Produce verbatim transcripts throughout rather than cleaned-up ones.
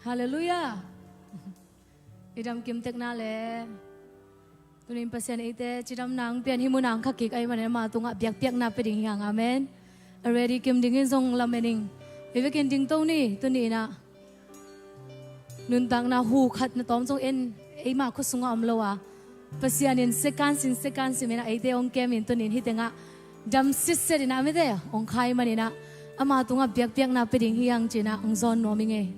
Halleluiah. I dam kim tekna le, tuni-in Pasian eite cidamna hong pia in, hih munah hong kha kik ahih manin ama tungah biakpiakna pia ding hi hang. Amen. A ready kim dingin zong lamen ing. Ei vekin dingto ni, tuni-in ah nuntakna hu khat na tawm zong en, eima khua sungah om lo a, Pasian in second sin second sin in ah eite hong kem in, tuni-in hih tengah dam sitset in ah, mite hong kha ahih manin ah ama tungah biakpiakna pia ding hi hang ci-in ah hong zawn nuam ing ei.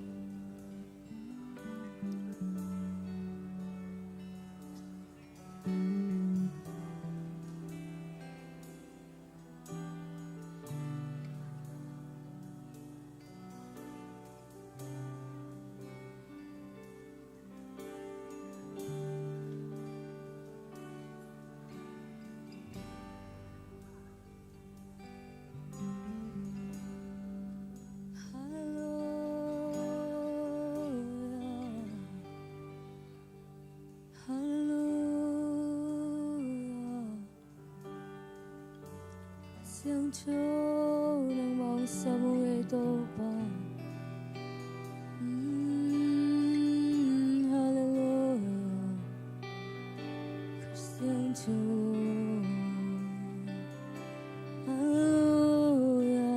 Halleluiah. Halleluiah. Siangtho nangmah hong sam uh ei Topa. Mm, halleluiah. Siangtho. Halleluiah.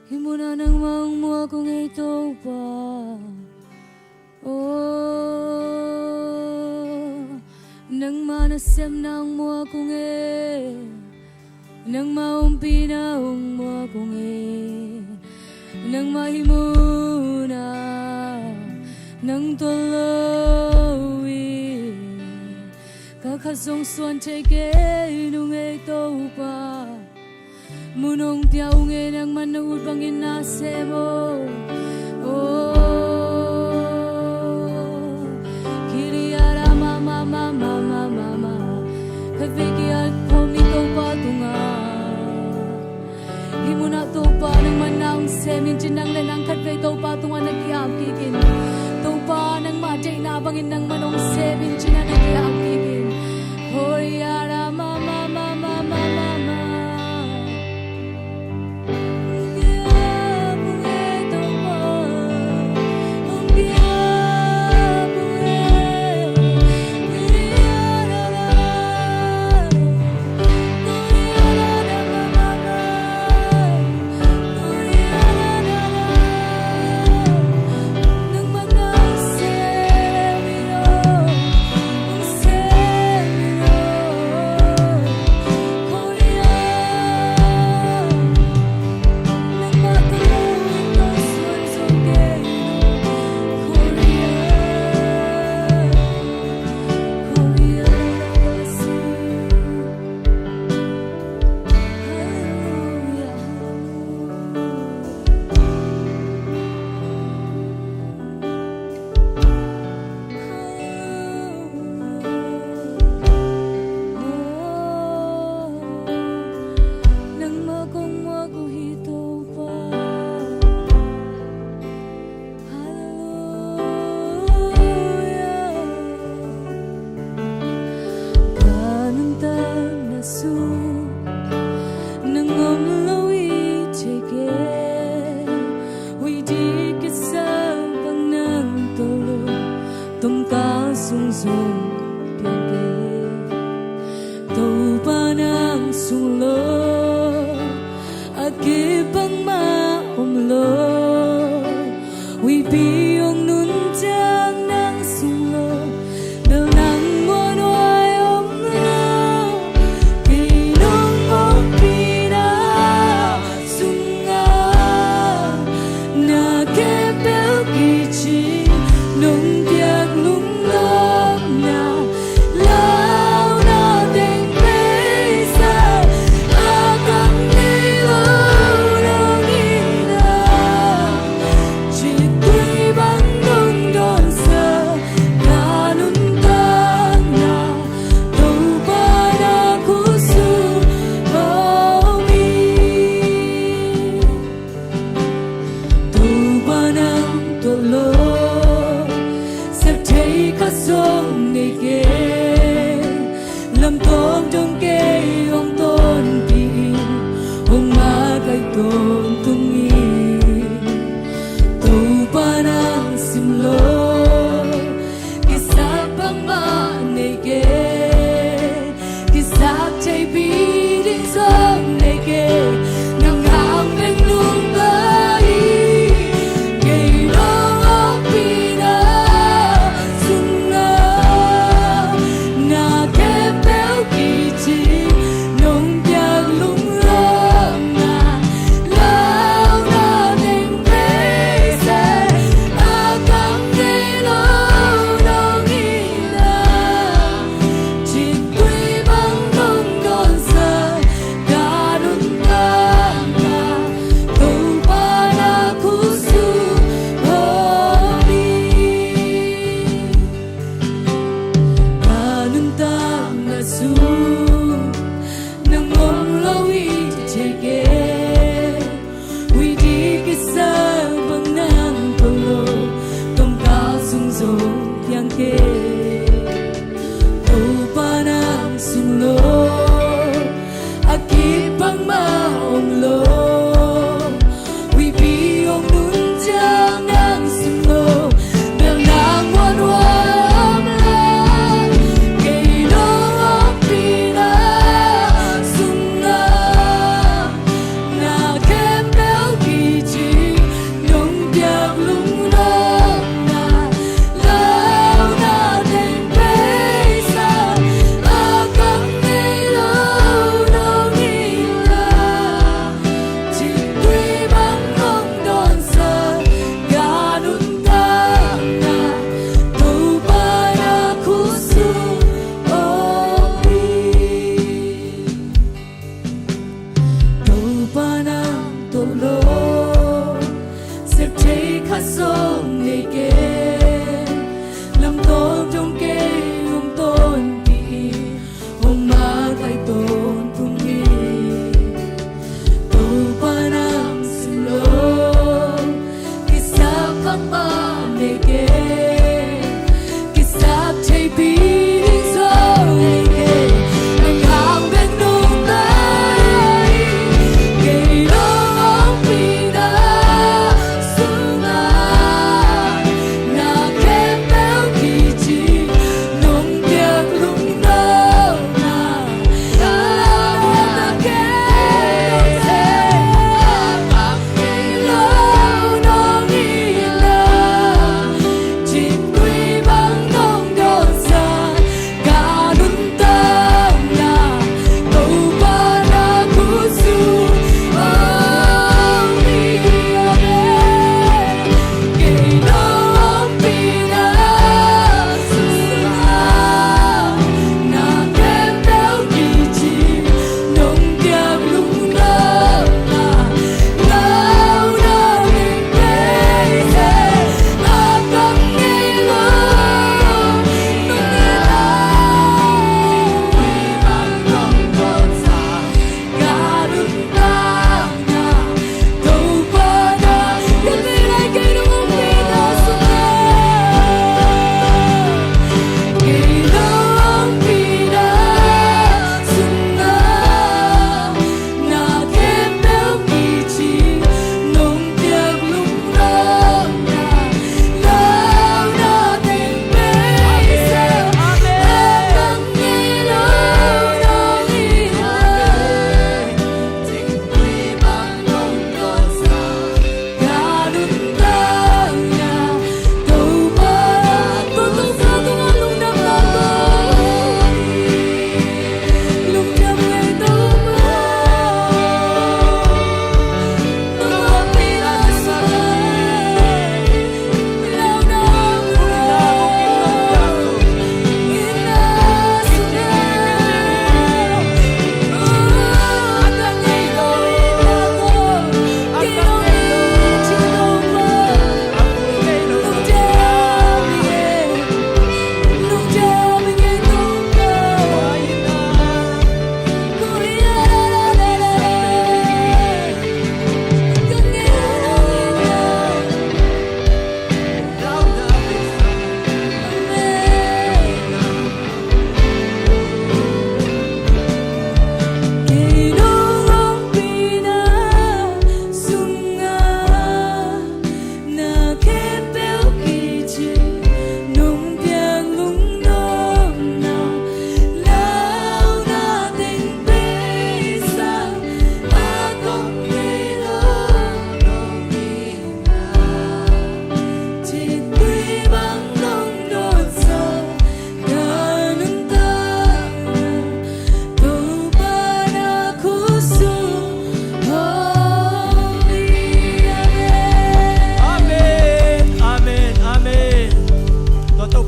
Hih munah nangmah hong muak ung ei Topa. Oh, nangmah nasepna hong muak ung ei. Nangmah ompihna hong muak ung ei. Nangmah hih munah nang tolh lo in, kha khat zong suan thei kei nung ei Topa. Mun hong pia ung ei, nangman na ut bangin na sem o. Oh, kiliara mama mama mama. Khatvei ki-at khawm ni Topa tungah. Hih munah Topa nangman na hong sem in ci-in nang le nang khatvei Topa tungah na ki-ap kik in. Topa nangmah deihna bangin nangman hong sem in ci-in na ki-ap kik in. Koliara mama mama mama mama. Nangmah kong muak uh hi Topa. Halleluiah. Ka nuntakna sung nang om lo i thei kei. Huih ding kisap bang nang tolh lo. Tawmkal sung zong piang kei. Topa nang sung lo a kip bangmah om lo. Huihpi hong nuntak nang sung lo, bel nang muanhuai om lo. Kei nong ompihna sungah na khempeuh kicing, nong piak lungnopna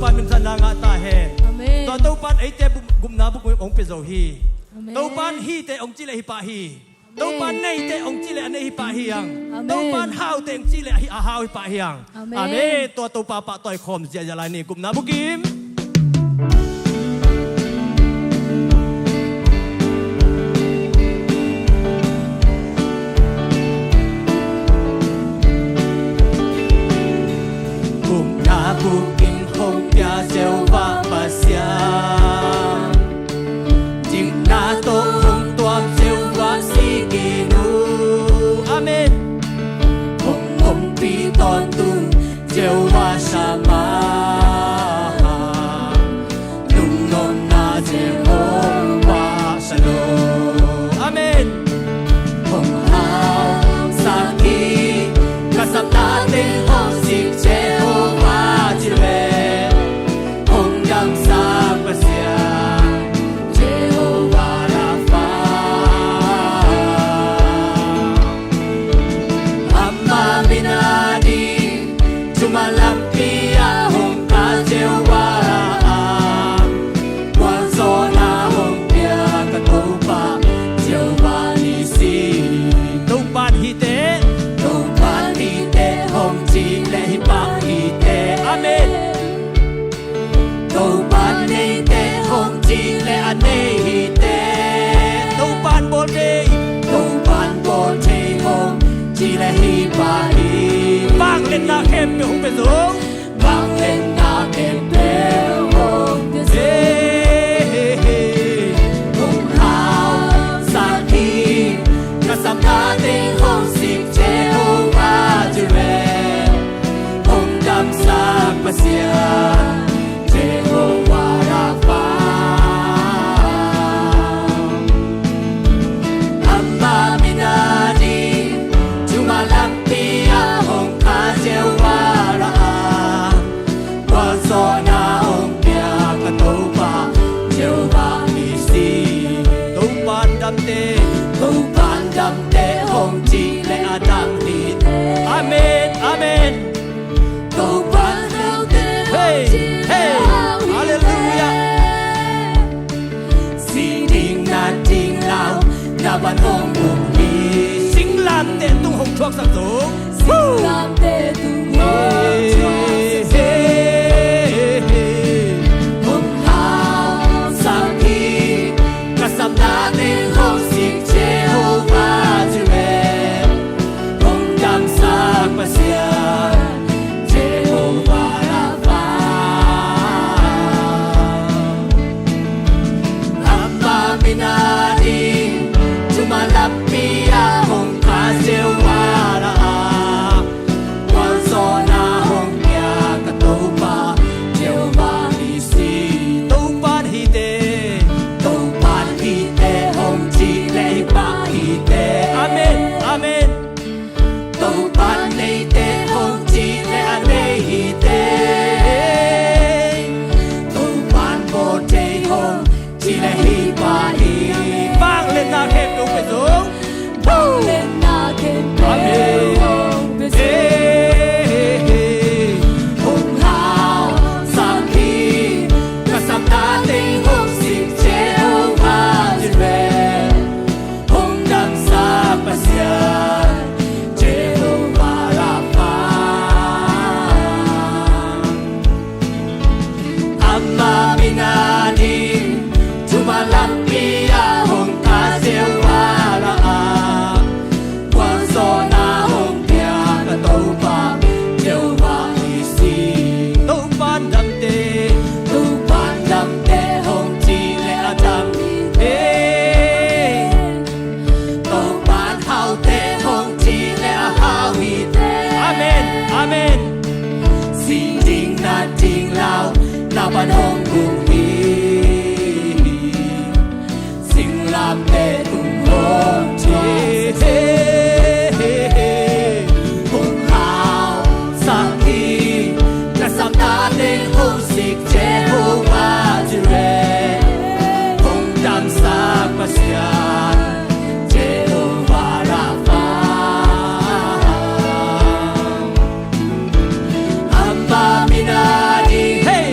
Topa'n minthanna ngah ta hen. Amen. Tua Topa'n eite bu-, gupna bukim hong pia zo hi. Amen. Topa'n hite hong cih leh hi pah hi. Amen. Topa'n neite hong cih leh a nei hi pah hi hang. Amen. Topa'n haute hong cih leh a hau hi pah hi hang. Amen. Amen. Tua Topa pahtawi khawm ziahziah lai ni. Gupna bukim. Gupna bukim hong pia Jehovah Pasian, dikna tawh hong tuak Jehovah Tsidiknu. Amen. Hong ompih tawntung Jehovah Shammah, lungnuamna Jehovah Shalom. Amen. Hong hausak hi, ka sapna teng hong sik Jehovah Jireh, hong damsak Pasian Jehovah Rapha. Ama min a ding, thuman lampi ah hong kah Jehovah Rapha, gualzawhna hong pia ka Topa Jehovah Nissi. Topa'n hite, Topa'n hite hong cih leh hi pah hite. Amen. Topa'n neite hong cih leh a nei hite. Topa'n bawl thei, Topa'n bawl thei hong cih leh hi pah hi. Vangliatna khempeuh hong pia zo. Vangliatna khempeuh hong pia zo. Hey, hey, hey. Hong hausak hi, ka sapna teng hong sik Jehovah Jireh, hong damsak Pasian Jehovah Rapha. Ama min a ding, thuman lampi ah hong kah Jehovah Rapha, gualzawhna hong pia ka Topa Jehovah Nissi. Topa'n damte, Topa'n damte hong cih leh a dam hi. Amen, amen. Topa'n haute, hey, hey, hallelujah. Sih ding nat ding launa pan hong um hi. Singlamteh tung hong thuaksak zo. Singlamteh tung hong thuaksak zo. Hey, hey, hey. Hong hausak hi, ka sapna teng hong sik Jehovah Jireh, hong damsak Pasian Jehovah Rapha. Ama min a ding, thuman lampi ah hong kah Jehovah Rapha, gualzawhna hong pia ka Topa Jehovah Nissi. Topa'n hite, Topa'n hite hong cih leh hi pah hite. Amen, amen. Topa'n neite hong cih leh a nei hite. Topa'n bawl thei hong cih leh hi pah hi. Vangliatna khempeuh hong pia zo. Vangliatna khempeuh hong pia zo. Amen. Hey, hey, hey. Hong hausak hi, ka sapna teng hong sik Jehovah Jireh, hong damsak Pasian Jehovah Rapha. Ama min a ding, thuman lampi ah hong kah Jehovah Rapha, gualzawhna hong pia ka Topa Jehovah Nissi. Topa'n damte, Topa'n damte hong cih leh a dam hi. Topa'n haute hong cih leh a hau hi. Amen, amen. Sih ding nat ding launa pan hong um hi. Singlamteh tung hong thuaksak hi. Hong hausak hi, ka sapna teng hong sik Jehovah Jireh, hong damsak Pasian Jehovah Rapha. Ama min a ding, hey,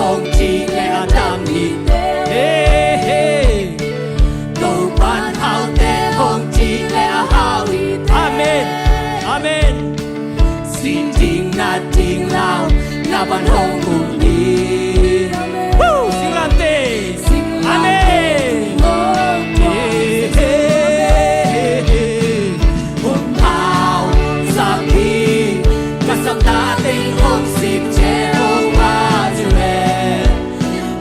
Hong cih leh a dam hi. He, he. Topa'n haute hong cih leh a hau hi. Amen. Amen. Sin ding na ding lau, na van hong um hi. Woo! Singlamteh. Amen. Hong hausak hi, ka sapna teng hong sik Jehovah Jireh,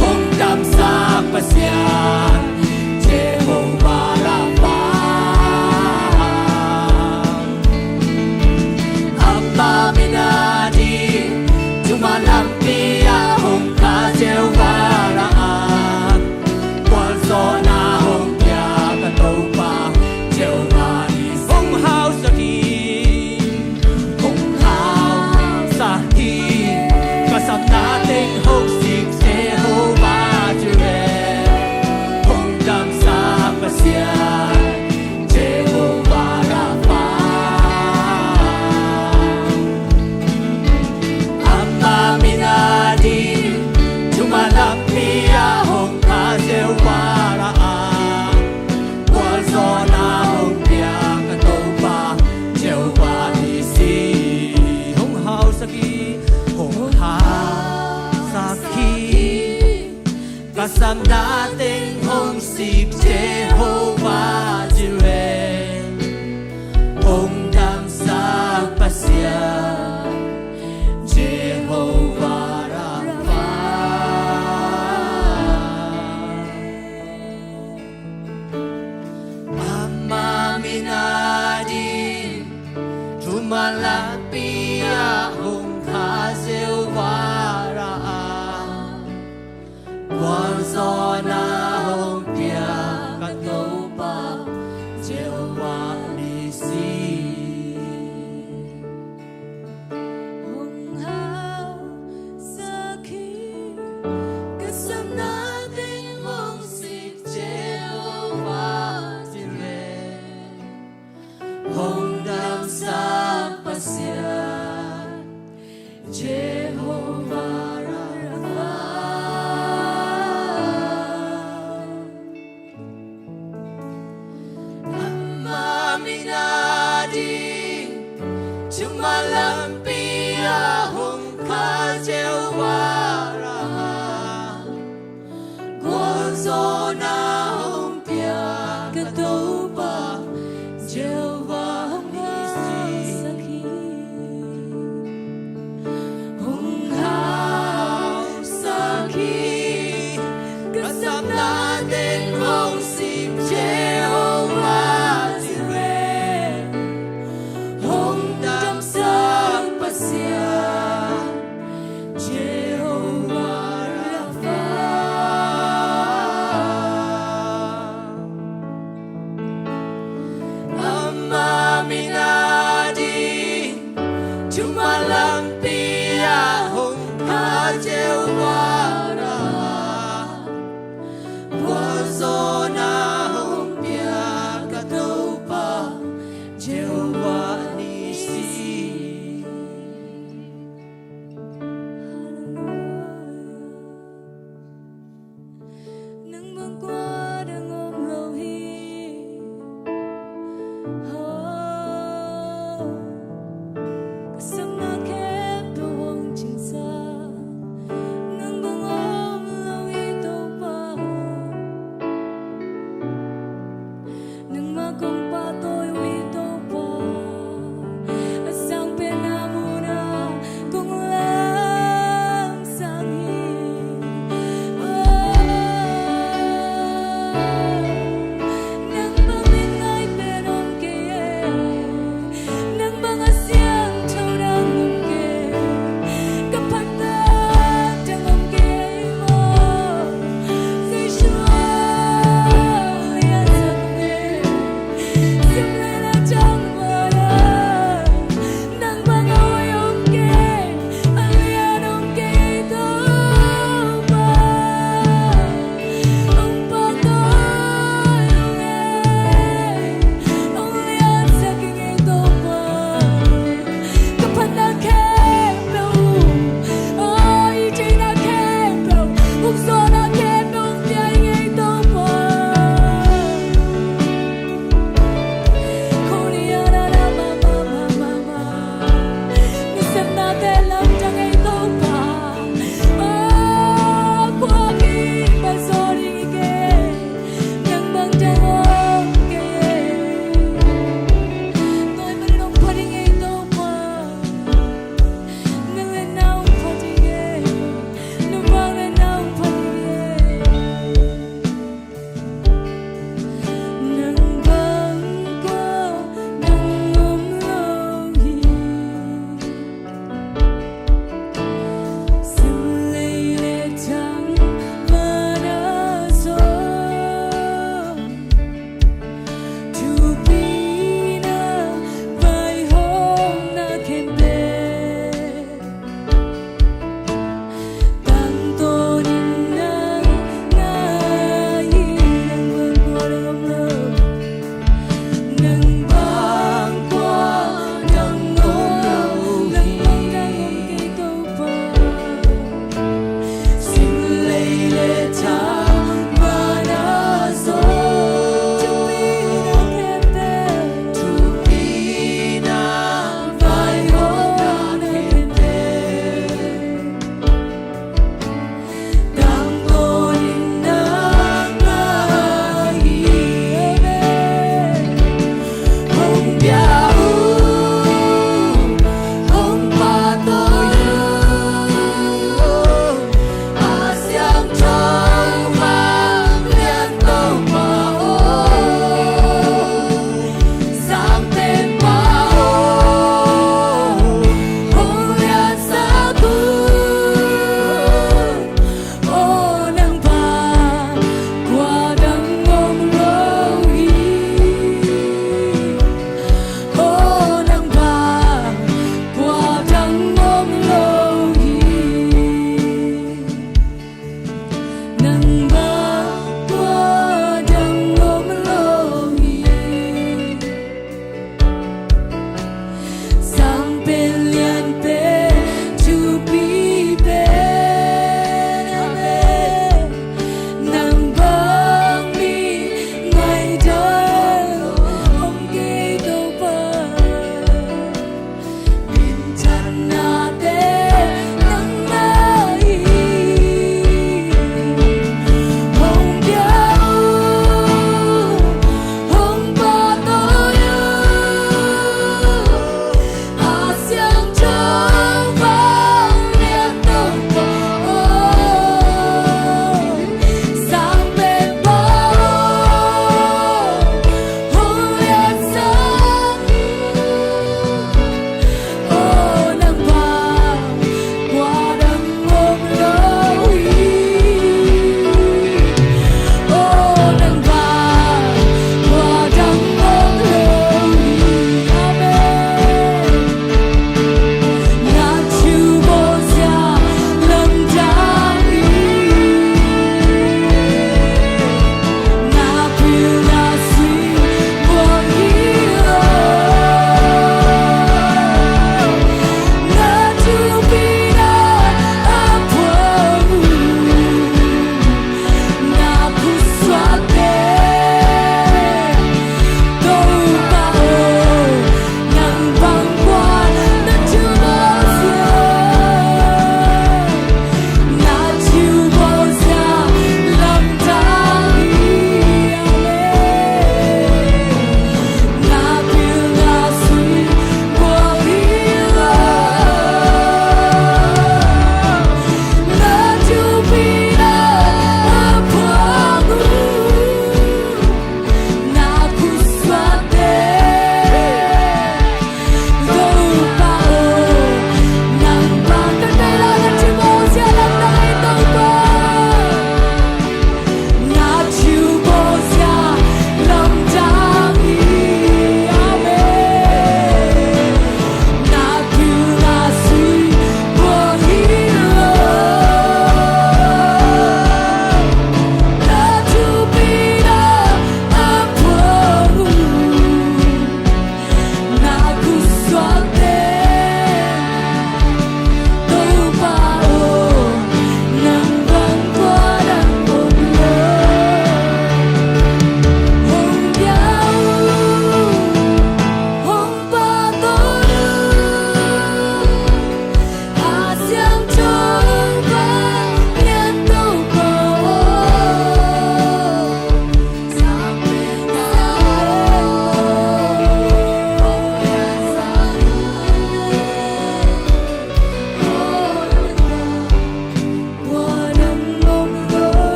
hong damsak Pasian Jehovah Rapha. Ama min a ding, thuman lampi ah hong kha Jehovah Rapha. Gualzawhna hong pia ka Topa Jehovah Nissi. Hong hausak hi, hong hausak hi, ka sapna teng hong sik Jehovah Jireh, hong damsak Pasian Jehovah Rapha. Ama min a ding, thuman lampi ah hong kha Jehovah Rapha. Gualzawhna hong pia ka Topa Jehovah Nissi. Hong hausak hi, hong hausak hi, ka sapna teng hong sik Jehovah Jireh, hong damsak Pasian Jehovah Rapha. Ama min a ding, thuman lampi ah hong kha Jehovah Rapha. Gualzawhna hong pia ka Topa Jehovah Nissi. Hong hausak hi, ka sapna teng hong sik Jehovah Jireh, hong damsak Pasian Jehovah Rapha. Ama min a ding, thuman lampi ah hong kha Jehovah Rapha. Gualzawhna hong pia ka Topa Jehovah Nissi. Hong hausak hi, ka sapna teng hong sik Jehovah Jireh, hong damsak Pasian Jehovah Rapha. Ama min a ding, thuman lampi ah hong kha Jehovah Rapha.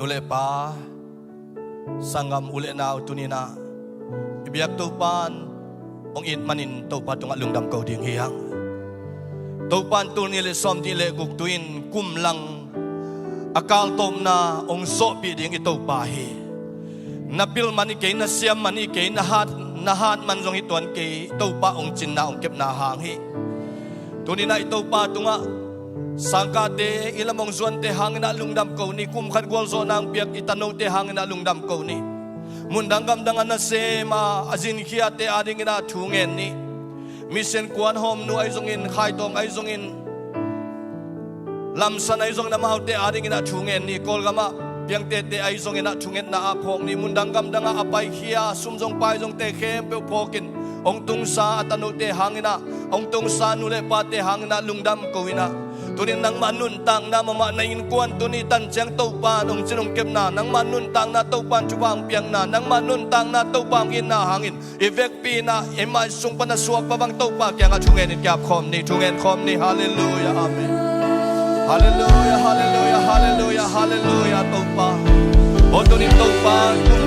U le pa, sanggam u le nau, tuni-in ah i biak Topa in hong it manin Topa tungah lungdam ko ding hi hang. Topa in tul nih le sawmnih le guk tu-in kum lang a kaltawpna hong zawhpih ding i Topa hi. Na pil man hi kei, na siam man hi kei, na hat, na hat man zong hi tuan kei, Topa hong cinna hong kepna hang hi. Tuni-in ah i Topa tungah sangkahte, i lam hong zuante hangin ah lungdam ko ni. Kum khat gualzawhna hong piak i tanote hangin ah lungdam ko ni. Mundang gamdang a nasem a, a zinkhiate adingin ah thu ngen ni. Mission kuan hawmnu ahi zongin, Khaitawng ahi zongin, Lamsan ahi zongin, amaute adingin ah thu ngen ni. Kawlgam ah piangtete ahi zongin ah thungetna ap phawk ni. Mundang gamdang ah a paikhia, sum zong pai zongte khempeuh phawkin hong tungsa a tanote hangin ah, hong tungsa nu le pate hangin ah lungdam ko-in ah, tuni-in nangmah nuntakna mahmah na innkuan tuni tan ciang Topa in hong cin hong kepna, nangmah nuntakna Topa in thupha hong piakna, nangmah nuntakna Topa hong itna hangin i vekpi in ah, i mai sung pan a suak pa bang Topa kiangah thungen in ki-ap khawm ni, thungen khawm ni. Halleluiah, amen. Halleluiah, halleluiah, halleluiah, halleluiah, Topa. Aw tuni Topa, kum,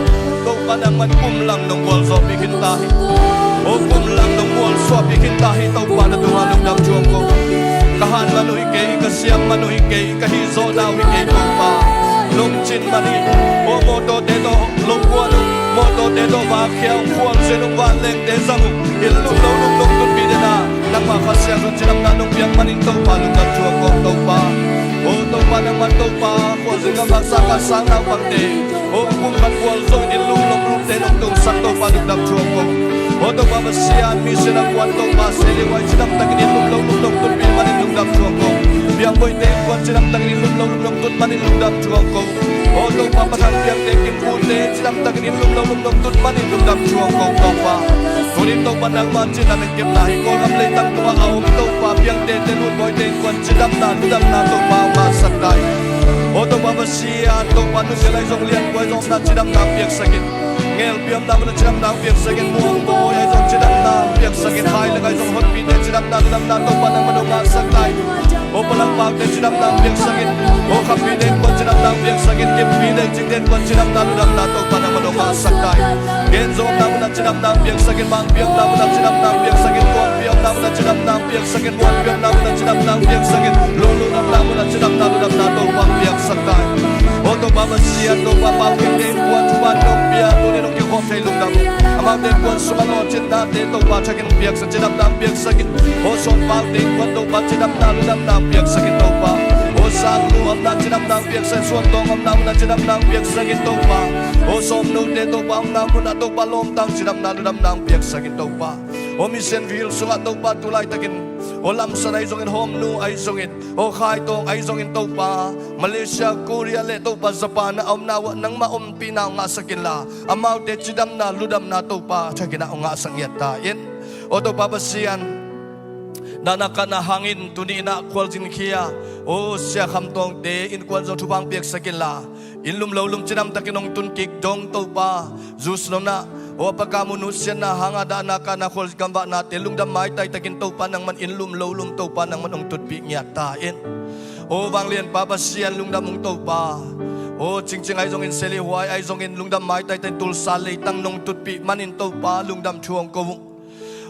Topa nangman kum lang nong gualzawhpih khin ta hi. Aw kum lang nong gualzawhpih khin ta hi, Topa na tungah lungdam thuak ko. Ka hat man uh hi kei, ka siam man uh hi kei, ka hih zawhna uh hi kei, Topa. Nong cin man hi. Aw mawtawte tawh lungkuan uh, mawtawte tawh vakhia uh, khualzin uh, vanlengte zang uh, i lum lo lum nong tutpih den a, nangmah Kha Siangtho cidamna nong piak manin Topa lungdam thuak ko, Topa. Aw Topa nangman Topa, khualzin gam vak sang ka sang naupangte, aw kum khat gualzawh in i lum lo lumte nong tungsak, Topa lungdam thuak ko. Aw Topa Pasian, mission a kuan Topa Seli Huai cidam takin i lum lo lum nong tutpih manin lungdam thuak ko. Biakbuaite kuan cidam takin i lum lo lum nong tut manin lungdam thuak ko. Aw Topa, pathan piangte, kimpute cidam takin i lum lo lum nong tut manin lungdam thuak ko, Topa. Tuni Topa nangmah cihna nong kepna hi. Kawlgam leitang tungah a om Topa, piangtete, lutbawite kuan cidamna, ludamna Topa hong ngahsak ta hi. Aw Topa Pasian, Topa nute lai zong lianbua zong omna cidamna piaksak in. Ngelpi omna munah cidamna hong piaksak in, muangbawi ahi zong cidamna hong piaksak in, hai le ngai zong hotpite cidamna, ludamna Topa nangman hong ngahsak ta hi. Aw palangpaute cidamna hong piaksak in, aw khampite kuan cidamna hong piaksak in, kimpite cingte kuan cidamna, ludamna Topa nangman hong ngahsak ta hi. Gen zong omna munah cidamna hong piaksak in, mangpi omna munah cidamna hong piaksak in, tuangpi omna munah cidamna hong piaksak in, muanpi omna munah cidamna hong piaksak in, lunglut omna munah cidamna, ludamna Topa hong piaksak ta hi. Aw Topa Pasian, Topa Pau Keng Deng kuan thupha nong pia, tuni nong kikhawm thei lungdam uh. Amaute kuan sungah lawhcinnate Topa thakin hong piaksak, cidamna hong piaksak in. Aw Sawm Pau Deng kuan Topa cidamna, ludamna hong piaksak in Topa. Aw Sang Nu omna cidamna hong piaksak in, Suan Tawng omna munah cidamna hong piaksak in Topa. Aw Sawm Nute Topa omna munah Topa lawmta cidamna, ludamna hong piaksak in Topa. Aw mission field sungah Topa tu laitakin, aw Lamsan ahi zongin, Hawmnu ahi zongin, aw Khaitawng ahi zongin Topa, Malaysia, Korea le Topa Japan a omna uh ah nangmah ompihna hong ngahsak inla, amaute cidamna, ludamna Topa thakin ah hong ngahsak ngiat ta in. Aw Topa Pasian, dahna kahna hangin tuni-in ah khualzin khia, aw Sia Kham Tawngte innkuan zong thupha hong piaksak inla, inn lum lo lum cidam takin hong tun kik dong Topa, Zu Slo na, aw a paka mu nusiatna hanga dahna kahna khualzin gamvahnate lungdam maitai takin Topa nangman inn lum lo lum Topa nangman hong tutpih ngiat ta in. Aw vanglianpa Pasian lungdam ung Topa. Aw Cingcing ahi zongin, Seli Huai ahi zongin lungdam maitai takin Tulsa leitang nong tutpih manin Topa lungdam thu hong ko ung.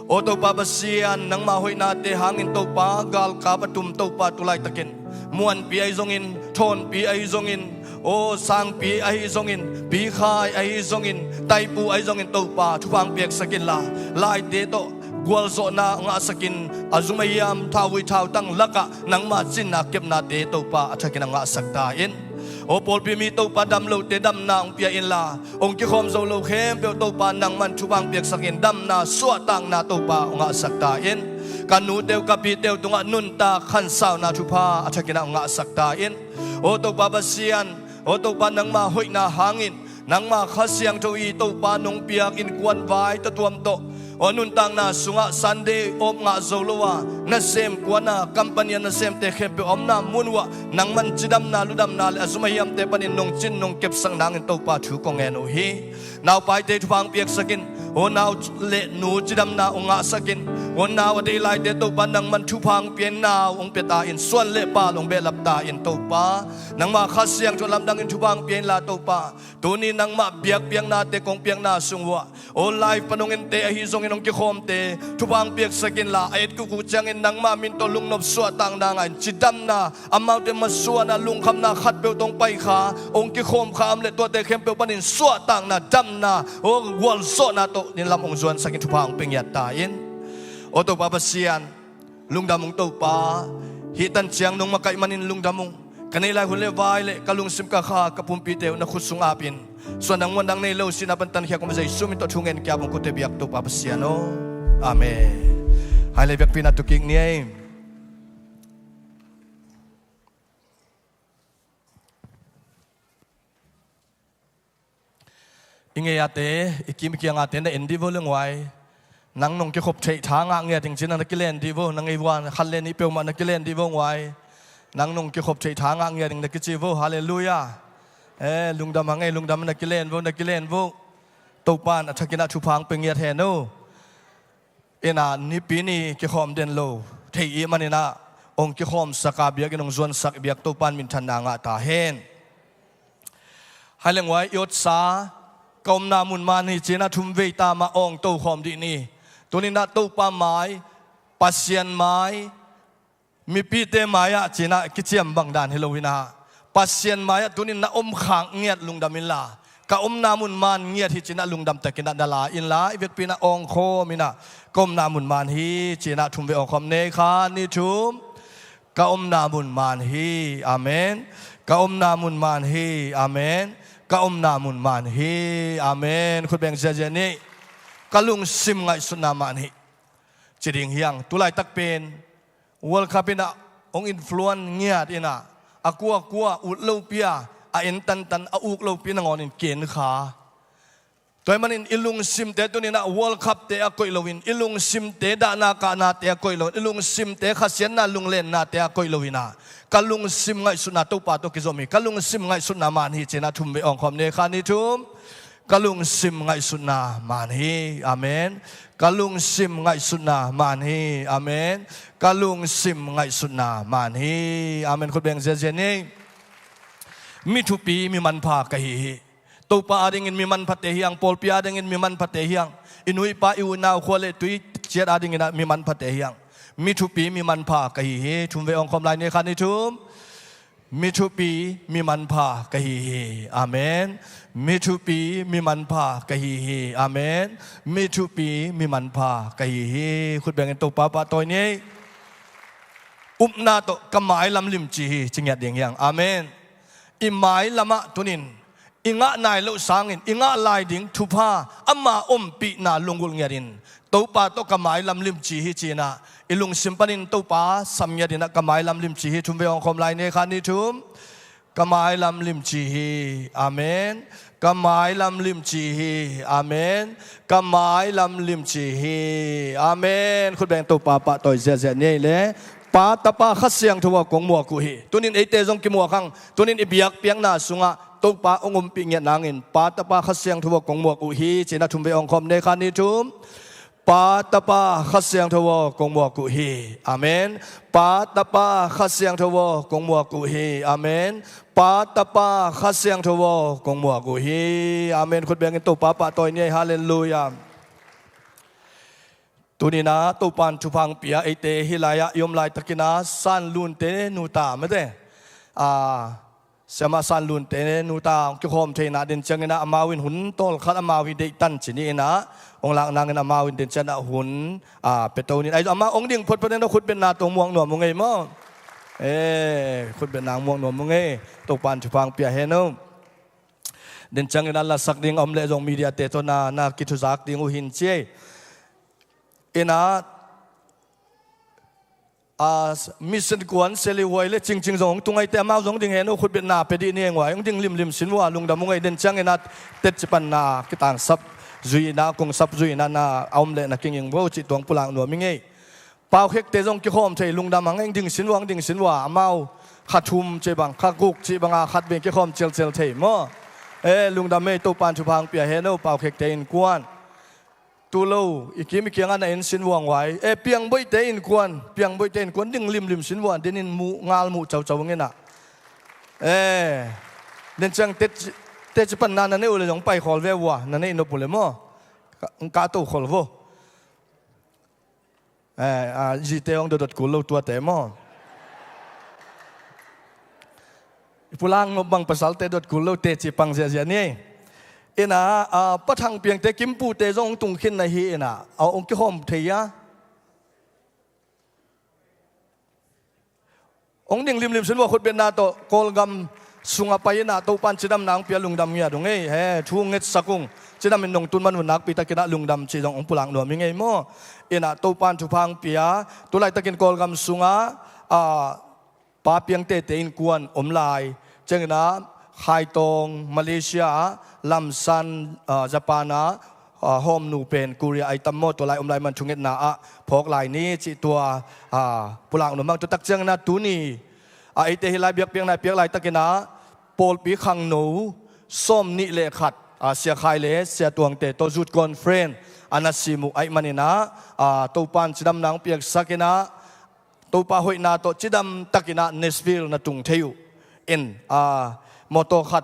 Aw Topa Pasian, nangma hoihnate hangin Topa, galkap a tum Topa tu laitakin, Muanpi ahi zongin, Thawnpi ahi zongin, aw Sangpi ahi zongin, Pikhai ahi zongin, Taipu ahi zongin Topa thupha hong piaksak inla, laite tawh gualzawhna ngahsak in, a zum a hiam thauvui thautang lakah nangma cinna kepnate Topa a thakin a ngahsak ta in. Aw pawlpi mi Topa dam lote damna hong pia inla, hong kikhawm zo lo khempeuh Topa nangman thupha hong piaksak in, damna suahtakna Topa hong ngahsak ta in. Ka nute uh ka pite uh tungah nuntak khansauna thupha a thakin ah hong ngahsak ta in. Aw Topa Pasian, aw Topa nangma hoihna hangin, nangma Kha Siangtho i Topa nong piak innkuan vai tawh tuam tawh, Aw nuntakna sungah Sunday off ngah zo lo a nasem kuana company a nasemte khempeuh a omna mun uhah nangman cidamna ludamna le a zum a hiamte panin nong cin nong kepsak nangin Topa thu kong ngen uh hi. Naupaite thupha hong piaksakin, aw nau le nu cidamna hong ngahsakin, aw nau a deilaite Topa nangman thupha hong piain nau hong pia ta in, suan le pal hong behlap ta in Topa. Nangmah Kha Siangtho lamdangin thupha hong piain la Topa. Tuni nangmah biakpiaknate kong piakna sung uhah aw live pan hong ente ahi zongin hong kikhawmte thupha hong piaksakin la, a etkuk uh ciangin nangmah min tawh lungnop suahtakna ngah in cidamna, amaute masuana lungkhamna khatpeuh tawh hong paikha, hong kikhawmkha a om le tuate khempeuh panin suahtakna damna aw gualzawhna tawh nin lam hong zuansakin thupha hong pia ngiat ta in. Aw Topa Pasian, lungdam ung Topa, hih tan ciang nong makaih manin lungdam ung. Ka neih lai hun le vai le ka lungsim ka kha ka pumpite uh na khut sung apin, suandang muandang nei lo sihna pan tankhia kong Jesu min tawh thu ngen kiap ung, kote biak Topa Pasian aw. Amen. Hai le biakpi na tukik ni ei. I ngei ate, i kim i kiang ate na en dih vo le nguai. Nang nong kikhop theih tha ngah ngiat ding cin na kilen dih vo, na ngei vua khat le nih peuhmah na kilen dih vo nguai. Nang nong kikhop theih tha ngah ngiat ding na kici vo, halleluiah. Eh, lungdam hang ei, lungdam na kilen vo, na kilen vo. Topan a thakin ah thupha hong pia ngiat hen aw. Ina nipi ni kikhawm den lo thei ih maninah hong kikhawmsak a biakinn hong zuansak biak Topan minthanna ngah ta hen. Hai le nguai i otsa ka omna mun man hi cinah thumvei ta mah awng to khawm dih ni. Tuninah Topa mai, Pasian mai, mipite mai-ah cinah kiciam bang dan hi lo inah Pasian mai-ah tunin na om khak ngiat lungdam inla, ka omna mun man ngiat hi cinah lungdam takinah na la inla, i vekpi inah awng khawm inah ka omna mun man hi cinah thumvei awng khawm nei kha ni thum. Ka omna mun man hi. Amen. Ka omna mun man hi. Amen. Ka omna mun man hi. Amen. Khut beng ziazia ni. Ka lungsim ngaihsutna man hi. Ci ding hiang, tulaitak pen World Cup inah hong influence ngiat inah a kuakua ut lopi a, a en tantan a uk lopi nangawnin ken kha. Tua ahih manin i lungsimte tuninah World Cup-te a koih loin, i lungsimte dahna kahnate a koih loin, i lungsimte khasiatna lunglennate a koih loinah ka lungsim ngaihsutna Topa tawh kizom hi. Ka lungsim ngaihsutna man hi cinah thumvei awng khawm nei kha ni thum. Ka lungsim ngaihsutna man hi. Amen. Ka lungsim ngaihsutna man hi. Amen. Ka lungsim ngaihsutna man hi. Amen. Khut beng ziazia ni. Mi thupi, mi manpha ka hi hi. Topa adingin mi manphate hiang, pawlpi adingin mi manphate hiang. I nu i pa i unau khua le tui ciat adingin ah mi manphate hiang. Mi thupi, mi manpha ka hi hi. Thumvei awng khawm lai ni kha ni thum. Mi thupi, mi manpha ka hi hi. Amen. Mi thupi, mi manpha ka hi hi. Amen. Mi thupi, mi manpha ka hi hi. Khut bengin Topa pahtawi ni. Upna tawh ka mailam limci hi ci ngiat ding hiang. Amen. I mailamah tunin i ngah nai loh sangin i ngah lai ding thupha ama ompihna lunggulh ngiatin Topa tawh ka mailam limci hi cinah i lungsim panin Topa sam ngiatinah ka mailam limci hi. Thumvei awng khawm lai ni kha ni thum. Ka mailam limci hi. Amen. Ka mailam limci hi. Amen. Ka mailam limci hi. Amen. Khut beng Topa pahtawi ziahziah ni ei le. Pa, Tapa, Kha Siangtho aw kong muak uh hi. Tunin eite zong kimuak hang. Tunin i biakpiakna sungah Topa hong ompih ngiat nangin Pa, Tapa, Kha Siangtho aw kong muak uh hi cinah thumvei awng khawm nei kha ni thum. Pa, Tapa, Kha Siangtho aw kong muak uh hi. Amen. Pa, Tapa, Kha Siangtho aw kong muak uh hi. Amen. Pa, Tapa, Kha Siangtho aw kong muak uh hi. Amen. Khut bengin Topa pahtawi ni ei. Halleluiah. Tuninah Topan thupha hong pia eite hih lai-ah i om laitakinah Sanlunte nuta mate, a, Siamah Sanlunte nuta hong kikhawm theihna den cianginah amau in hun tawlkhat amau hi deihtan ci ni inah hong lak nangin amau in den cianah hun, a, pia to nin. Ahi zong amau hong ding photphot hen aw, khutbetna tawh muak nuam ung ei maw. E, khutbetna hong muak nuam ung ei. Topan thupha hong pia hen aw. Den cianginah lasak ding a om leh zong mediate tawh na, na kithuzak ding uh hin ci ei. Inah, a, mission kuan Seli Huai le Cingcing zong hong tung aite amau zong ding hen aw, khutbetna pia dih ni ei nguai. Hong ding limlim sin vua, lungdam ung ei. Den cianginah tetci panna kitangsap zuihna, kong sap zuihna na a om leh na kinging vo cih tuang pulak nuam i ngei. Paukhekte zong kikhawm thei, lungdam hang eng, ding sin vua, ding sin vua, amau kha thum cih bang, kha guk cih banga khat veng kikhawm celcel thei maw. E, lungdam ei, Topan thupha hong pia hen o, paukhekte innkuan. Tulo i kim i kiangah na en sin vuang vai. E, piangboihte innkuan, piangboihte innkuan ding limlim sin vua, den in muh, ngal muh caucau ngenah. E, den ciang teci, teci panna na neih uh le zong pai khawl ve vua, na neih nop uh le maw. Ka, ka to khawl vo. E, a, zite hong dodot kul lo tuate maw. I pulang nop bang pasalte dot kul lo teci pang ziazia ni. Inah, a, Pa Thang Piangte, Kimpute zong hong tung khin na hi inah, a, hong kikhawm thei a. Hong ding limlim sin vua, khutbetna tawh Kawlgam sungah pai inah Topan cidamna hong pia, lungdam ngiat ung ei. He, thu ngetsak ung. Cidam in nong tun man un nakpi takinah lungdam cih zong hong pulak nuam i ngei maw. Inah Topan thupha hong pia, tulaitakin Kawlgam sungah, a, Pa Piangtete innkuan om lai. Cianginah Khaitawng, Malaysia ah, Lamsan, a, Japan ah, a, hawmnu pen Korea ai tam maw, tua lai om lai man thungetna ah phawk lai ni cih tua, a, pulak nuam hang. Tua tak cianginah tuni, a, eite hih lai biakpiakna i piak laitakinah pawlpi khangno sawm nih le khat, a, Sia Khai le Sia Tuangte tawh Youth Conference a na sim uh ahih maninah, a, Topan cidamna hong piaksakinah, Topa hoihna tawh cidam takinah Nashville na tung thei uh in, a, mawtaw khat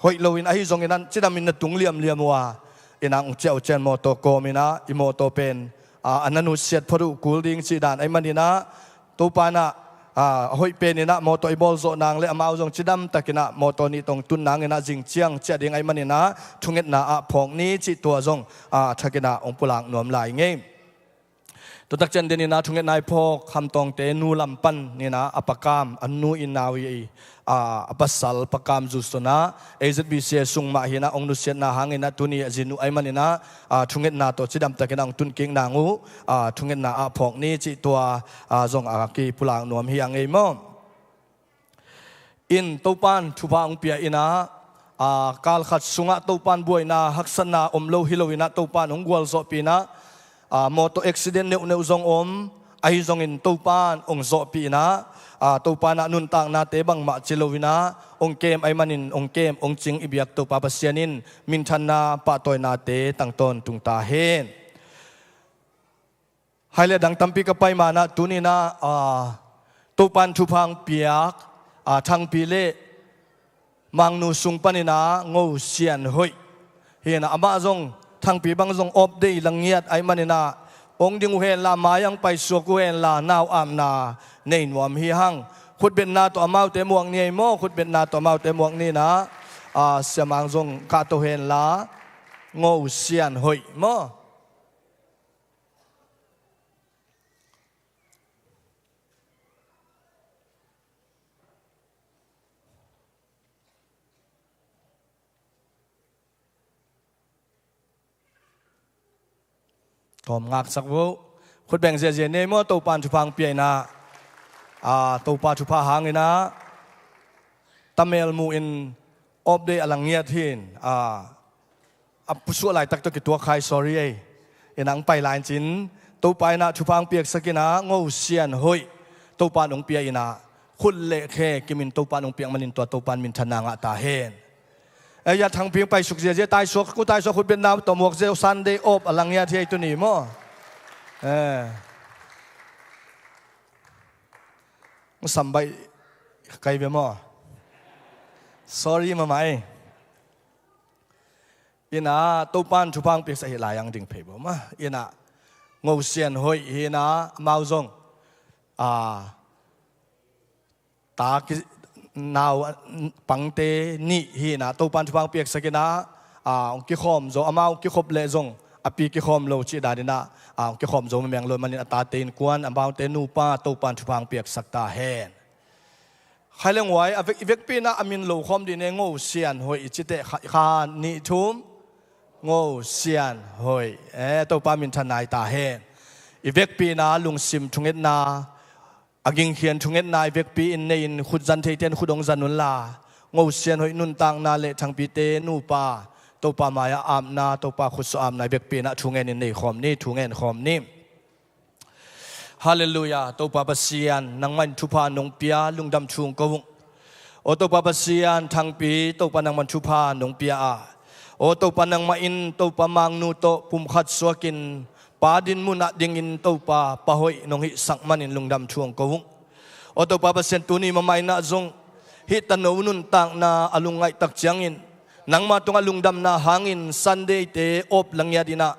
hoih loin ahi zongin an cidam in na tung liamliam uh a, inah hong ciah uh cian mawtaw kawm inah i mawtaw pen, a, a na nusiat phot uh kul ding cih dan ahih maninah, Topa inah, a, a hoih pen inah mawtaw i bawl zawh nang le amau zong cidam takinah mawtaw nih tawh hong tun nanginah zing ciang ciah ding ahih maninah thungetna ah phawk ni cih tua zong, a, thakinah hong pulak nuam lai ngei. Tua tak ciang den inah thungetna i phawk Khamtawngte nu lam pan inah a pakam, a nu in nau i, a, a pasal pakam zu sunah A Z B C a sung mah hinah hong nusiatna hanginah tuni a zin uh ahih maninah, a, thungetna tawh cidam takinah hong tun kik nang uh, a, thungetna ah phawk ni cih tua, a, zong a kipulak nuam hi a ngei maw. In Topan thupha hong pia inah, a, kalkhat sungah Topan buaina haksatna om lo hi loinah Topan hong gualzawhpih inah, a, mawtaw accident neuhneuh zong om, ahi zongin Topan hong zawhpih inah, a, Topan ah nuntaknate bangmah ci loinah hong kem ahih manin hong kem hong cing i biak Topa Pasian in minthanna pahtawinate tang tawntung ta hen. Hai le dang tampi ka pai manah tuninah, a, Topan thupha hong piak, a, Thangpi le Mangnu sung paninah Ngo Sian Hoih hinah amah zong Thangpi bang zong off day la ngiat ahih maninah hong ding uh henla, mai ang paisuak uh henla, nau apna nei nuam hi hang. Khutbetna tawh amaute muak ni ei maw, khutbetna tawh amaute muak ninah, a, Sia Mang zong kahto henla, Ngo Sian Hoih maw. Tawm ngaksak vo. Khut beng ziahziah ni ei maw, Topan thupha hong pia inah, a, Topa thupha hanginah tamel muh in off day a la ngiat hin, a, a pusuah laitak tawh kituak khai, sorry ei. Inah hong pai lai cin, Topa inah thupha hong piaksak inah Ngo Sian Hoih Topan hong pia inah khut le khe kimin Topan hong piak manin tua Topan minthanna ngah ta hen. Ei, a Thangpi hong paisuk ziahziah, taisuak, ku taisuak, khutbetna tawh muak ziau, Sunday off a la ngiat hi ei tuni maw. Eh. Hong sam baih kai ve maw. Sorry mahmah ei. Inah Topan thupha hong piaksak hi lai ang ding phei bo mah. Inah Ngo Sian Hoih hinah amau zong, a, ta ki, nau, pangte nih hinah Topan thupha hong piaksak inah, a, hong kikhawm zo, amau hong kikhop leh zong a pi kikhawm lo cih dan inah, a, hong kikhawm zo mengmeng lo manin a tate innkuan, amaute nupa Topan thupha hong piaksak ta hen. Khai leng huai, a vek, i vekpi inah a min lo khawm dih ne, Ngo Sian Hoih i citeh kha, kha nih thum, Ngo Sian Hoih. Eh, Topa minthan nai ta hen. I vekpi inah lungsim thungetna, a gingkhian thungetna i vekpi in nei in khut zan theite in khut hong zan unla, Ngo Sian Hoih nuntakna le Thangpite nupa Topa mai-ah apna, Topa khutsuah apna i bekpi in ah thu ngenin nei khawm ni, thu ngen khawm ni. Halleluiah. Topa Pasian, nangmah in thupha nong pia, lungdam thu ong ko ung. Aw Topa Pasian, Thangpi, Topa nangmah in thupha nong pia a, aw Topa nangmah in Topa Mangnu tawh pumkhat suakin pa din munah dingin Topa pa hoih nong hihsak manin lungdam thu ong ko ung. Aw Topa Pasian, tuni mahmah in ah zong hih tano nuntakna a lungngaih tak ciangin nangma tungah lungdamna hangin Sunday-te awp la ngiat in ah,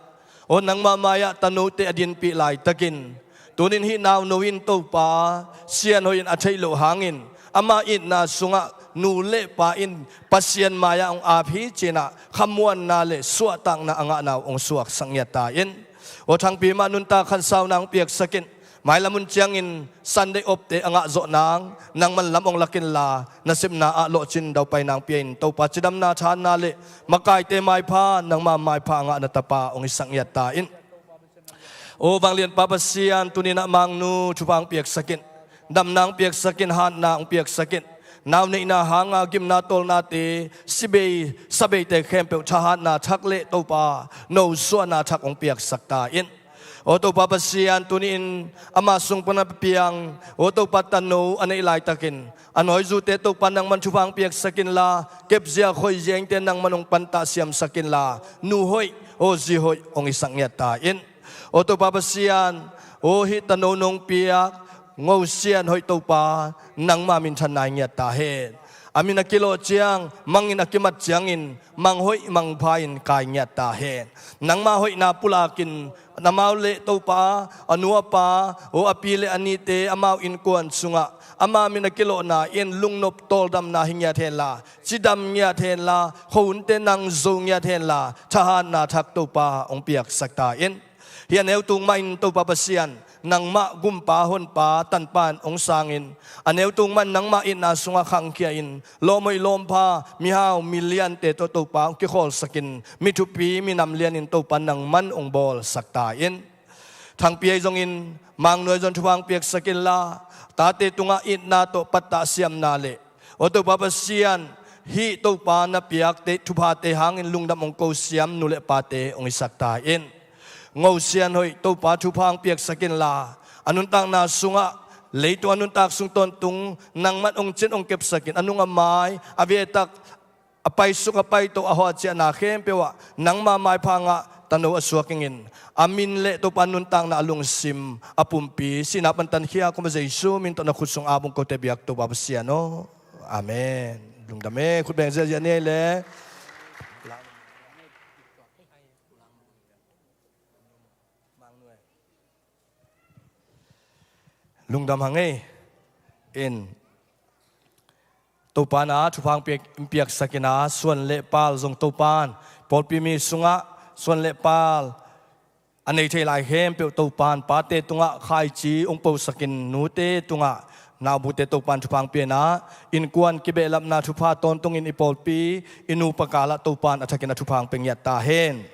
aw nangma mai-ah tanote a dinpih laitakin, tunin hih nauno in Topa sianhoih in a theih loh hangin ama itna sungah nu le pa in Pasian mai-ah ong ap hi ci-in ah khamuanna le suahtakna a ngahna uh ong suaksak ngiat ta in. Aw Thangpi mah nuntak khansauna ong piaksak in, mailam hun ciangin Sunday awpte a ngah zawh nang nangman lam ong lak inla, nasepna ah lawhcin daupai nang pia in, Topa cidamna thahatna le makaite maipha nangma maipha a ngah na tapa ong hisak ngiat ta in. Aw vanglianpa Pasian, tuni in ah Mangnu thupha ong piaksak in, damna ong piaksak in, hatna ong piaksak in, nau neihna hanga gimna tawlnate, sibei sabeite khempeuh thahatna thak le Topa nosuahna thak ong piaksak ta in. Aw Topa Pasian, tuni-in ama sung pan a piang, aw Topa tano a neih laitakin a nawizute Topa nangman thupha ong piaksak inla, kepzia khoizia ingte nangman ong pantah siamsak inla, nu hoih, aw zi hoih ong hisak ngiat ta in. Aw Topa Pasian, aw hih tano nong piak Ngo Sian Hoih Topa nangma minthanna hi ngiat ta hen. A min a kilawh ciang, mangin a kimat ciangin mang hoih mang pha in kai ngiat ta hen. Nangma hoihna pulakin amau le Topa, a nu a pa, aw a pi le a nite amau innkuan sungah ama min a kilawhna in lungnop tawldamna hi ngiat henla, cidam ngiat henla, khuahunte nang zo ngiat henla, thahatna thak Topa ong piaksak ta in. Hih a neu tung mah in Topa Pasian, nangmah gumpa honpa tanpa in ong sangin, a neu tung mah in nangmah itna sungah khangkhia in, lawmhoih lawmpha mihau miliante tawh Topa ong kikhawlsak in, mi thupi mi namlian in Topa nangman ong bawlsak ta in. Thangpi ahi zongin, Mangnu ahi zong thupha ong piaksak inla, tate tungah itna tawh pattah siamna le, aw Topa Pasian, hih Topa na piakte thuphate hangin lungdam ong ko siam nu le pate ong hisak ta in. Ngo Sian Hoih Topa thupha ong piaksak inla, a nuntakna sungah, leitung a nuntak sung tawntung nangman ong cin ong kepsak in, a nung a mai, a vetak, a paisuk a paito, a hawh a ciahna khempeuh ah nangma maipha ngah tano a suak ingin, a min le Topa nuntakna a lungsim, a pumpi, sihna pan tankhia koma Jesu min tawh na khut sung ap ong kote biak Topa Pasian aw. Amen. Lungdam e, khut beng ziahziah ni ei le. Lungdam hang ei. In Topa na thupha ong piak, piaksak in a, suan le pal zong Topa in pawlpi mi sungah suan le pal a nei thei lai khempeuh Topa in pate tungah khaici ong posak in, nute tungah naubute Topa in thupha ong pia in a, innkuan kibehlapna thupha tawntungin i pawlpi, i nupa kal ah Topa in a thakin a thupha ong pia ngiat ta hen.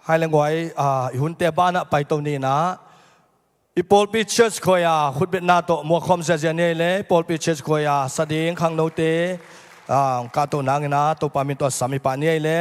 Hai le guai, ah, i hunte banah paito ni in a, i pawlpi church khuai a khutbetna tawh muak khawm ziahziah ni ei le, pawlpi church khuai a sa ding khangnote, ah, kahto nangin a, Topa min tawh a sam i pah ni ei le.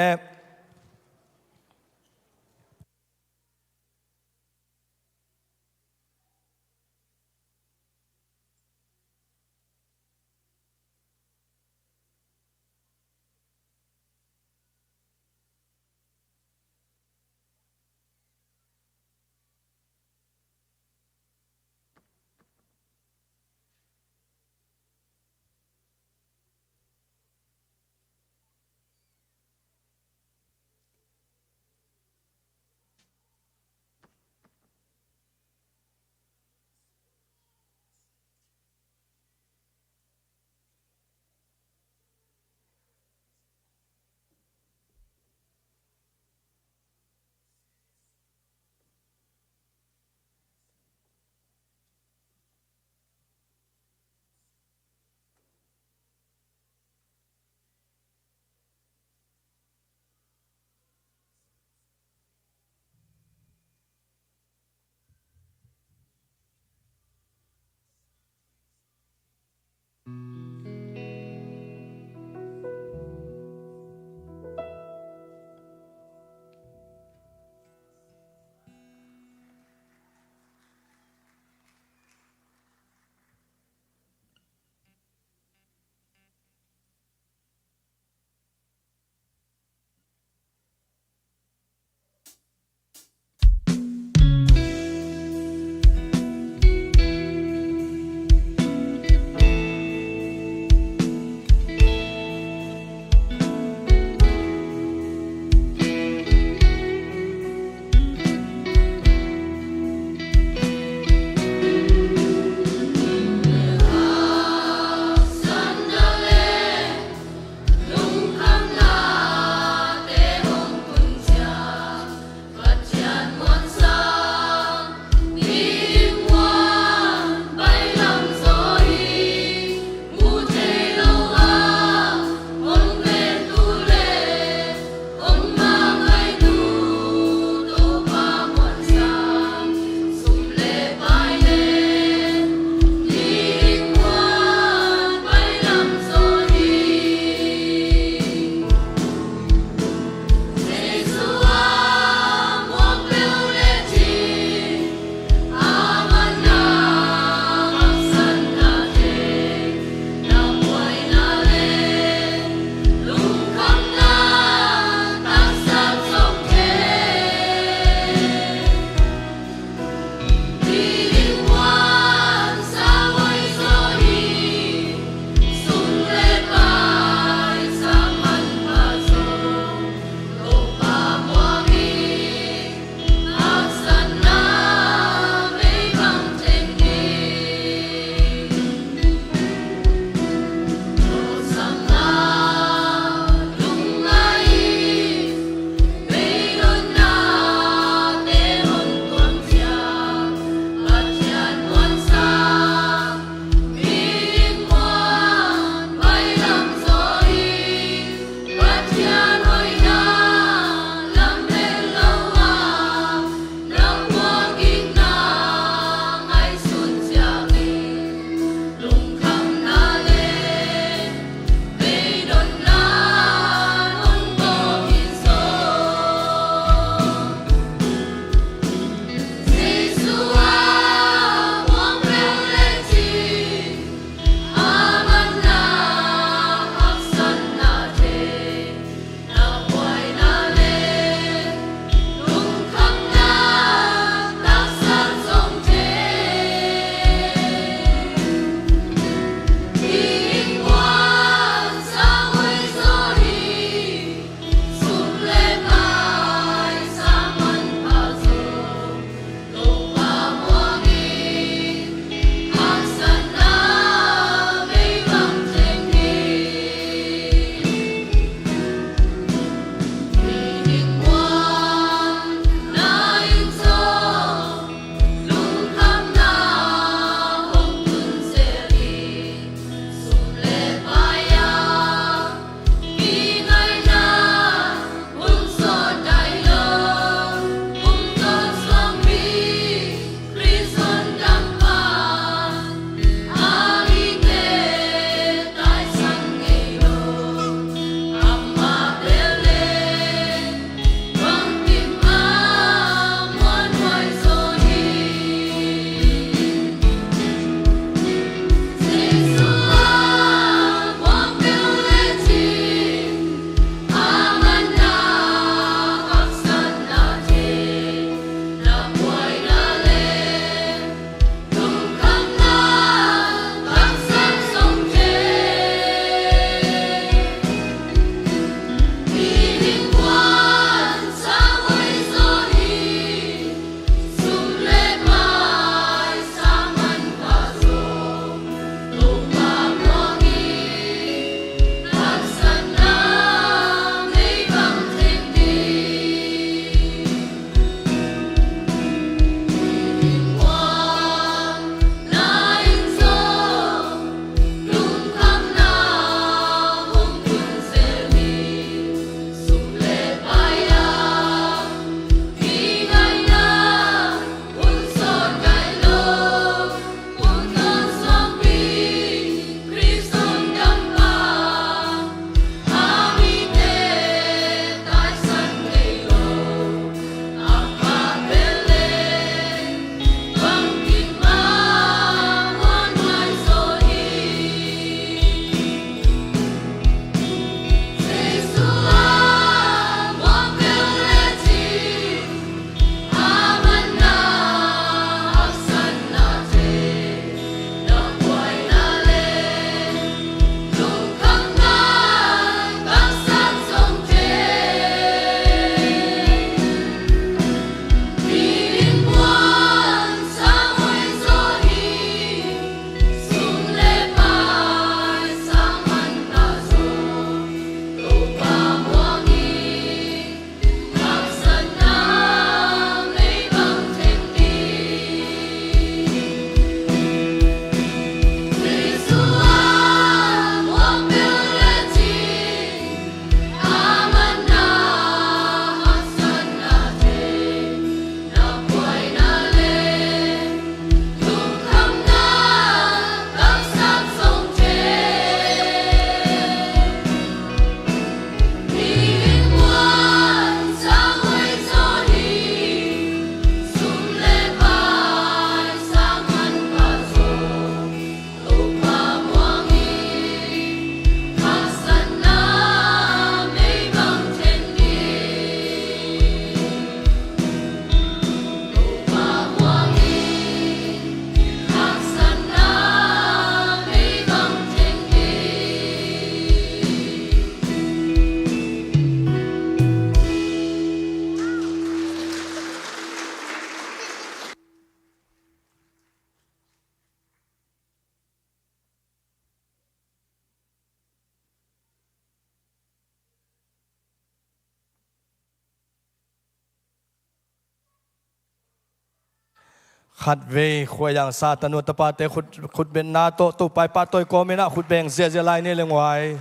Khatvei khuaiang sa tanu tapate khut, khutbetna tawh Topa i pahtawi kawm inah khutbeng ziahziah lai ni le nguai.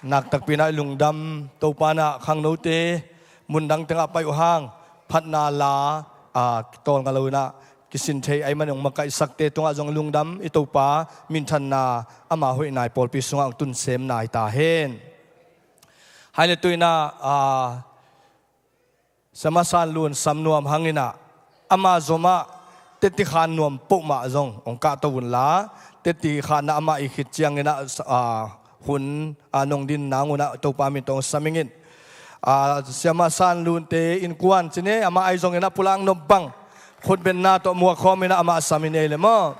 Naktakpi inah i lungdam Topa inah khangnote mundang tengah pai uh hang phatna la a, kitawlnga lo inah kisin thei ahih manin hong makaihsakte tungah zong i lungdam i Topa minthanna ama hoihna i pawlpi sungah hong tunsemna hi ta hen. Hai le tu inah a, Siamah San Lun sam nuam hang inah ama zomah teti khan nuam pohmah zong hong kahto unla, teti khanna amah i khit ciang inah a, hun a nong din nang unah Topa min tawh hong sam ingin. A, Siamah San Lunte innkuan cine amah ahi zong inah pulak nop bang khutbetna tawh muak khawm inah amah sam in ei le maw.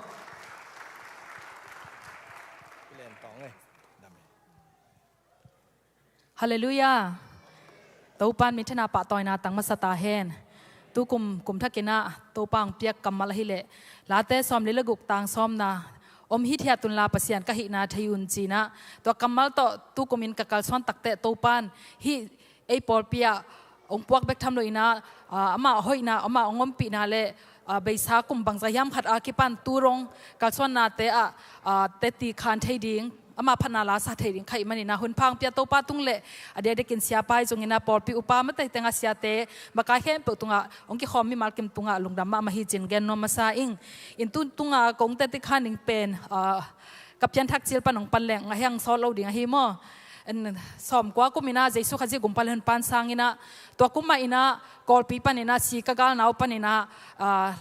Halleluiah. Topa in minthanna pahtawina tang masa ta hen. Tukum kum thak inah Topa hong piak kammal ahileh Late sawmli le guk tang sawmna om hithiat unla Pasian ka hihna thei un ci inah tua kammal tawh tukum in ka kalsuan takteh Topa in hih ei pawlpi ah hong puak bek tham lo inah, ah, amah hoihna, amah hong ompihna le, ah, beisa kum bangzah hiam khat a kipan tu dong kalsuannate ah, ah, teti khan thei ding, amah phatna la sa thei ding ka hih manin ah hun pha hong pia Topa tung le a diakdiakin siapa ahi zong inah pawlpi upa mate tengah siate makai khempeuh tungah hong kikhawm mimal kim tungah lungdam mahmah hi cin gen nuam masa ing. In tu tungah kong teti khan ding pen, ah, ka pianthak cil pan hong pan leng a hiang sawt lo ding ahi maw. En, sawmkua kum inah Jesu Khazih gumpa le hun pan sang inah tua kum mah inah Kawlpi pan inah si ka galna uh pan inah, ah,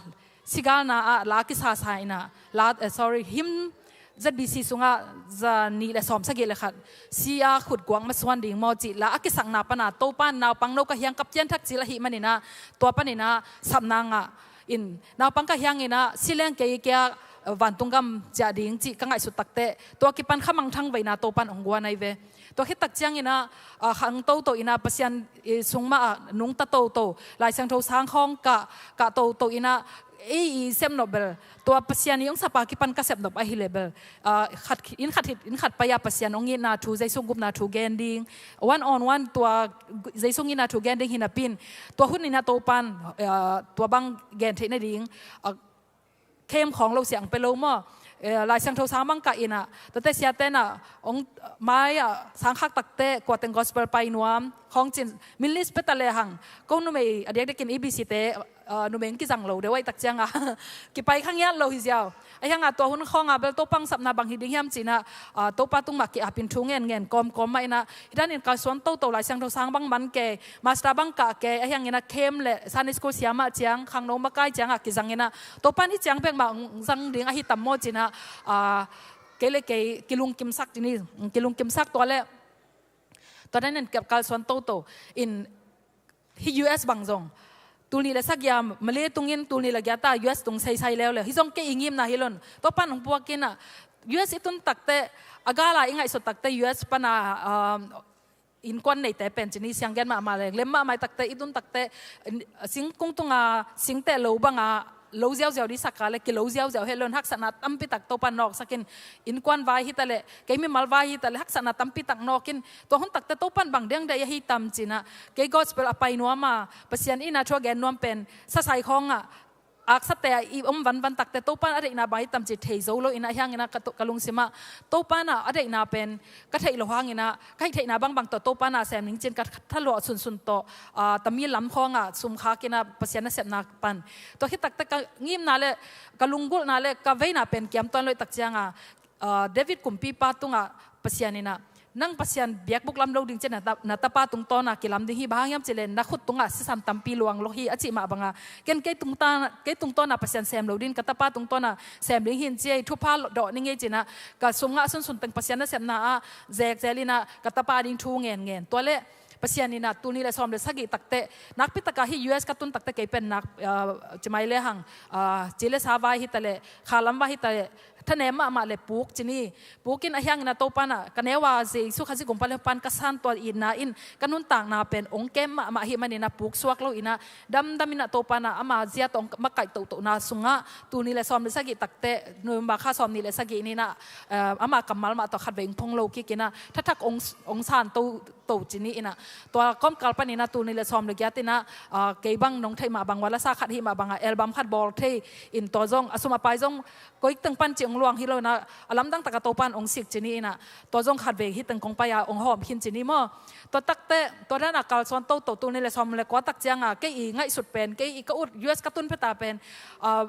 si galna ah la kisasa inah la, eh, sorry, him Z B C sungah za nih le sawm sagih le khat si a khut guak masuan ding maw cih la a kisakna pan a Topa in naupang no ka hiang ka pianthak cil ahih manin ah tua pan inah sapna ngah in naupang ka hiang inah si leng kei kia, eh, vantung gam ciah ding cih ka ngaihsut takteh tua kipan khamangthang veina Topa in hong guan ahi ve. Tua khit tak ciang inah, ah, khang toto inah Pasian i sung mah ah nungta toto Lai Siangtho sang khawng kah, kah toto inah ei i sepnop bel tua Pasian i hong sapa kipan ka sepnop ahileh bel, ah, khat, inn khat hit, inn khat pai ah Pasian hong itna thu, Jesu gupna thu gen ding, one on one tua Jesu itna thu gen ding hi napi in tua hun inah Topa in, ah, tua bang gen theih nading, ah, khem khawng lo siang pe lo maw. Eh, Lai Siangtho sang bang kah inah tuate siate inah hong mai ah sang khak takteh kua teng gospel pai nuam khawng cin min list pe ta lehang ko numei a diakdiakin E B C te, ah, numei hong kizang lo deuh ahih tak ciang a kipai kha ngiat lo hi ziau. Ahi hang a tua hun khawng a bel Topa hong sapna bang hi ding hiam ci inah, ah, Topa tung mah ki-ap in thu ngen ngen kawmkawm mah inah hih dan in kalsuan toto Lai Siangtho sang bang man kei, master bang kah kei, ahi hang inah khem le Sunday school siam ah ciang khangno makai ciang ah kizang inah Topa in hih ciang bek mah hong zang ding ahi tam maw ci inah, ah, kei le kei kilungkimsak ci ni, kilungkimsak tua le tua dan in kalsuan toto in hih U S bang zong tul nih le sagih a Malay tung in tul nih le giat a U S tung seisai leuleu. Hih zong kei i ngimna hi lo in Topa in hong puak inah U S i tun takteh a gal a i ngaihsut takteh U S pan a, um, innkuan neite pen ci ni siang gen mahmah leng lem mahmah i takteh i tun takteh, in, singkung tunga singteh lo bang a lo ziauziau ding sak a le kilo ziauziau het lo in haksatna tampi tak Topa in nawksak in innkuan vai hi ta le kei mimal vai hi ta le haksatna tampi tak nawk in tua hun takteh Topa in bang deng deih ahi tam ci inah kei gospel a pai nuam a Pasian itna thu a gen nuam pen sasai khawng ah aksate ah i om vanvan takteh Topa in a deihna bang hi tam ci thei zo lo inah ahi hang inah ka to-, ka lungsim ah Topa in a deihna pen ka theih loh hang inah ka hih theihna bangbang tawh Topa in a sem ning ci in ka thaluah sunsun tawh, ah, Tamil lam khawng ah sum khak inah Pasian nasepna pan. Tua khit takteh ka ngimna le ka lunggulhna le ka veina pen kiam tuan lo ahih tak ciang a, ah, David kumpipa tungah Pasian inah nang Pasian biakbuk lam lo ding ci in na ta-, na tapa tungtawn a kilam ding hi, bang hang hiam cih leh na khut tungah sisan tampi luang lo hi a cih mah bang a ken kei tungtawn, kei tungtawn a Pasian sem lo ding, ka tapa tungtawn a sem ding hi in ci ei, thupha dawh ning ei ci inah ka sum ngah sunsun teng Pasian nasepna ah zekzel inah ka tapa ding thu ngen ngen. Tua le Pasian inah tul nih le sawm le sagih takteh nakpi takah hih U S ka tun takteh kei pen nak, ah, ci mai le hang, ah, ci le sa vai hi ta le kha lam vai hi ta le thanem mahmah le puk ci ni. Puk in a hiangin a Topa in a ka neu a Jesu Khazih gumpa le pan ka san tua itna in ka nuntakna pen ong kem mahmah ahih manin a puk suak lo in a damdam in a Topa in a ama zia tawh ong makaih tohtohna sungah tul nih le sawm le sagih takteh November kha sawm nih le sagih ni in a, eh, ama kammal mah tawh khatvei ong phong lo kik in a thathak ong, ong san to to ci ni in a. Tua kawmkal panin a tul nih le sawm le giat in a, ah, kei bang nong theih mah bang ua lasa khat hih mah bang a album khat bawl thei in tua zong a sum a pai zong koi teng pan ci ong luang hi lo in a, a lamdang tak a Topa in ong sik ci ni in a. Tua zong khatvei hih teng kong pai a ong hawm khin ci ni maw. Tua takteh tua dan a kalsuan toto tul nih le sawm le kua tak ciang a kei i ngaihsut pen, kei i ka ut U S ka tun phet a pen, ah,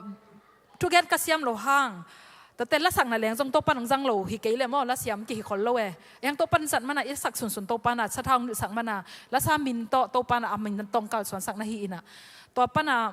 thugen ka siam lo hang. Tate lasakna leng zong Topa in ong zang lo hi kei le maw, lasiam kihi khol lo e. Eng Topa in zat man a i sak sunsun Topa in a sathau ong sak man a lasa min tawh Topa in a min tawh ong kalsuan sak na hi in a. Tua pan a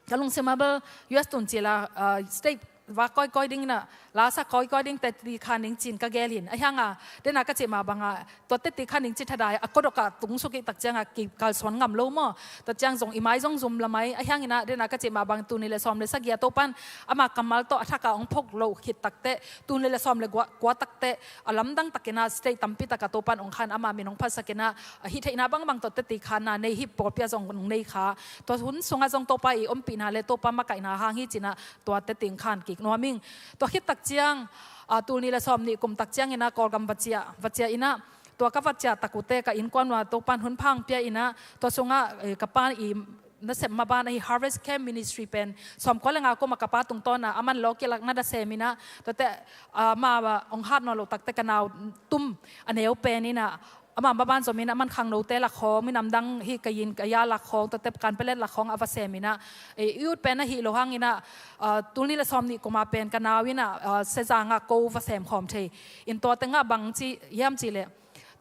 ka lungsim a bel U S tun ci la, ah, state va kawikawi ding in a, lasa kawikawi ding teti kha ning ci in ka gel hi in. A hiang a, den a ka cih mah bang a, tua teti kha ning ci thadai a kodok a tung suk i tak ciang a kikalsuan ngam lo maw. Tua ciang zong i mai zong zum lamai a hiang in a, den a ka cih mah bang tul nih le sawm le sagih a Topa in ama kammal tawh a thak a ong phong lo khit takteh tul nih le sawm le kua, kua takteh a lamdang tak in a state tampi tak a Topa in ong khan ama min ong phatsak in a, a hih theihna bangbang tawh teti khanna nei hi pawlpi a zong ong nei kha. Tua hun sungah zong Topa i ompihna le Topa makaihna hang hi ci in a tua teti ong khan kik nuam ing. Tua khit tak ciang, ah, tul nih le sawm nih kum tak ciang in a Kawlgam va ciah, va ciah in a tua ka va ciah tak uh teh ka innkuan ua Topa in hun pha ong pia in a, tua sungah, eh, ka pa i nasep maban ahi Harvest Camp Ministry pen sawmkua le nga kum a ka pa tungtawn a aman lawkilakna da sem in a, tua teh, ah, ama ong hat nawn loh takteh ka nau tum a neu pen in a, ama maban zom in a aman khangnote lak khawng, minam dang hi ka inn ka ia lak khawng, tua teh kanpelet lak khawng a va sem in a, eh, i ut pen ahih lo hang in a, ah, tul nih le sawm nih kum a pen ka nau in a, ah, Sezang ah ko va sem khawm thei in. Tua teng ah bang ci hiam cih leh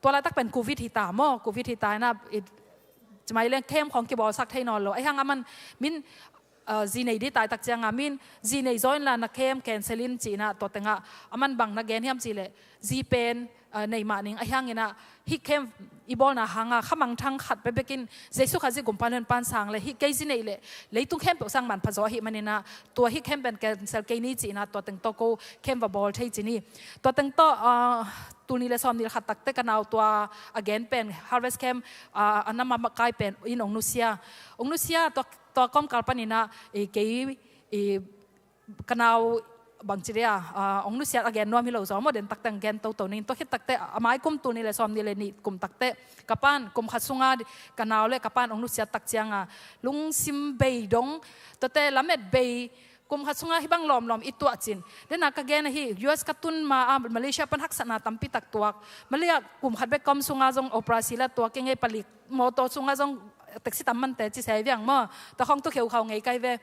tua laitak pen Covid hi ta maw, Covid hi ta in a, i, ci mai leng camp khawng kibawlsak thei nawn lo. A hiang aman min, ah, zi nei ding tai tak ciang a min zi nei zaw in la na camp cancel in ci in a, tua teng ah aman bang na gen hiam cih leh zi pen, ah, nei mah ning a hiang in a, hih camp i bawlna hang a kha mangthang khat bekbek in Jesu Khazih gumpa le honpa in sang le hih kei zi nei le leitung khempeuh sang manpha zaw ahih manin a, tua hih camp pen cancel kei ni ci in a, tua teng tawh ko camp va bawl thei ci ni. Tua teng tawh, ah, tul nih le sawm nih le khat takteh ka nau tua a gen pen Harvest Camp, ah, a nam a makai pen in ong nusia. Ong nusia tua, tua kawmkal panin a, i kei, i ka nau bangci dia, ah, ong nusiat a gen nuam hi lo zaw maw, den takteh ong gen toto ning. Tua khit takteh a mai kum tul nih le sawm nih le nih kum takteh ka pa in kum khat sungah ka nau le ka pa in ong nusiat tak ciang a lungsim bei dong, tua teh lamet bei, kum khat sungah hih bang lawmlawm i tuah cin. Den a ka gen ahi, U S ka tun ma a Malaysia pan haksatna tampi tak tuak. Malaysia kum khat bek ka om sungah zong operasi la tuak ing ei, palik motor sungah zong taxi tam mante ci se viang maw. Tua khawng tu kheu khau ngei kai ve.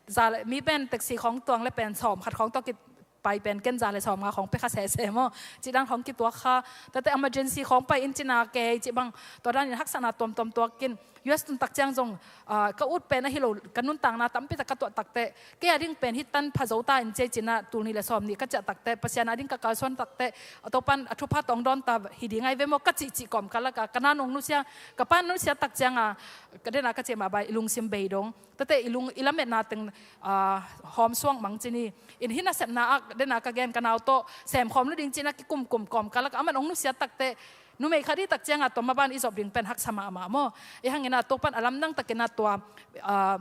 Za le, mi pen taxi khawng tuang le pen sawm khat khawng tua ki pai pen ken za le sawm nga khawng pia kha sese maw. Ci dan khawng kituak kha. Tua teh emergency khawng pai in ci na kei ci bang. Tua dan in haksatna tuamtuam tuak kin. U S tun tak ciang zong, ah, ka ut pen ahi lo, ka nuntakna tampi tak ka tuah takteh kei a ding pen hih tan pha zo ta in ci ei ci in a, tul nih le sawm nih ka ciah takteh Pasian a ding ka kalsuan takteh a Topa in a thupha tawh ong dawn ta hi ding ahi ve maw ka cihcih kawmkal lak a ka nau ong nusia, ka pa in nusia tak ciang a, ka den a ka cih mah bang i lungsim bei dong. Tua teh i lung, i lametna teng, ah, hawm suak mang ci ni. In hih nasepna ah den a ka gen ka nau tawh sem khawm lo ding ci in a kikumkum kawmkal lak a aman ong nusia takteh numei khat i tak ciang a tua maban i zop ding pen haksa mahmah maw. I hang in a Topa in a lamdang tak in a tua, ah,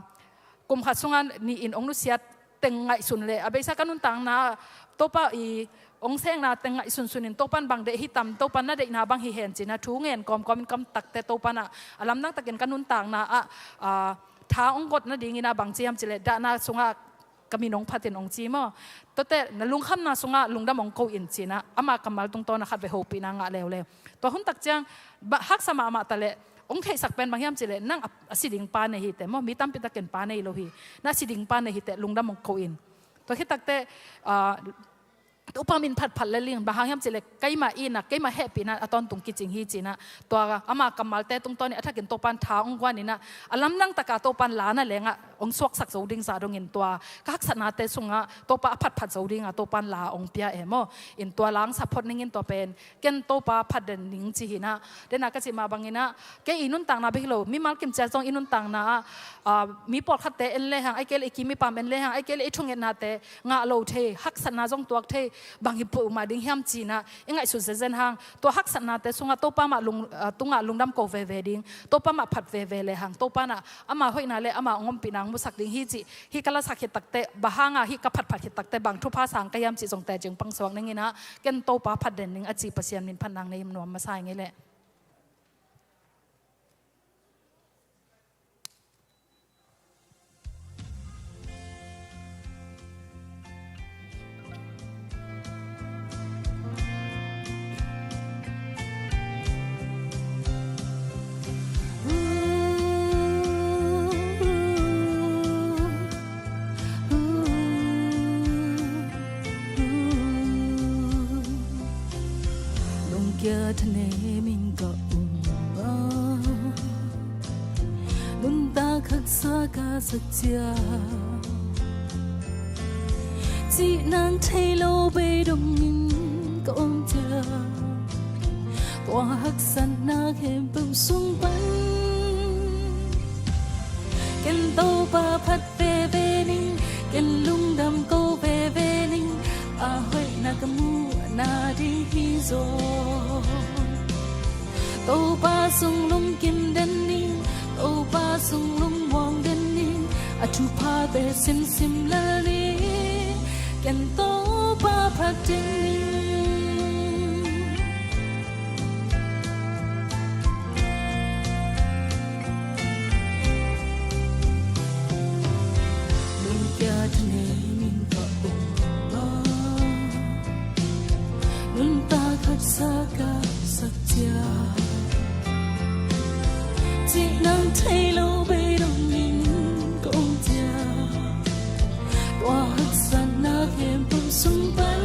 kum khat sungah nih in ong nusiat teng ngaihsun le a beisa ka nuntakna Topa i ong sengna teng ngaihsunsun in Topa in bang deih hi tam, Topa in na deihna bang hi hen ci in a thu ngen kawmkawm in ka om takteh Topa in a lamdang tak in ka nuntakna ah, ah, tha ong got nading in a bang ci hiam cih leh dahna sungah ka min ong phat in ong ci maw. Tua teh na lungkhamna sungah lungdam ong ko in ci in a ama kammal tungtawn a khatvei hopihna ngah leuleu. Tua hun tak ciang, ba, haksa mahmah ta leh ong theihsak pen bang hiam cih leh nang a, a si ding pa nei hi teh maw, mi tampi tak in pa nei lo hi. Na si ding pa nei hi teh lungdam ong ko in. Tua khit takteh, ah, Topa min phatphat le ling, bang hang hiam cih leh keima itna, keima hehpihna a tawntung kicing hi ci-in ah, tua ama kammalte tungtawn in a thakin Topa'n tha hong guan in ah, a lamdang takin Topa'n la naleng ah hong suaksak zo ding zah dongin tua ka haksatnate sungah Topa a phatphat zo ding a Topa'n la hong pia e maw. In tua la hong sap phot ning in tua pen, ken Topa phat den ning ci hi in ah. Dena ka cih mah bangin ah, kei i nuntakna bek hi lo, mimal kimciat zong i nuntakna ah, ah, mi pawlkhatte en lehang, ahih kei leh i kim i pam en lehang, ahih kei leh i thungetnate ngah lo thei, haksatna zong tuak thei, bang hi peuhmah ding hiam ci-in ah i ngaihsut zenzen hang. Tua haksatnate sungah Topa mah lung, ah, tungah lungdam ko veve ding, Topa mah phat veve lehang, Topa'n ah ama hoihna le ama hong ompihna hong musak ding hi cih, hih ka lasak khit takteh, bang hang a hih ka phatphat khit takteh bang thupha sang ka hiam cih zong teci hong pangsuak ning in ah, ken Topa phat den ning a ci Pasian min phat nang nei nuam masa ing ei leh. Lungkia thanem in ka um a, nuntak haksa ka sak ciang, cih nang thei lo bei dongin ka om ciang, tua haksatna khempeuh sung pan ken Topa phat veve ning, ken lungdam ko veve ning, a hoihna ka muh nading hi zaw. Topa sung lungkim den ning, Topa sung lungmuang den ning, a thuphate simsim lel ning, ken Topa phat den ning. Lungkia thanem in ka um a, nuntak haksa ka sak ciang, cih nang thei lo bei dongin ka om ciang, tua haksatna khempeuh sung pan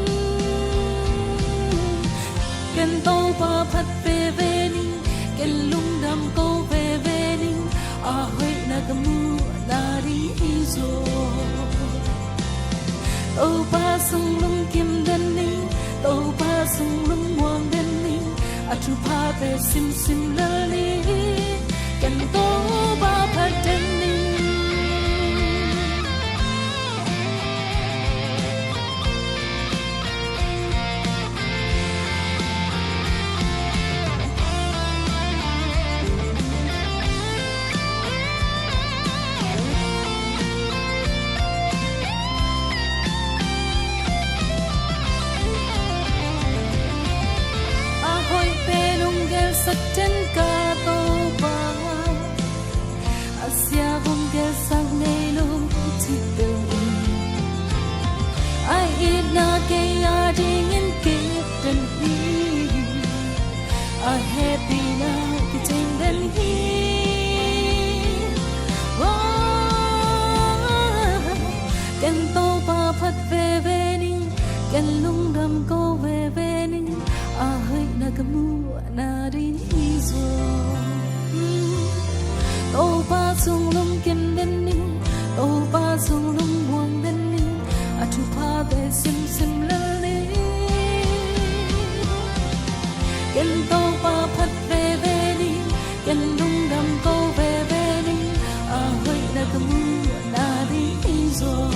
ken Topa phat veve ning, ken lungdam ko veve ning, a hoihna ka muh nading hi zaw. Topa sung lungkim den ning, Topa sung lungmuang den ning, a thuphate simsim lel ning, ken Topa phat den ning. A hoih pen hong gelsak den ka Topa, a sia hong gelsak ngei lo cih peuh in, a itna kei adingin kip den hi, a hehpihna kicing den hi. Ken Topa phat veve ning, ken lungdam ko veve ning, a hoihna ka muh nading hi zaw. Topa sung lungkim den ning, Topa sung lungmuang den ning, a thuphate simsim lel ning. Ken Topa phat veve ning, ken lungdam ko veve ning, a hoihna ka muh nading hi zaw.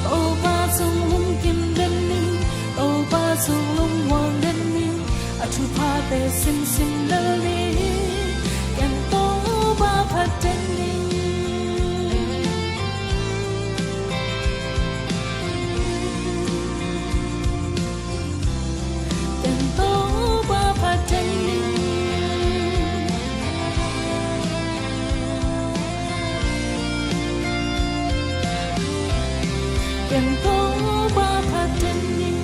Topa sung lungkim den ning, Topa sung lungmuang den ning, a thuphate simsim lel ning, ken Topa phat den ning. Ken Topa phat den ning. Ken Topa phat den ning.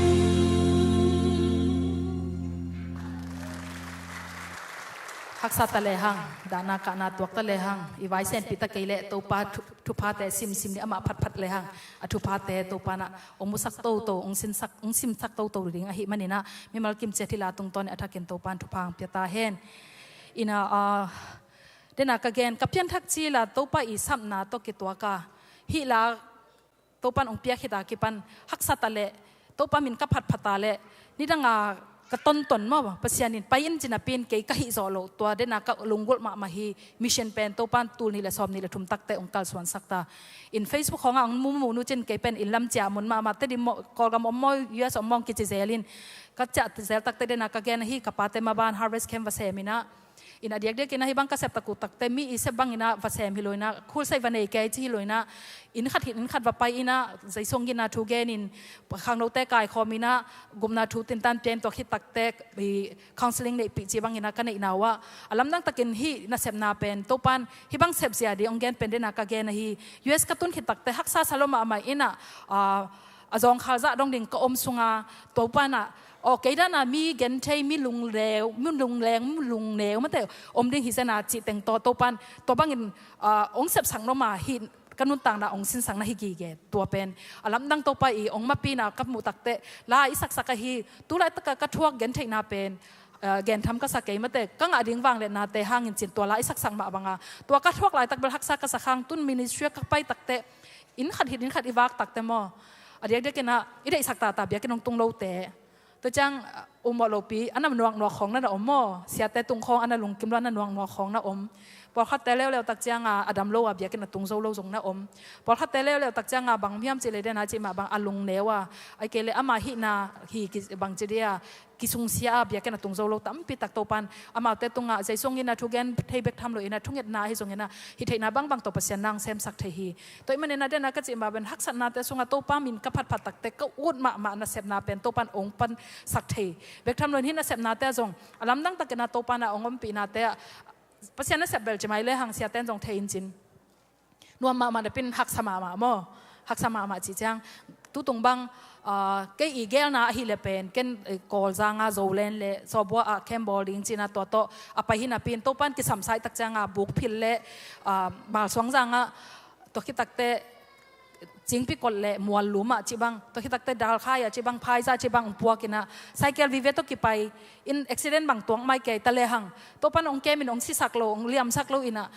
Haksa ta lehang, dahna kahna tuak ta lehang, i vai senpih ta kei leh Topa thu-, thuphate simsim ni, amah phatphat lehang a thuphate Topa in ah hong musak toto, hong sinsak, hong simsak toto ding ahih manin ah, mimal kimciat hih la tungtawn in a thakin Topa in thupha hong pia ta hen. In ah, ah, den a ka gen, ka pianthak cil a Topa i sapna tawh kituak a, hih la Topa in hong piak khit a kipan haksa ta leh, Topa min ka phatphat a leh, nidang a ka tonton maw, Pasian in pai in ci napi in kei ka hih zawh loh, tua den a ka lunggulh mahmah hi. Mission pen Topa in tul nih leh sawmnih leh thum tak teh hong kalsuansak ta. In Facebook khawng ah hong mumu nu cin kei pen inn lam ciah mun mahmah, Tedim maw, Kawlgam om maw, U S om maw hong kici zel in, ka ciah zel tak teh den a ka gen ahi, ka pate maban harvest camp va sem in ah, in a diakdiak in ah hih bang ka sep tak uh tak teh mi i sep bang in ah va sem hi lo in ah, khulsai va nei kei ci hi lo in ah, inn khat khit inn khat va pai in ah, Zeisu hong ginna thu gen in, khangnote kaikhawm in ah, gupna thu tintan pia in, tua khit tak teh i counselling neihpih ci bang in ah ka neihna uh ah, a lamdang takin hih nasepna pen Topa in hih bang sep zia ding hong gen pen den a ka gen ahi. U S ka tun khit tak teh haksa sa lua mahmah in ah, ah, a zawngkhal zah dong ding ka om sung a, Topa in ah, aw, kei dan a mi genthei, mi lungneu, mi lungneu, mi lungneu mate om ding hi zen a cih teng tawh Topa in tua bangin, ah, hong sepsak nuam a, hih ka nuntakna hong sinsakna hi gige. Tua pen a lamdang Topa i hong mapihna ka muh tak teh la i saksak ahi. Tu laitak a ka thuak gentheihna pen, ah, gentham ka sa kei mate, ka ngah ding vangliatnate hangin cin tua la i saksak mah bang a, tua ka thuak laitak bel haksa ka sa hang, tun ministry ah ka pai tak teh, inn khat khit inn khat i vak tak teh maw, a diakdiak in ah i deihsak tata biakinn hong tung lote, tua ciang, ah, um awh lopi, a na nuaknuak khawng na na om maw, siate tung khawng a na lungkim lua, a na nuaknuak khawng na om. Pawlkhatte leuleu tak ciang a, a dam lo a biakinn a tung zo lo zong na om. Pawlkhatte leuleu tak ciang a, bang hiam cih leh den a cih mah bang a lungneu a, ahih kei leh ama hihna hi ki-, bang ci dia, kisungsia a biakinn a tung zo lo tampi tak Topa in amaute tungah Zeisu hong ginna thu gen thei bek tham lo in ah, thungetna ahi zong in ah, hih theihna bangbang tawh Pasian na hong semsak thei hi. Tua ahih manin ah den a ka cih mah pen haksatnate sungah Topa min ka phatphat tak teh ka ut mahmah nasepna pen Topa in hong pansak thei bek tham lo in, hih nasepnate ah zong a lamdang takin ah Topa in ah hong ompihnate ah, Pasian nasep bel ci mai lehang siate in zong thei in cin, nuam mahmah napi in haksa mahmah maw, haksa mahmah cih ciang, tutung bang, ah, kei i gelna ahih leh pen ken, eh, Kawlzang a Zoland leh Sawbua ah camp bawl ding ci in ah tua tawh a pai hi napi in, Topa in kisam sa ih tak ciang a Bukphil leh, ah, Malsuangzang ah, tua khit tak teh Cingpikot leh Muallum ah cih bang, tua khit tak teh Dalkhai ah cih bang, Phaizah cih bang hong puak in ah, cycle vive tawh kipai in accident bang tuak mai kei ta lehang, Topa in hong kem in, hong sisak lo, hong liamsak lo in ah,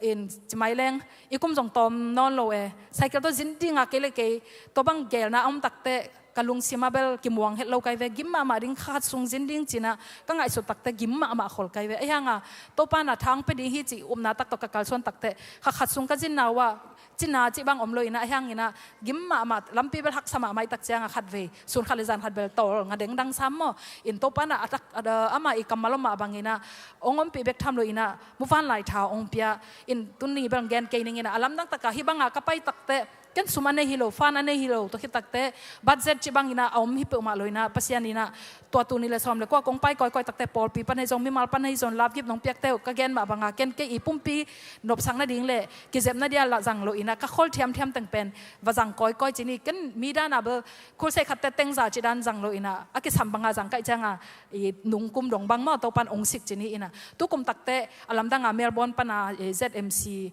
in ci mai leng, i kum zong tawm nawn lo e, cycle tawh zin ding a kei leh kei, tua bang gelna a om tak teh ka lungsim ah bel kimuang het lo kai ve, gim mahmah ding, kha khat sung zin ding ci in ah ka ngaihsut tak teh gim mahmah khol kai ve. Ahih hang a Topa in ah thang pia ding hi cih upna tak tawh ka kalsuan tak teh, kha khat sung ka zinna uh ah, cina cih bang om lo in ah, ahih hang in ah gim mahmah, lampi bel haksa mahmah ih tak ciang a khatvei, sun khat leh zan khat bel tawl nga dengdang sam maw. In Topa in ah a tak, a, ama i kammal om mah bang in ah hong ompih bek tham lo in ah, muvanlai tha hong pia. In tuni bel gen kei ning in ah, a lamdang tak a hih bang a ka pai tak teh ken sum a nei hi lo, fund a nei hi lo, tua khit tak teh budget cih bang in ah a om hi peuhmah lo in ah, Pasian in ah tua tul nih leh sawm leh kua kong pai kawikawi tak teh pawlpi pan ahi zong, mimal pan ahi zong, love gift nong piakte uh, ka gen mah bang a ken kei i pumpi nopsak nading leh kizepna dia lah zang lo in ah, ka khol thiamthiam teng pen va zang kawikawi ci ni. Ken mi dan a bel khulsai khat teh teng za cih dan zang lo in ah, a kisam bang a zang ka hih ciang a, i nungkum dong bang maw, Topa in hong sik ci ni in ah. Tukum tak teh a lamdang a Melbourne pan a, eh, Z M C,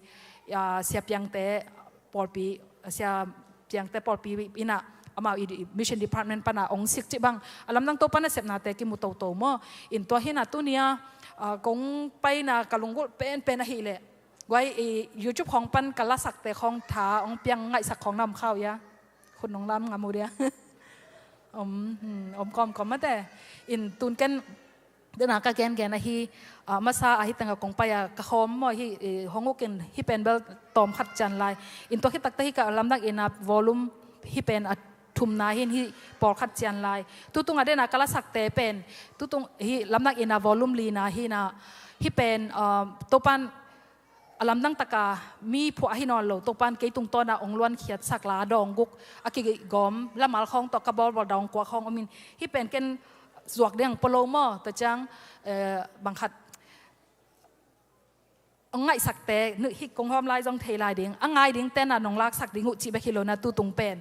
ah, Sia Piangte pawlpi, Sia Piangte pawlpi in ah, amau i, i mission department pan a hong sik cih bang, a lamdang Topa nasepnate kimu toto maw. In tua hi in ah tuni a, ah, kong paina ka lunggulh penpen ahih leh, guai, i YouTube khawng pan ka lasakte khawng tha hong piang ngaihsak khawng na om kha uh hia? Khut nong lam ngam uh dia. Om, hmm, om kawmkawm mate. In tun ken den a ka gengen ahi, ah, masa ahi teng a kong pai a ka hawm maw hi, eh, hong uk in, hih pen bel tawm khat cian lai. In tua khit tak teh hih ka lamdang inn a volume hih pen a thumna hi in, hih pawlkhat cian lai. Tutung a den a ka lasakte pen, tutung hih lamdang inn a volume lina hi in ah, hih pen, ah, Topa in a lamdang tak a mi phuah ahi nawn lo, Topa in kei tungtawn a hong luankhiatsak la dawng guk a kigawm lamal khawng tawh ka bawlbawl dawng kua khawng om in, hih pen ken zuak ding pua lo maw, tua ciang, eh, bang khat hong ngaihsakte, hih kong hawm lai zong thei lai ding, a ngai dingte in ah nong laksak ding uh cih bek hi lo in ah tutung pen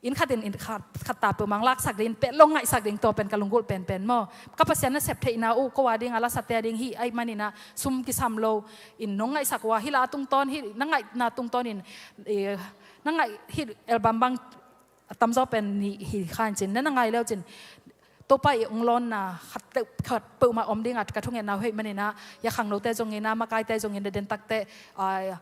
Inn khat in inn khat, khat ta peuhmah hong laksak ding, pet lo ngaihsak ding, tua pen ka lunggulh penpen maw. Ka Pasian nasep theihna uh, ko a ding a, lasate a ding hi ahih manin ah, sum kisam lo in nong ngaihsak uh a, hih la a tungtawn, hih na ngaihna tungtawn in, eh, na ngaih hih album bang a tamzaw pen nih hi kha in cin, na na ngai le uh cin, Topa i hong lawnna khat teuh, khat peuhmah om ding a ka thungetna uh ahih manin ah, hih a khangnote zongin ah, makaite zongin ah, den takte, ah,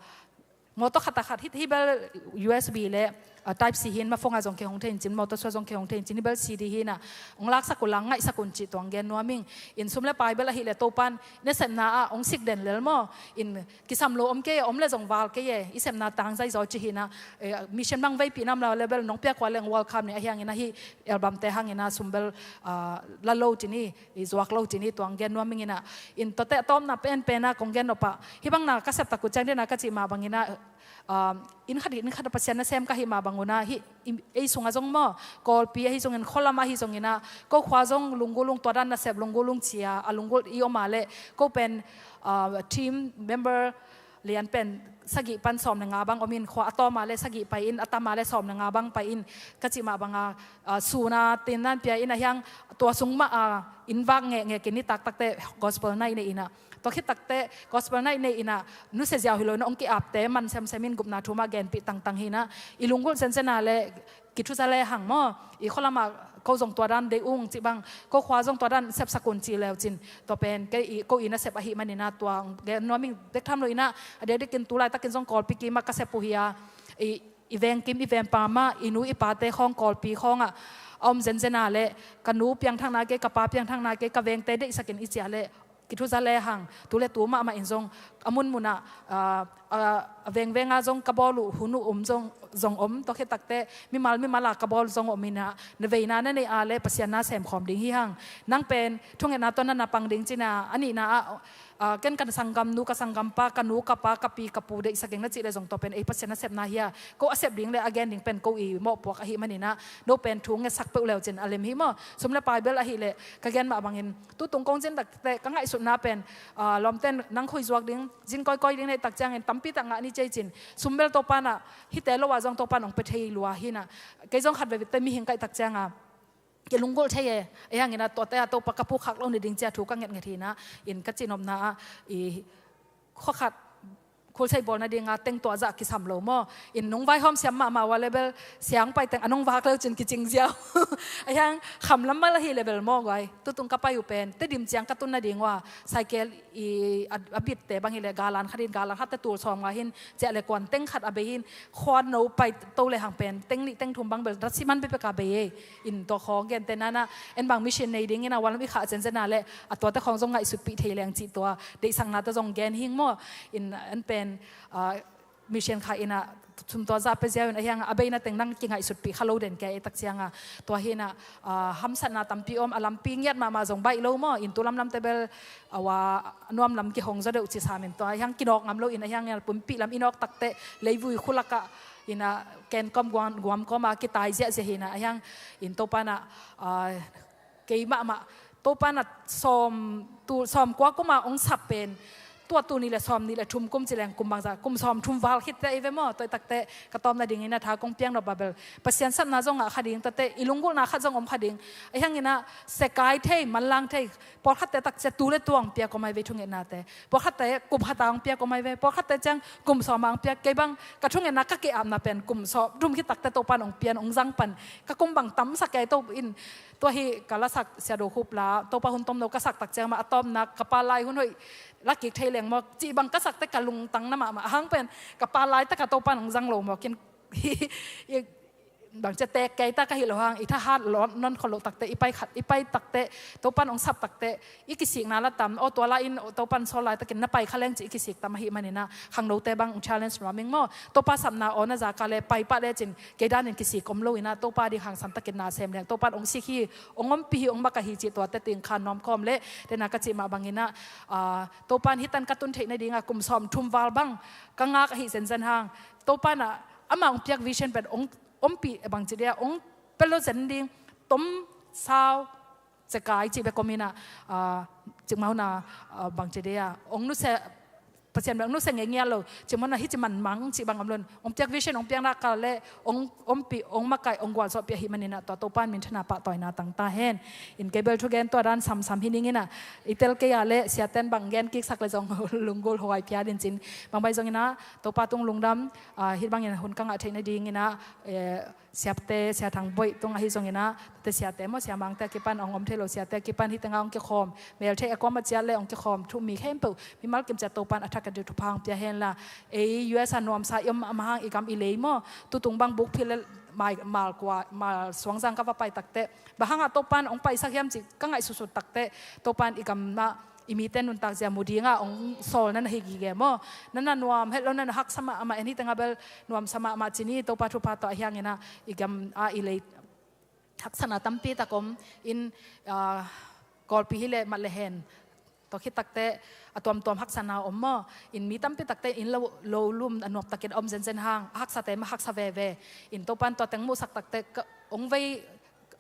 mawtaw khat a khat, hih, hih bel U S B le, ah, Type C hi in, ma phone ah zong khek hong thei in cin, mawtaw sung ah zong khek hong thei in cin, hih bel C D hi in ah, hong laksak un la, ngaihsak un cih tua hong gen nuam ing. In sum le pai bel ahih leh Topa'n nasepna ah hong sik den lel maw. In kisam lo om kei e, om le zong val kei e, i sepna tangzai zaw ci hi in ah, eh, mission bang veipih na om le bel nong piak uh a leng welcome ni, ahih hangin ah hih albumte hangin ah sum bel, ah, la lo ci ni, i zuak lo ci ni, tua hong gen nuam ing in ah. In tuate a tawpna penpen ah kong gen nop ah, hih bang na ka sep tak uh ciang, den a ka cih mah bangin ah, ah, inn khat, inn khat a Pasian nasem ka hih mah bang un ah, hih i, ei sung ah zong maw, Kawlpi ahi zongin, khualam ahi zongin ah, ko khua zong lunggulh ung, tua dan nasep lunggulh ung ci a, a lunggulh i om a leh, ko pen, ah, team member lian pen sagih pan sawm le nga bang om in, khua a tawm a leh sagih pai in, a tam a leh sawm le nga bang pai in, ka cih mah bang a, ah, sun a tin nan pia in, ahih hang tua sung mah a inn vak ngekngek in, nitak takte gospel na i neih in ah, tua khit takte gospel na i neih in ah, nusia ziau hi lo in ah hong ki-apte man semsem in, gupna thu mah genpih tangtang hi in ah, i lunggulh zenzen a leh kithuza lehang maw, i khualam ah ko zong tua dan deih ung cih bang, ko khua zong tua dan sepsak un ci le uh cin, tua pen kei i, ko i nasep ahih manin ah tua hong gen nuam ing. Bek tham lo in ah, a diakdiakin tu laitakin zong Kawlpi kim ah ka sep uh hi a, i, i veng kim, i veng pam ah, i nu i pate khawng Kawlpi khawng ah a om zenzen a leh, ka nu piangthakna kei, ka pa piangthakna kei, ka vengte deihsak in i cih a leh, kithuza lehang, tu le tu mahmah in zong, a munmun ah, ah, ah, a vengveng ah zong ka bawl uh hun uh om zong, zong om, tua khit takte mimal mimal ah ka bawl zong om in ah, na veina na neih a leh Pasian na sem khawm ding hi hang. Nang pen thungetna tawh na na pang ding ci in ah, a nihna ah, ah, ken ka sanggamnu, ka sanggampa, ka nu, ka pa, ka pi, ka pu deihsak ing na cih leh zong, tua pen ei Pasian nasepna hi a, ko a sep ding le a gen ding pen ko i mawhpuak ahih manin ah, no pen thu ngetsak peuh le uh cin a lem hi maw. Sum le pai bel ahih leh ka gen mah bangin, tutung kong zin takte ka ngaihsutna pen, ah, lawmte'n nang khui zuak ding, zin kawikawi ding neih tak ciangin tampi tak ngah ni ci ei cin, sum bel Topa'n ah, hihte lo ah zong Topa'n hong pia thei lua hi in ah, kei zong khat veivei te mihing ka hih tak ciang a, kei lunggulh thei e, ahih hangin ah tuate ah Topa ka puk khak lo ni ding ci a thu ka ngetnget hi in ah, in ka cihnopna ah, i khua khat khualsei bawl nading a teng tua zah kisam lo maw. In nong vaihawm siam mahmah uh a leh bel, sia hong pai teng a nong vak le uh cin kicing ziau. Ahih hang kham lam mal ahih leh bel maw guai. Tutung ka pai uh pen, Tedim ciang ka tun nading uh a, cycle i a, a bitte bang hi leh, galan khat in, galan khat te tul sawm nga hi in, ciah leh kuan teng khat a bei hi in, khua no pai to lehang pen teng nih teng thum bang bel, rat siman bekbek a bei e. In tua khawng gente na na, en bang mission nei ding in a, vanlam i khah zenzen a leh, a tuate khawng zong ngaihsutpih thei leng cih tua deihsakna tawh zong gen hi ing maw. In en pen, ah, mission khah in a, sum tua zah pia ziau in, ahih hang a beina teng nang kingaihsutpih kha lo den kei ei tak ciang a, tua hi in a, ah, hamsatna tampi om, a lampi ngiat mahmah zong baih lo maw. In tu lamlamte bel, a, a nuam lam kihong zaw deuh ci sam in, tua ahih hang kinawk ngam lo in, ahih hang a pumpih lam i nawk takte leivui khulak ah, in a, ken kawm guam, guam kawm a kitai ziahziah hi in a, ahih hang in Topa'n ah, ah, kei mahmah, Topa'n ah sawm, tul sawm kua kum a hong sap pen, tua tul nih le sawm nih le thum kum ci leng kum bangzah, kum sawm thum val khit te ei ve maw. Tua hi takte ka tawpna ding in a tha kong piak nop a bel, Pasian sapna zong ngah kha ding, tuate i lunggulhna khat zong om kha ding. Ahih hang in a, sekai thei, manlang thei, pawlkhatte tak ciang tu le tu a hong piak om ahi ve thungetnate. Pawlkhatte kum khat a hong piak om ahi ve. Pawlkhatte ciang kum sawm a hong piak. Kei bang ka thungetna ka ki-apna pen kum sawm thum khit takte Topa'n hong pian, hong zang pan. Ka kum bang tamsak kei to in, tua hi ka lasak Sia Do Khup la, Topa hun tomno ka sak tak ciang mah, a tawpna ka pa lai hun hoih la kik thei leng maw, cih bang ka sak teh ka lungtang na mahmah. Ahih hang pen ka pa lai tak a Topa'n hong zang lo maw. Ken bang ci a, tek kei ta ka hi lo hang, i thahat lo, non khol lo takte, i pai khat, i pai takte, Topa'n hong sap takte, i kisikna la tam, aw tua lai in Topa'n sawl laitakin na pai kha leng ci i kisik tam ahih manin a, khangnote bang challenge nuam ing maw. Topa sapna aw na zak a leh pai pah lecin, kei dan in kisik om lo in a, Topa ding hangsan takin na sem leng, Topa'n hong sik hi, hong ompih hi, hong mak ahi cih tua teh teng khan nuam khawm leh, tena ka cih mah bang in a, ah, Topa'n hih tan ka tun theih nading a kum sawm thum val bang ka ngak ahi zenzen hang, Topa'n a, amah hong piak vision pen hong ompih, bang ci dia, hong pia lo zen ding, tom, sau, sekai cih bek om in a, ah, cikmah hun a, ah, bang ci dia, hong nusia, Pasian bel nusia ngei ngiat lo, ci mawk na hi ci manmang cih bang om lo in, hong piak vision, hong piak nak kal leh hong ompih, hong makaih, hong gualzawhpih ahih manin ah, tua Topa in minthanna pahtawina tang ta hen. In kei bel thugen tua dan samsam hi ning in ah, i tel kei a leh siate'n bang gen kiksak leh zong lunggulh huai phial in cin. Bang bang zongin ah, Topa tung lungdam, ah, hih bangin hun ka ngah theih nadingin ah, eh, siate, Sia Thang Boih tung ahi zongin ah, tuate siate maw, Sia Mangte a kipan, hong om thei lo siate a kipan, hih tengah hong kikhawm, mel thei a kuamah ciat leh hong kikhawm thu mi khempeuh, mimal kim ciat Topa in a thak a ding thupha hong pia hen la. Ei U S a nuamsa i om mah hang, i gam i lei maw, tutung bang bukphil leh mai, mal kua, mal suangzang ka va pai tak teh, bang hangah Topa in hong paisak hiam cih ka ngaihsutsut tak teh, Topa in i gam ah i mite nuntak zia mu ding a hong sawl na na hi gige maw. Na na nuam het lo, na na haksa mahmah, en hih tengah bel nuamsa mahmah ci ni, Topa thupha tawh ahih hangin ah, i gam ah i lei haksatna tampi tak om in, ah, Kawlpi hi leh mat leh hen, tua khit tak teh a tuamtuam haksatna om maw. In mi tampi tak teh inn lo, lo lum a nuam takin a om zenzen hang, a haksate mah haksa veve. In Topa in tua teng muhsak tak teh, ka, hong vei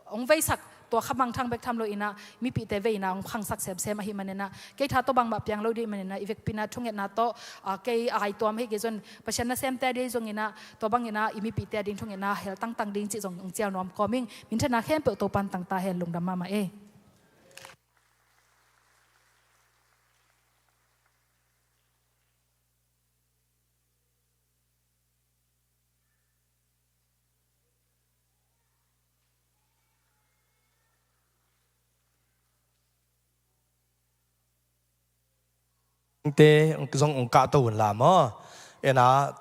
hong veisak tua kha mangthang bek tham lo in ah, mipihte veina hong khangsak semsem ahih manin ah, kei tha tawh bangmah piang lo ding manin ah, i vekpi in ah thungetna tawh, ah, kei a aituam hi kei zong, Pasian nasemte a ding zongin ah, tua bangin ah i mipihte a ding thungetna hel tangtang ding cih zong hong cial nuam kawm ing. Minthanna khempeuh Topa in tang ta hen, lungdam mahmah ei. Te zong hong kahto un la maw. En ah,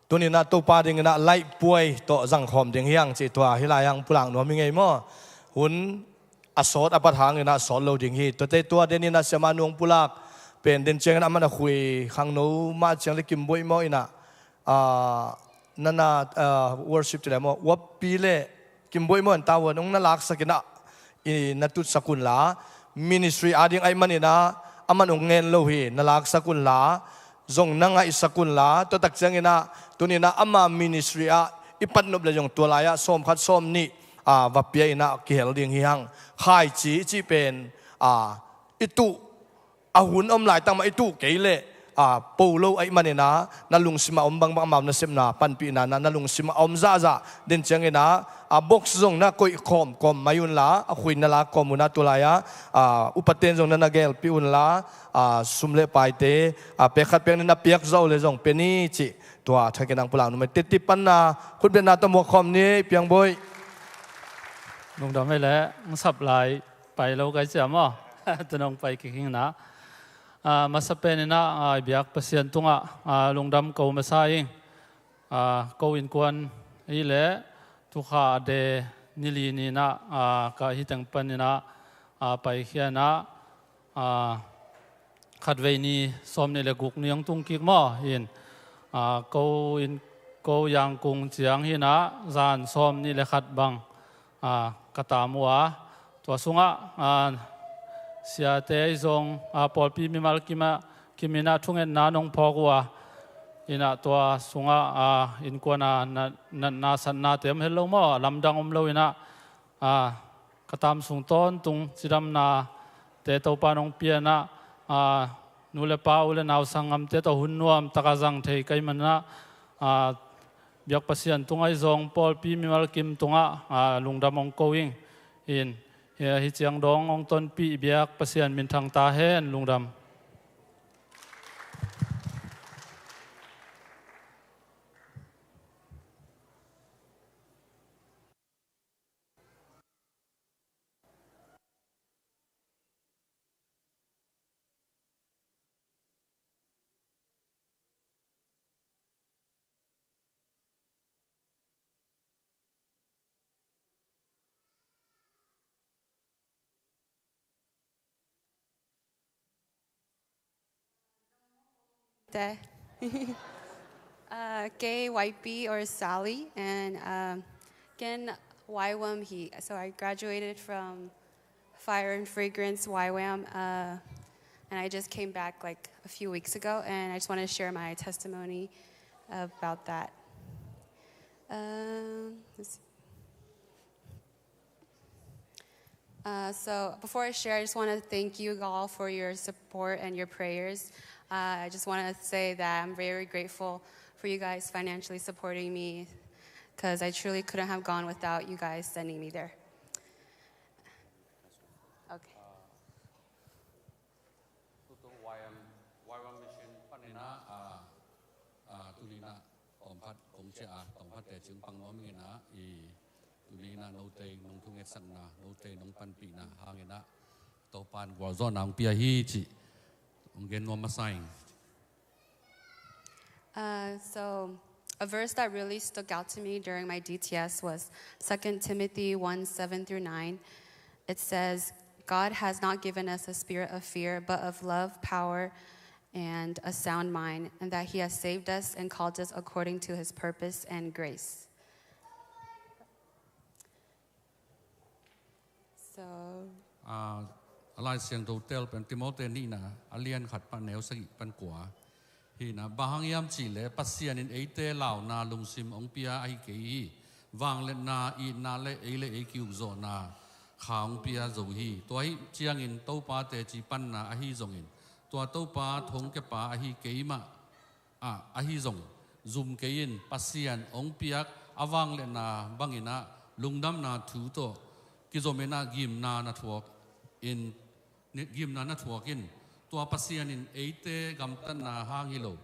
tuni in ah Topa dingin ah laihpuai tawh zangkhawm ding hi hang cih tua hih lai ah hong pulak nuam hi ing ei maw. Hun a sawt a pat hangin ah sawt lo ding hi. Tuate tua den in ah Sia Manu hong pulak pen den ciangin ah aman a khui khangno mah ciang leh Kim Boih maw in ah, ah, na na, ah, worship cih leh maw, Uappi leh Kim Boih maw in tawh hong na laksak in ah, i na tutsak un la, ministry a ding ahih manin ah aman hong ngen lo hi, na laksak un la, zong na ngaihsak un la, tua tak ciangin ah tuni in ah ama ministry ah i pat nop leh zong tua lai ah sawmkhat sawmnih, ah, va pia in ah kihel ding hi hang. Khaici i cih pen, ah, i tuh, a hun om laitak mah i tuh kei leh, ah, po lo ahih manin ah, na lungsim ah om bangbang amau nasepna panpihna in ah, na lungsim ah om zahzah den ciangin ah, ah, box zong na koih khawm kawm mai un la, a khuin na lak kawm un ah, tua lai ah, ah, upaten zong na na gelpih un la, ah, sum leh paite, ah, pek khat pek nih na piak zawh leh zong pia ni cih tua thakin ah hong pulak nuam ei. Teci panna khutbetna tawh muak khawm ni, Piang Boih. Lungdam ei leh, hong sap lai pai lo kai cia maw. Tun hong pai kik ing in ah. Ah, masa pen in ah, ah, i biak Pasian tungah, ah, lungdam ko masa ing. Ah, ko innkuan hi leh, tukha a de ni li ni in ah, ah, ka hih teng pan in ah, ah, paikhia in ah, ah, khatvei ni sawmnih leh guk ni hong tung kik maw. In, ah, ko inn, ko Yangon ciang hi in ah, zan sawmnih leh khat bang, ah, ka tam uh a, tua sungah, ah, siate ahi zong, ah, pawlpi mimal kim ah, kim in ah thungetna nong phawk uh a, in ah tua sungah, ah, innkuan a na, na, natna satnate om het lo maw, lamdang om lo in ah, ah, ka tam sung tawntung cidamnate Topa in hong pia in ah, ah, nu leh pa, u leh nau, sanggamte tawh hun nuam tak a zang thei ka hih manin ah, ah, biak Pasian tungah ahi zong pawlpi mimal kim tungah, ah, lungdam hong ko ing. In, hi, hih ciang dawng hong tonpih biak Pasian minthang ta hen, lungdam. Te. Uh, kei White Bee or Sally, and, um, ken Y WAM hi. So I graduated from Fire and Fragrance Y WAM, uh, and I just came back, like, a few weeks ago, and I just wanna share my testimony about that. Um, let's see. Uh, so before I share, I just wanna thank you all for your support and your prayers. Uh, I just want to say that I'm very grateful for you guys financially supporting me, because I truly couldn't have gone without you guys sending me there. Okay. Tutu Y M, Y M Mission panin ah, ah, ah, tuni-in ah tawmkhat kong ciah a, tawmkhat teci hong pang nuam ing in ah, i tuni-in ah note nong thungetsakna, note nong panpihna hangin ah Topa'n gualzawhna hong pia hi cih hong gen nuam masa ing. Uh, so, a verse that really stuck out to me during my D T S was Second Timothy one seven through nine. It says, "God has not given us a spirit of fear, but of love, power, and a sound mind, and that He has saved us and called us according to His purpose and grace." So, ah, a Lai Siangtho tel pen Timote nihna a lian khat pan neu sagih pan kua hi in ah, bang hang hiam cih leh Pasian in eite launa lungsim hong pia ahi kei hi. Vangliatna, itna le ei le ei ki-ukzawhna kha hong pia zo hi. Tua ahih ciangin Topa teci panna ahi zongin, tua Topa thongkiapa ahi kei mah ah, ahi zong zum kei in, Pasian hong piak a vangliatna bangin ah lungdamna thu tawh kizom in ah gimna na thuak in, gimna na thuak in. Tua Pasian in eite gamtatna hang hi lo,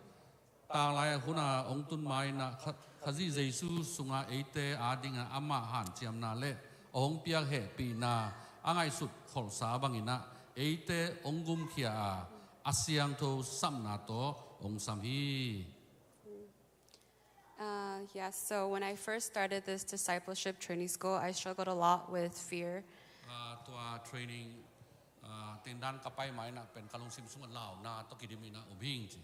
tanglai hun a hong tun ma-in ah Kha-, Khazih Jesu sungah eite adingin amah hanciamna le a hong piak hehpihna a ngaihsut kholhsa bangin ah eite hong gumkhia a, a siangtho sapna tawh hong sam hi. Uh, yeah, so when I first started this discipleship training school, I struggled a lot with fear. Ah, tua training, ah, tengdan ka pai ma-in ah pen ka lungsim sungah launa tawh kidim in ah om hi ing ci.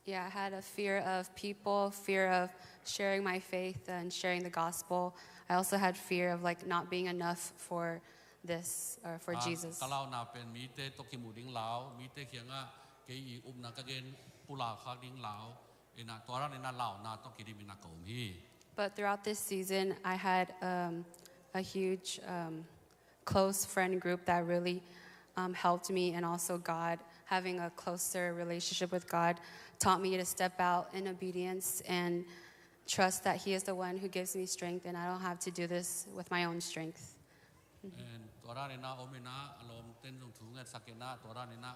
Yeah, I had a fear of people, fear of sharing my faith and sharing the gospel. I also had fear of, like, not being enough for this or for, ah, Jesus. Ka launa pen mite tawh kimu ding lau, mite kiangah kei i upna ka gen pulak khak ding lau, in ah tua dan in ah launa tawh kidim in ah ka om hi. But throughout this season, I had, um, a huge, um, close friend group that really, um, helped me, and also God, having a closer relationship with God, taught me to step out in obedience and trust that He is the one who gives me strength, and I don't have to do this with my own strength. And tua dan in ah om in ah, a lawmten zong thungetsak in ah, tua dan in ah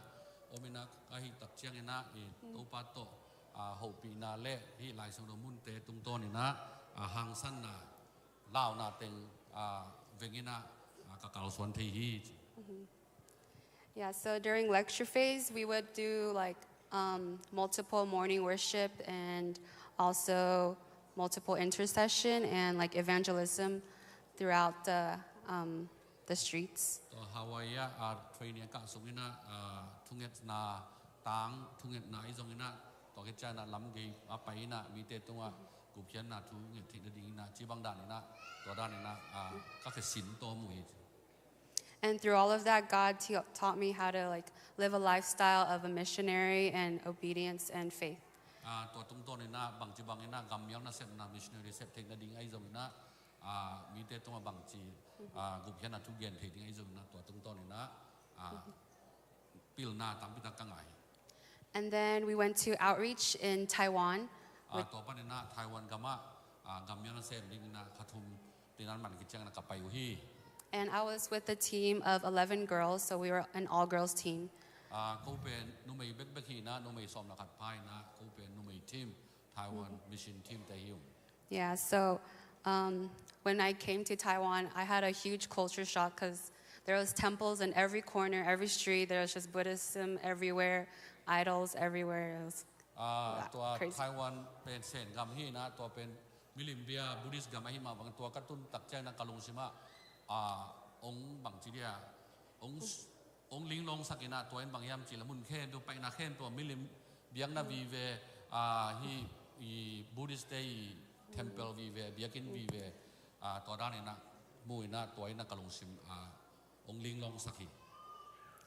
om in ah, ahih tak ciangin ah, i Topa tawh, ah, hopihna le hih Lai Siangtho munte tungtawn in ah, ah, hangsanna, launa teng, ah, veng in ah, ah, ka kalsuan thei hi. Yeah, so during lecture phase, we would do, like, um, multiple morning worship and also multiple intercession and, like, evangelism throughout the, um, the streets. Tua Hawaii ah, ah, training a kah sung in ah, ah, thungetna tang, thungetna i zong in ah, tua khit ciang ah lamgei a pai in ah mite tungah gupkhiatna thu nget theih nading in ah, ci bang dan in ah, tua dan in ah, ah, ka khesin tawm uh hi. And through all of that, God t-, taught me how to, like, live a lifestyle of a missionary and obedience and faith. Ah, tua tungtawn in ah bangci bang in ah gammial nasepna, missionary sep theih nading ahi zong in ah, ah, mite tungah bangci, ah, gupkhiatna thu gen theih ding ahi zong in ah, tua tungtawn in ah, ah, pilna tampi tak ka ngah hi. And then we went to outreach in Taiwan. Ah, tua pan in ah Taiwan gam ah, ah, gammial nasem ding in ah kha thum tengdan man khit ciang in ah ka pai uh hi. And I was with a team of eleven girls, so we were an all-girls team. Ah, ko pen numei bekbek hi in ah, numei sawm le khat pha in ah, ko pen numei team, Taiwan mission team te hi ung. Yeah, so, um, when I came to Taiwan, I had a huge culture shock 'cause there was temples in every corner, every street. There was just Buddhism everywhere, idols everywhere. It was, ah, tua crazy. Taiwan pen Sen gam hi in ah, tua pen milim bia Buddhist gam ahi mah bang, tua ka tun tak ciang in ah ka lungsim ah, ah, ong bangci dia, ong s-, ong linglawngsak in ah, tua in bang hiam cih leh mun khempeuh, paina khempeuh ah milim biakna vive, ah, hih i Buddhist te i temple vive, biakinn vive, ah, tua dan in ah mu in ah, tua in ah ka lungsim, ah, ong linglawngsak hi.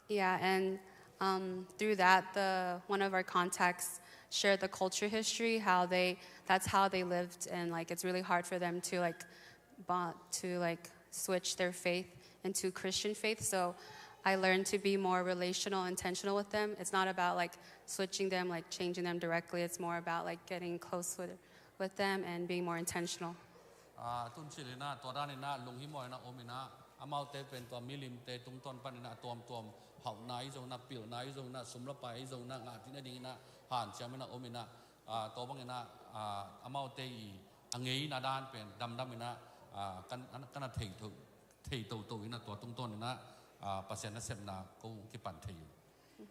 Yeah, and, um, through that, the, one of our contacts shared the culture history, how they, that's how they lived, and, like, it's really hard for them to, like, but to, like, switch their faith into Christian faith. So I learned to be more relational, intentional with them. It's not about like switching them, like changing them directly. It's more about like getting close with, with them and being more intentional. Ah, tun cil inah, tua dan inah lunghimawh inah om inah, amaute pen tua milimte tungtawn pan inah a tuamtuam hauhna i zong inah, pilna i zong inah, sum le pai i zong inah, ngah ding a ding inah hanciam inah om inah, ah, tua bang inah, ah, amaute i a ngeina dan pen damdam inah, ah, kan, kan a thei to, thei toto inah tua tungtawn inah, ah, Pasian nasepna ko kipan thei uh.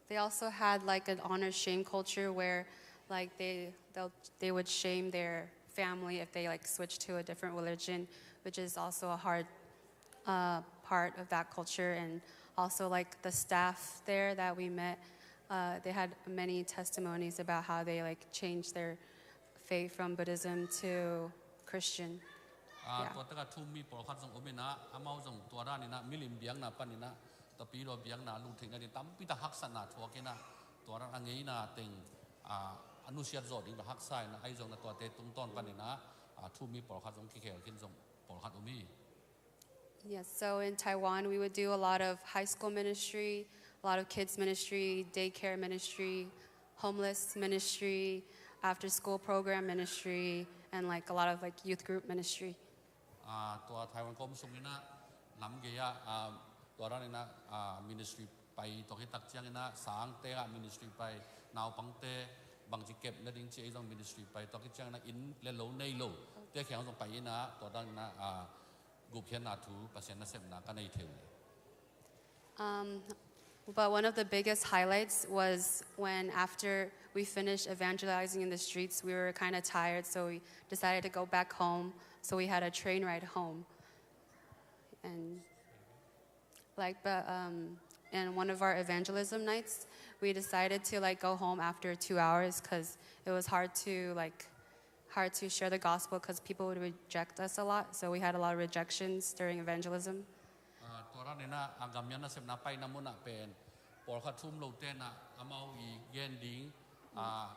They also had like an honor shame culture where like they they'll, they would shame their family if they like switched to a different religion, which is also a hard uh, part of that culture. And also like the staff there that we met, uh, they had many testimonies about how they like changed their faith from Buddhism to Christian. Ah, Yeah. Tua taka thu-um mi pawlkhat zong om inah, amau zong tua dan inah milim biakna pan inah, Tapidaw biakna lungtheihna ding tampi tak haksatna thuak inah, tua dan a ngeina teng, ah, a nusiat zawh ding bek haksa inah, ahi zong inah tuate tungtawn pan inah, ah, thu-um mi pawlkhat zong kikhel khin zong pawlkhat om hi. Yes, so in Taiwan, we would do a lot of high school ministry, a lot of kids ministry, daycare ministry, homeless ministry, after school program ministry, and like a lot of like youth group ministry. Ah, tua Taiwan kom sung inah lam gei ah, ah, tua dan inah, ah, ministry pai tua khit tak ciang inah, sangte ah ministry pai, naupangte bangci kep nading ci ei zong ministry pai tua khit ciang inah, inn le lo nei lo te kheng zong pai inah, tua dan inah, ah, gupkhiatna thu, Pasian nasepna ka nei thei uh. Um, but one of the biggest highlights was when, after we finished evangelizing in the streets, we were kind of tired, so we decided to go back home. So we had a train ride home. And like, but um, in one of our evangelism nights, we decided to like go home after two hours because it was hard to like hard to share the gospel because people would reject us a lot. So we had a lot of rejections during evangelism. Ah, tua dan inah, ah, gamya nasepna paina munah pen pawlkhat thu-um lote inah amau i gen ding, ah,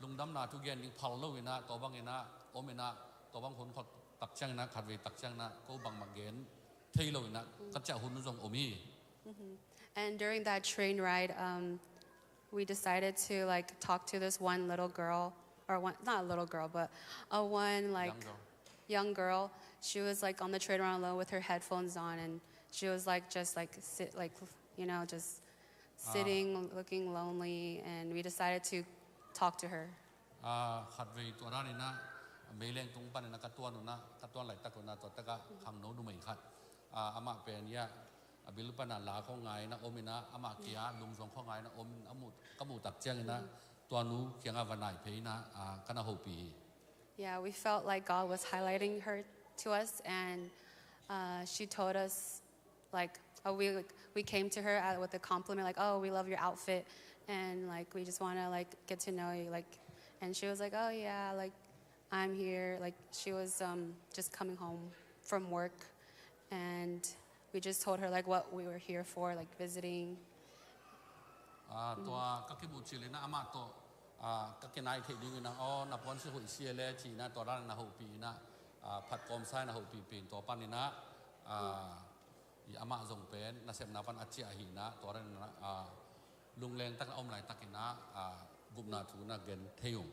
lungdamna thu gen ding phal lo inah, tua bang inah om inah, tua bang hun khawng tak ciang inah, khatvei tak ciang inah ko bangmah gen thei lo inah ka ciah hun zong om hi. And during that train ride, um, we decided to like talk to this one little girl, or one, not a little girl, but a one like Young girl. young girl. She was like on the train ride alone with her headphones on, and she was like just like sit like you know just sitting, looking lonely, and we decided to talk to her. Ah, khatvei tua dan inah meileng tung pan inah ka tuan unah, ka tuan laitak unah, tua taka khangno numei khat, ah, amah pen ia a bil pana la khawng ngai inah om inah, amah kia lungzuang khawng ngai inah om, a mu, ka muh tak ciang inah tua nu kiangah va nai phei inah, ah, ka na hopih hi. Yeah, we felt like God was highlighting her to us, and uh, she told us, like, oh, we we came to her at, with a compliment, like, "Oh, we love your outfit," and like we just want to like get to know you, like, and she was like, "Oh yeah, like I'm here." Like she was um, just coming home from work, and we just told her like what we were here for, like visiting. Ah, tua ka kimuh cil inah amah tawh, ah, ka kinai theih ding inah, aw, na puan si hoih si e le ci inah, tua dan na hopih inah, ah, phat kawmsa inah hopih pin, tua pan inah, ah, i amah zong pen nasepna pan a ciah hi inah, tua dan inah, ah, lungleng tak a om laitak inah, ah, gupna thu na gen thei ung.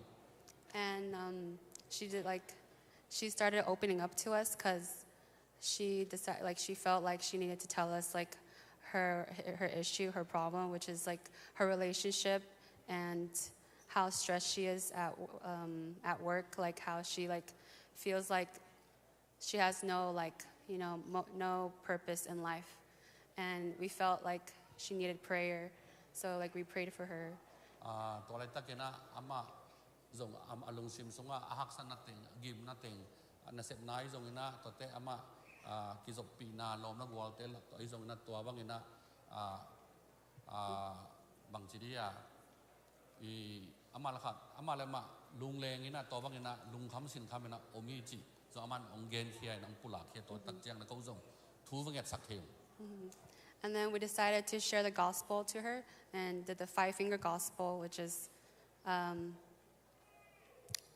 And um, she did like she started opening up to us because she decided like she felt like she needed to tell us like her her issue, her problem, which is like her relationship and how stressed she is at um, at work, like how she like feels like she has no like you know mo- no purpose in life, and we felt like she needed prayer, so like we prayed for her. Ah, tua laitak inah amah zong am, a lungsim sungah a haksatna teng, a gimna teng, a nasepna i zong inah, tuate amah, ah, kizoppihna lawmna gualte la, tua i zong inah, tua bang inah, ah, ah, bangci dia, i amah le khat, amah le amah lungleng inah, tua bang inah lungkham sinkham inah om hi cih zong amah in hong genkhia inah, hong pulakkhia, tua tak ciang inah ko zong thu va ngetsak thei ung. And then we decided to share the gospel to her and did the five finger gospel, which is um,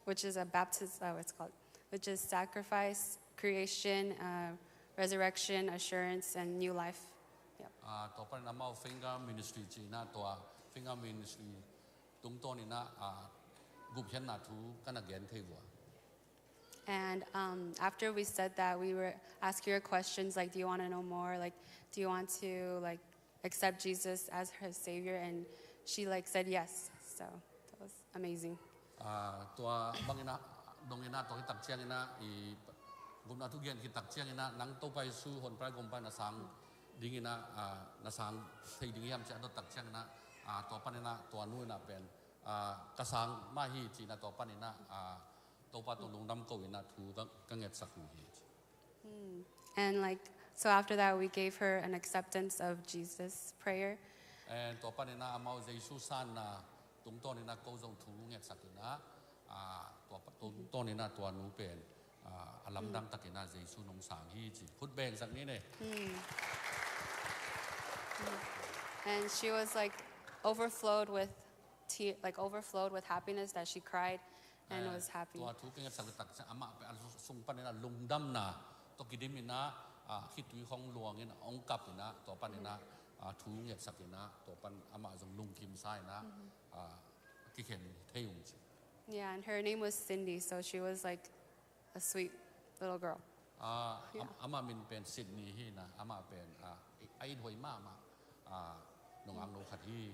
which is a baptism, oh, it's called, which is sacrifice, creation, uh, resurrection, assurance, and new life. Yep. Ah, tua panin amau finger ministry ci-in ah, tua finger ministry tungtawnin ah, ah, gupkhiatna thu ka na gen thei uh a. And, um, after we said that, we were asking her questions like, "Do you wanna know more? Like, do you want to, like, accept Jesus as her savior?" And she, like, said yes. So that was amazing. Ah, tua bangin ah, dongin ah, tua khit tak ciangin ah, i gupna thu gen khit tak ciangin ah, nang Topa Jesu honpa le gumpa na sang dingin ah, ah, na sang thei ding hiam ci a dot tak ciangin ah, ah, tua panin ah, tua nu in ah pen, ah, ka sang mah hi ci-in ah, tua panin ah, ah, Topa tawh lungdam ko-in ah thu ka, ka ngetsak uh hi ci. And, like, so after that, we gave her an acceptance of Jesus prayer. And tua panin ah amau Jesu sanna tungtawnin ah ko zong thu ngetsakin ah, ah, tua pa-, tungtawnin ah tua nu pen, ah, a lamdang takin ah Jesu nong sang hi ci. Khut bengsak ni ne. And she was, like, overflowed with te-, like, overflowed with happiness that she cried and was happy. Tua thu ka ngetsak tak ciang amah pen a sung panin ah lungdamna tawh kidimin ah, ah, khitui khawng luangin ah hong kapin ah, tua panin ah, ah, thu ngetsakin ah, tua pan amah zong lungkimsa in ah, ah, kikhen thei ung ci. Yeah, and her name was Cindy, so she was, like, a sweet little girl. Ah, am-, amah min pen Sydney hi-in ah, amah pen, ah, a it huai mahmah, ah, nungaknu khat hi.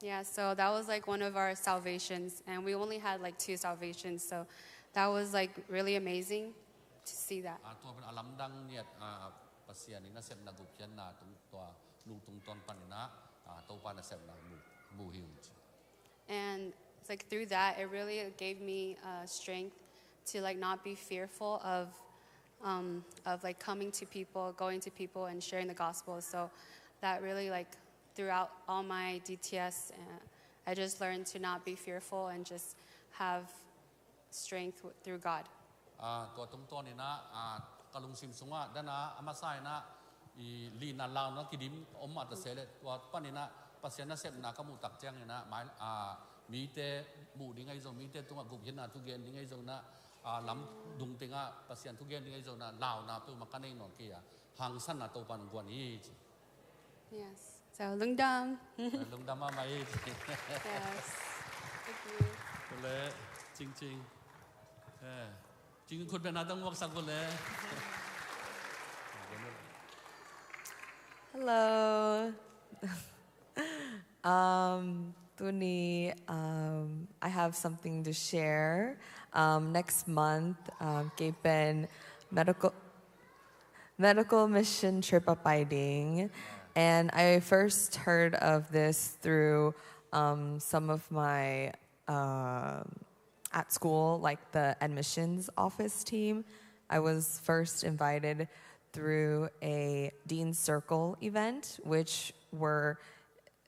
Yeah, so that was, like, one of our salvations, and we only had, like, two salvations, so that was, like, really amazing to see that. Ah, tua pen a lamdang ngiat, ah, Pasian in nasepna gupkhiatna tung, tua nu tungtawn panin ah, ah, Topa nasepna mu, mu hi ung ci. And it's like through that, it really gave me, uh, strength to, like, not be fearful of, um, of, like, coming to people, going to people and sharing the gospel. So that really, like, throughout all my D T S, uh, I just learned to not be fearful and just have strength w-, through God. Ah, tua tungtawnin ah, ah, ka lungsim sungah dan a, a masa in ah, i lina launa kidim om mah ta se leh, tua panin ah Pasian nasepna ka muh tak ciangin ah, mai, ah, mite muh ding ahi zong, mite tungah gupkhiatna thu gen ding ahi zong in ah, ah, lam dung tengah Pasian thu gen ding ahi zong in ah, launa peuhmah ka nei nawn kei a, hangsanna Topa in guan hi ci. Yes. So, lungdam. Lungdam mahmah hi ci. Yes. Thank you. Ule, Cingcing. Eh, Cingcing khut bengna dang muaksak ule. Hello. Um, tuni, um, I have something to share. Um, next month, um, kei pen medical, medical mission trip a pai ding. And I first heard of this through, um, some of my, um, at school, like, the admissions office team. I was first invited through a Dean's Circle event, which were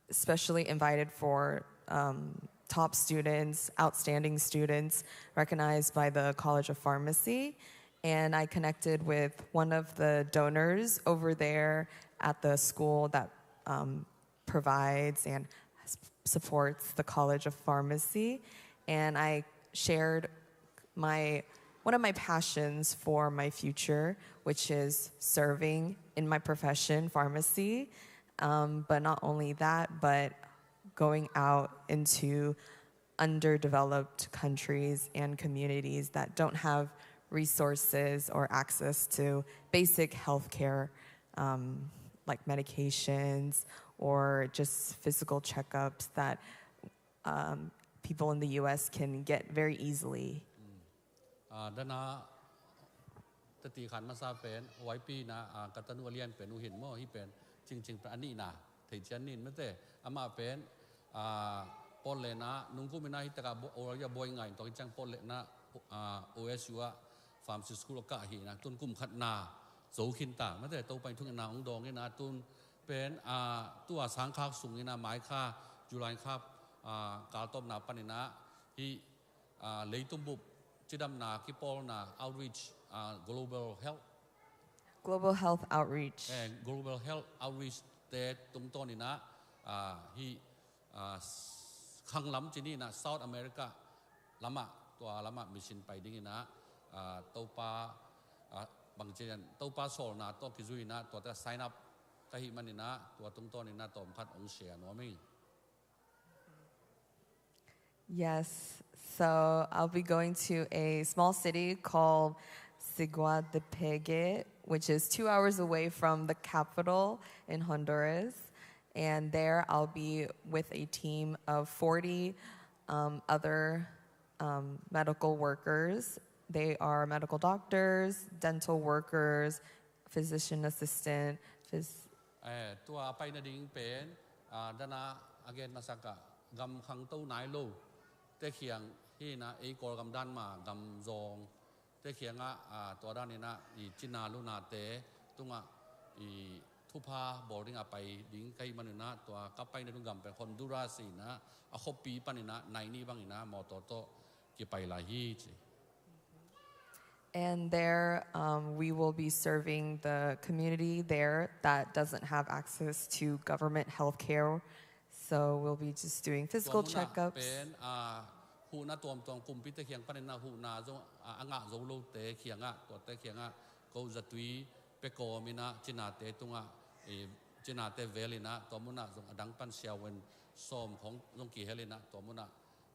specially invited for, um, top students, outstanding students recognized by the College of Pharmacy. And I connected with one of the donors over there at the school that, um, provides and s-, supports the College of Pharmacy. And I shared my, one of my passions for my future, which is serving in my profession, pharmacy. Um, but not only that, but going out into underdeveloped countries and communities that don't have resources or access to basic healthcare, um, like medications or just physical checkups that, um, people in the U S can get very easily. Ah, dan a, tati khan masa pen, Y P na, ah, ka tanu a lian pen uh hin maw, hih pen, Cingcing pen a nihna, thei cian nin mate, amah pen, ah, pawlna, nungkum in ah hih takah bo-, Oral a buai ngai in tua hi ciang pawlna, ah, O S U ah, Pharmacy School a kah hi in ah, tun kum khatna, zo khin ta, mate, Topa in thungetna hong dawng in ah, tun pen, ah, tua sangkhak sung in ah, mai kha, July kha, ah, kaltawpna pan in ah, hih, ah, leitung bup cidamna kipawlna outreach, ah, global health. Global health outreach. Eh, global health outreach te tungtawn in ah, ah, hih, ah, s-, khanglam ci ni in ah South America lamah, tua lamah mission pai ding in ah, ah, Topa, ah, bang ci in, Topa sawlna tawh kizui in ah, tua te sign up ka hih manin ah tua tungtawnin ah tawmkhat hong share nuam ing. Yes, so I'll be going to a small city called Ciudad de Peguet, which is two hours away from the capital in Honduras. And there I'll be with a team of forty, um, other, um, medical workers. They are medical doctors, dental workers, physician assistant, phys- Eh, tua a pai nading pen, ah, dana a gen masak ah gam khangto nai lo te khiang hi in ah, ei Kawlgam dan mah gam zawng te khiangah, ah, tua danin ah i cina lunate tungah i thupha bawl dingah pai ding ka hih manin ah, tua ka pai nading gam pen Honduras in ah, a khuapi panin ah nai nih bangin ah mawtaw tawh kipai lai hi ci. And there, um, we will be serving the community there that doesn't have access to government health care. So we'll be just doing physical checkups. Tua munah pen, ah, huhna tuamtuam kumpite khiang panin ah huhna zong, ah, a ngah zo lote khiangah, tuate khiangah ko zatui pia kawmin ah cinate tungah, eh, cinate velin ah tua munah zong a dang pan siavuan sawm khong zong kihelin ah tua munah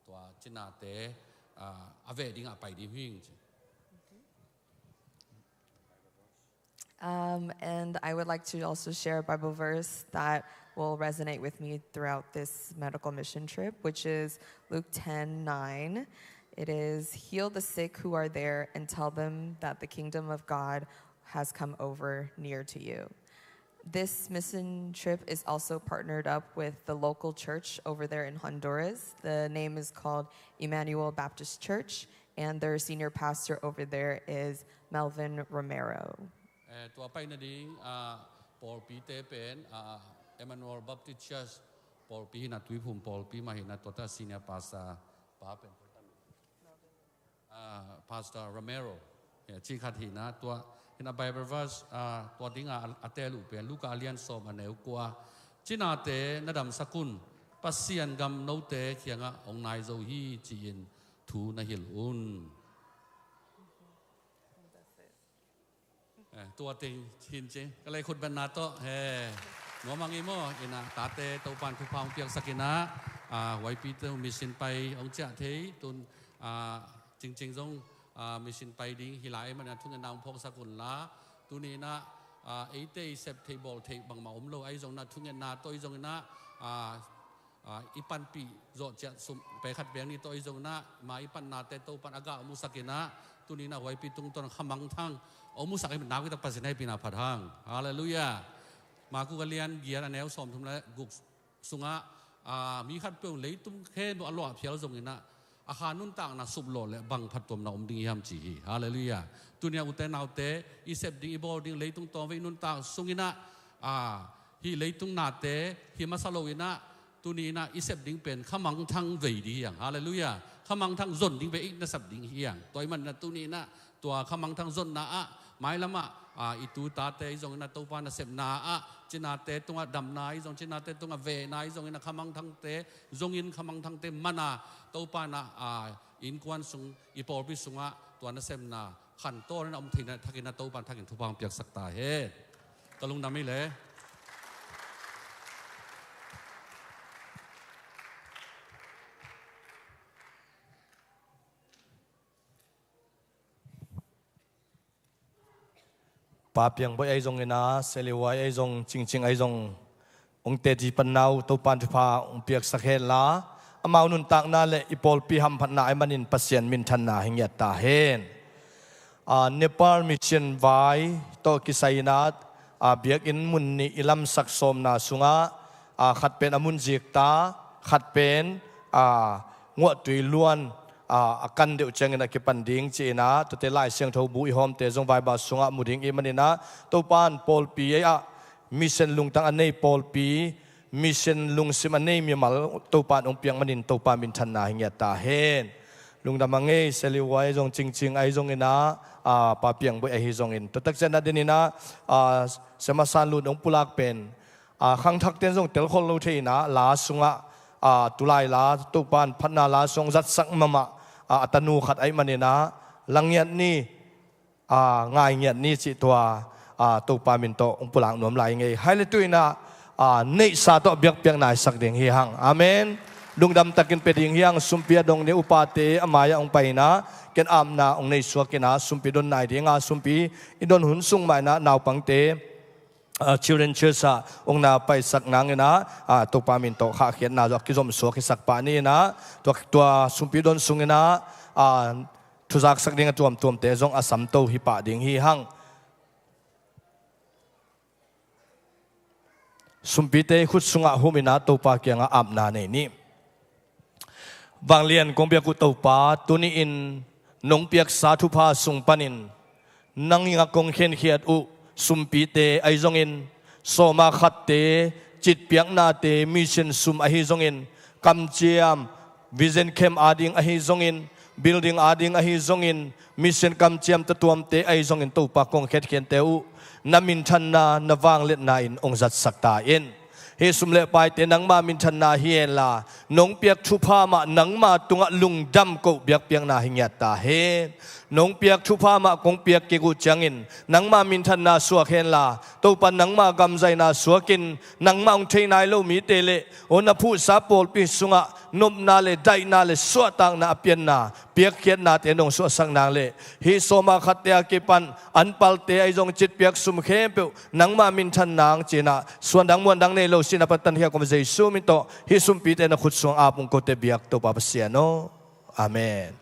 tua cinate, ah, a veh dingah pai ding hi ing ci. Um, and I would like to also share a Bible verse that will resonate with me throughout this medical mission trip, which is Luke ten nine. It is, "Heal the sick who are there and tell them that the kingdom of God has come over near to you." This mission trip is also partnered up with the local church over there in Honduras. The name is called Emmanuel Baptist Church, and their senior pastor over there is Melvin Romero. Eh, tua pai nading, ah, pawlpite pen, ah, Emmanuel Baptist Church pawlpi hi in ah, Tuiphum pawlpi mah hi in ah, tuate senior pastor pa pen, ah, Pastor Romero, eh, ci khat hi in ah, tua hi in ah Bible verse, ah, tua dingah a, a tel uh pen Luka a lian sawm a neu kua, "Cinate na damsak un, Pasian gam note khiangah hong nai zo hi," ci-in thu na hilh un. Eh, tua teng hin ci. Ka lei khut betna tawh, he, nuam a ngei maw? In ah tate Topan thupha hong piaksak in ah, ah, huaipite mission pai hong ciah thei, tun, ah, Cingcing zong, ah, mission pai ding hi lai ahih manin ah thungetna hong phawksak un la. Tuni in ah, ah, eite i sep theih bawl theih bangmah om lo, ahi zongin ah thungetna tawh ahi zongin ah, ah, ah, i panpih zawh ciat sum pek khat pek nih tawh ahi zongin ah, ma i patnate Topan a gah hong musak in ah, tuni in ah huaipi tungtawn khamangthang hong musak ahih manin nakpi tak Pasian hehpihna phat hang. Halleluiah. Marka a lian giat a neu sawmthum le guk sungah, ah, mi khatpeuh in leitung khempeuh a luah phial zongin ah, a kha nuntakna suplawh leh bang phattuamna om ding hiam ci hi. Halleluiah. Tuni a ute naute, i sep ding, i bawl ding, leitung tawmvei nuntak sungin ah, ah, hih leitung nate hi masa lo in ah, tuni in ah i sep ding pen khamangthang vei ding hi hang. Halleluiah. Khamangthang zon ding pen i nasep ding hi hang. Tua ahih manin ah tuni in ah tua khamangthang zonna ah, mailam ah, ah, i tu i tate ahi zongin ah Topa nasepna ah, cinate tungah damna ahi zong, cinate tungah vehna ahi zongin ah khamangthangte zongin, khamangthangte man a, Topa in ah, ah, innkuan sung, i pawlpi sungah tua nasepna khantawn in ah om theihna thakin ah Topa in thakin thupha hong piaksak ta hen. Ka lungdam hi leh. Pa Piang Boih ahi zongin ah, Seli Huai ahi zong, Cingcing ahi zong, hong teci panna uh Topan thupha hong piaksak hen la, amau nuntakna le i pawlpi hamphatna ahih manin Pasian minthanna hi ngiat ta hen. Ah, Nepal Mission vai tawh kisai in ah, ah, biakinn mun nih i lamsak sawmna sungah, ah, khat pen a mun zikta, khat pen, ah, nguahtui luan, ah, a kan deuh ciangin a kipan ding ci-in ah, tuate Lai Siangtho bu i hawmte zong vaiba sungah mu ding i hih manin ah, Topan pawlpi ah mission lungtang a nei pawlpi, mission lungsim a nei mimal Topan hong piak manin Topa minthanna hi ngiat ta hen. Lungdam a ngei, Seli Huai ahi zong, Cingcing ahi zongin ah, ah, Pa Piang Boih ahi zongin. Tua tak ciangin ah, den in ah, ah, Sema San Lun hong pulak pen, ah, khangthakte'n zong telkhol lo thei in ah, la sungah, ah, tulai la, Topan phatna la sung zatsak mahmah, ah, a tanu khat ahih manin ah, la ngiat ni, ah, ngai ngiat ni cih tua, a, Topa min tawh hong pulak nuam lai ngei. Hai le tu-in ah, a, neihsa tawh biakpiakna i sak ding hi hang. Amen. Lungdam takin pia ding hi hang. Sumpi a dong ni upate a mai-ah hong pai-in ah, ken apna hong nei suak in ah, sumpi don nai ding a, sumpi i don hun sung mah in ah naupangte, a, Children Church ah hong na paisak nang in ah, a, Topa min tawh khahkhiatna zong a kizom suak hi sak pah ni in ah, tua, tua sumpi don sung in ah, a, thuzaksak ding a tuamtuamte zong a samto hi pah ding hi hang. Sumpite khut sungah hum in ah Topa kiangah apna nei ni. Vanglian kong biak uh Topa, tuni-in nong piaksa thupha sung panin nang in ah kong khenkhiat uh sumpite ahi zongin, sawma khatte, citpiaknate, mission sum ahi zongin, kamciam, vision camp ading ahi zongin, building ading ahi zongin, mission kamciam tatuamte ahi zongin, Topa kong khenkhiatte uh na minthanna, na vangliatna in hong zatsak ta in. Hih sum le paite nangma minthanna hi henla, nong piak thupha mah nangma tungah lungdam koh biakpiakna hi ngiat ta hen. Nong piak thupha mah kong piak kik uh ciangin nangma minthanna suak henla, Topa nangma gamzaina suakin, nangma hong thei nai lo mite le, aw, na phuhsa pawlpi sungah nopna le daihna le suahtakna a pianna, piakkhiatnate nong suahsak nang le, hih sawma khatte a kipan anpalte ahi zong, citpiak sum khempeuh nangma minthan nang ci-in ah, suandang muandang nei lo sin a patan hiak om Jesu min tawh hih sumpite na khut sung ap ung kote biak Topa Pasian aw. Amen.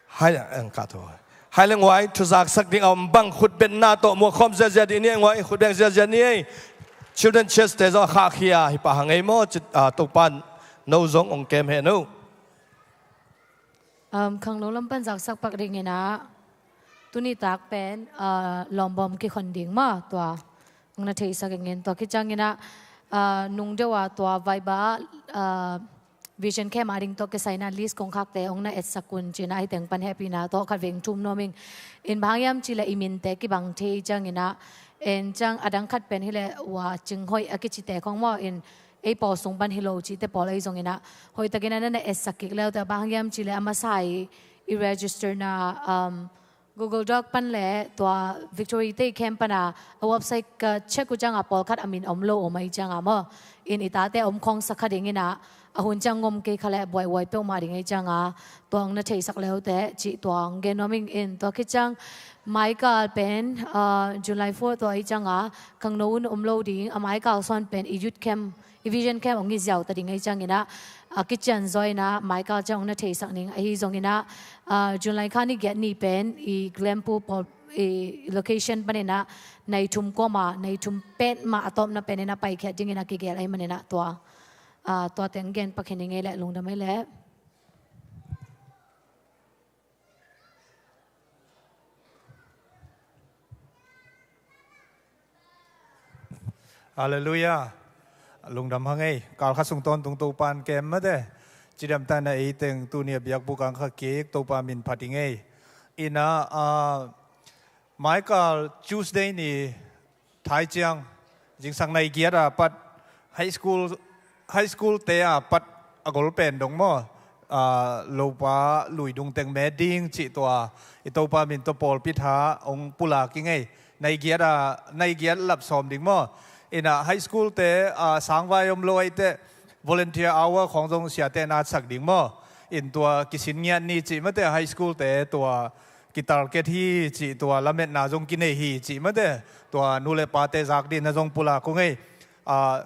Hai, ang ka tho. Hai le nguai, thuzaksak ding a om bang khutbetna tawh muakkhawm ziazia dih ni ei, nguai, khutbeng ziazia ni ei. Children Church te zong a khahkhia hi pah hang ei maw, ci, a, Topan no zong hong kem hen aw. Um, khangno lam pan zaksak pak ding in ah, tuni tak pen, uh, lawmbawm kikhon ding maw, tua hong na theisak ing in, tua khit ciangin ah, uh, nung deuh a tua Viber, uh, Vision Camp ading tawh kisaina list kong khakte hong na etsak un ci-in ah, hih teng pan hehpihna tawh khat vei hong thum nuam ing. In bang hang hiam cih leh i minte kibang thei ciangin ah, en ciang a dang khat pen hi leh Ua Cing Hoih a kicite khong maw, in ei pawl sung pan hi lo cihte pawl ahi zongin ah, hoihtakin a na na etsak kik le uh teh, bang hang hiam cih leh a masa i, i register na, um, Google Doc pan le tua Victory te i camp pan a, a website ka check uh ciang a pawlkhat a min om lo om ahih ciang a maw, in i tate a om khawngsak kha ding in ah, a hun ciang ngom kei kha leh buaihuai peuhmah ding ahih ciang a, tua hong na theisak le uh teh cih tua hong gen nuam ing in, tua khit ciang Michael pen, uh, July four tua ahih ciang a, khangno hun om lo ding a, Michael sawn pen i youth camp, i Vision Camp hong i ziau ta ding ahih ciangin ah, a kician zaw in ah Michael ciang hong na theisak ning. Ahi zongin ah, ah, July kha ni giat ni pen i Glenpool pawl, i location panin ah nai thum kuamah, nai thum petmah a tawpna pen in ah paikhiat dingin a kigel ahih manin ah tua, ah, tua teng gen pak hi ning ei leh, lungdam ei leh. Halleluiah. Lungdam hang ei. Kal khat sung tawntung Topan kem mate. Cidamtahna ei teng tuni a biakbuk ang kha kik Topa min phat ing ei. Ina, ah, Michael Tuesday ni thai ciang, zingsang nai giat a pat, high school, high school te a pat a gol pen dong maw, ah, lopa luidung teng met ding cih tua, i Topa min tawh pawlpi tha hong pulak ing ei. Nai giat a, nai giat lap sawm ding maw. Ina high school te, ah, sangvai om lo ahih teh, volunteer hour khawng zong siate na sak ding maw. In tua kisin ngiat ni cih mate, high school te tua kitarget hi cih, tua lametna zong kinei hi cih mate, tua nu le pate zak dihna zong pulak ung ei. Ah,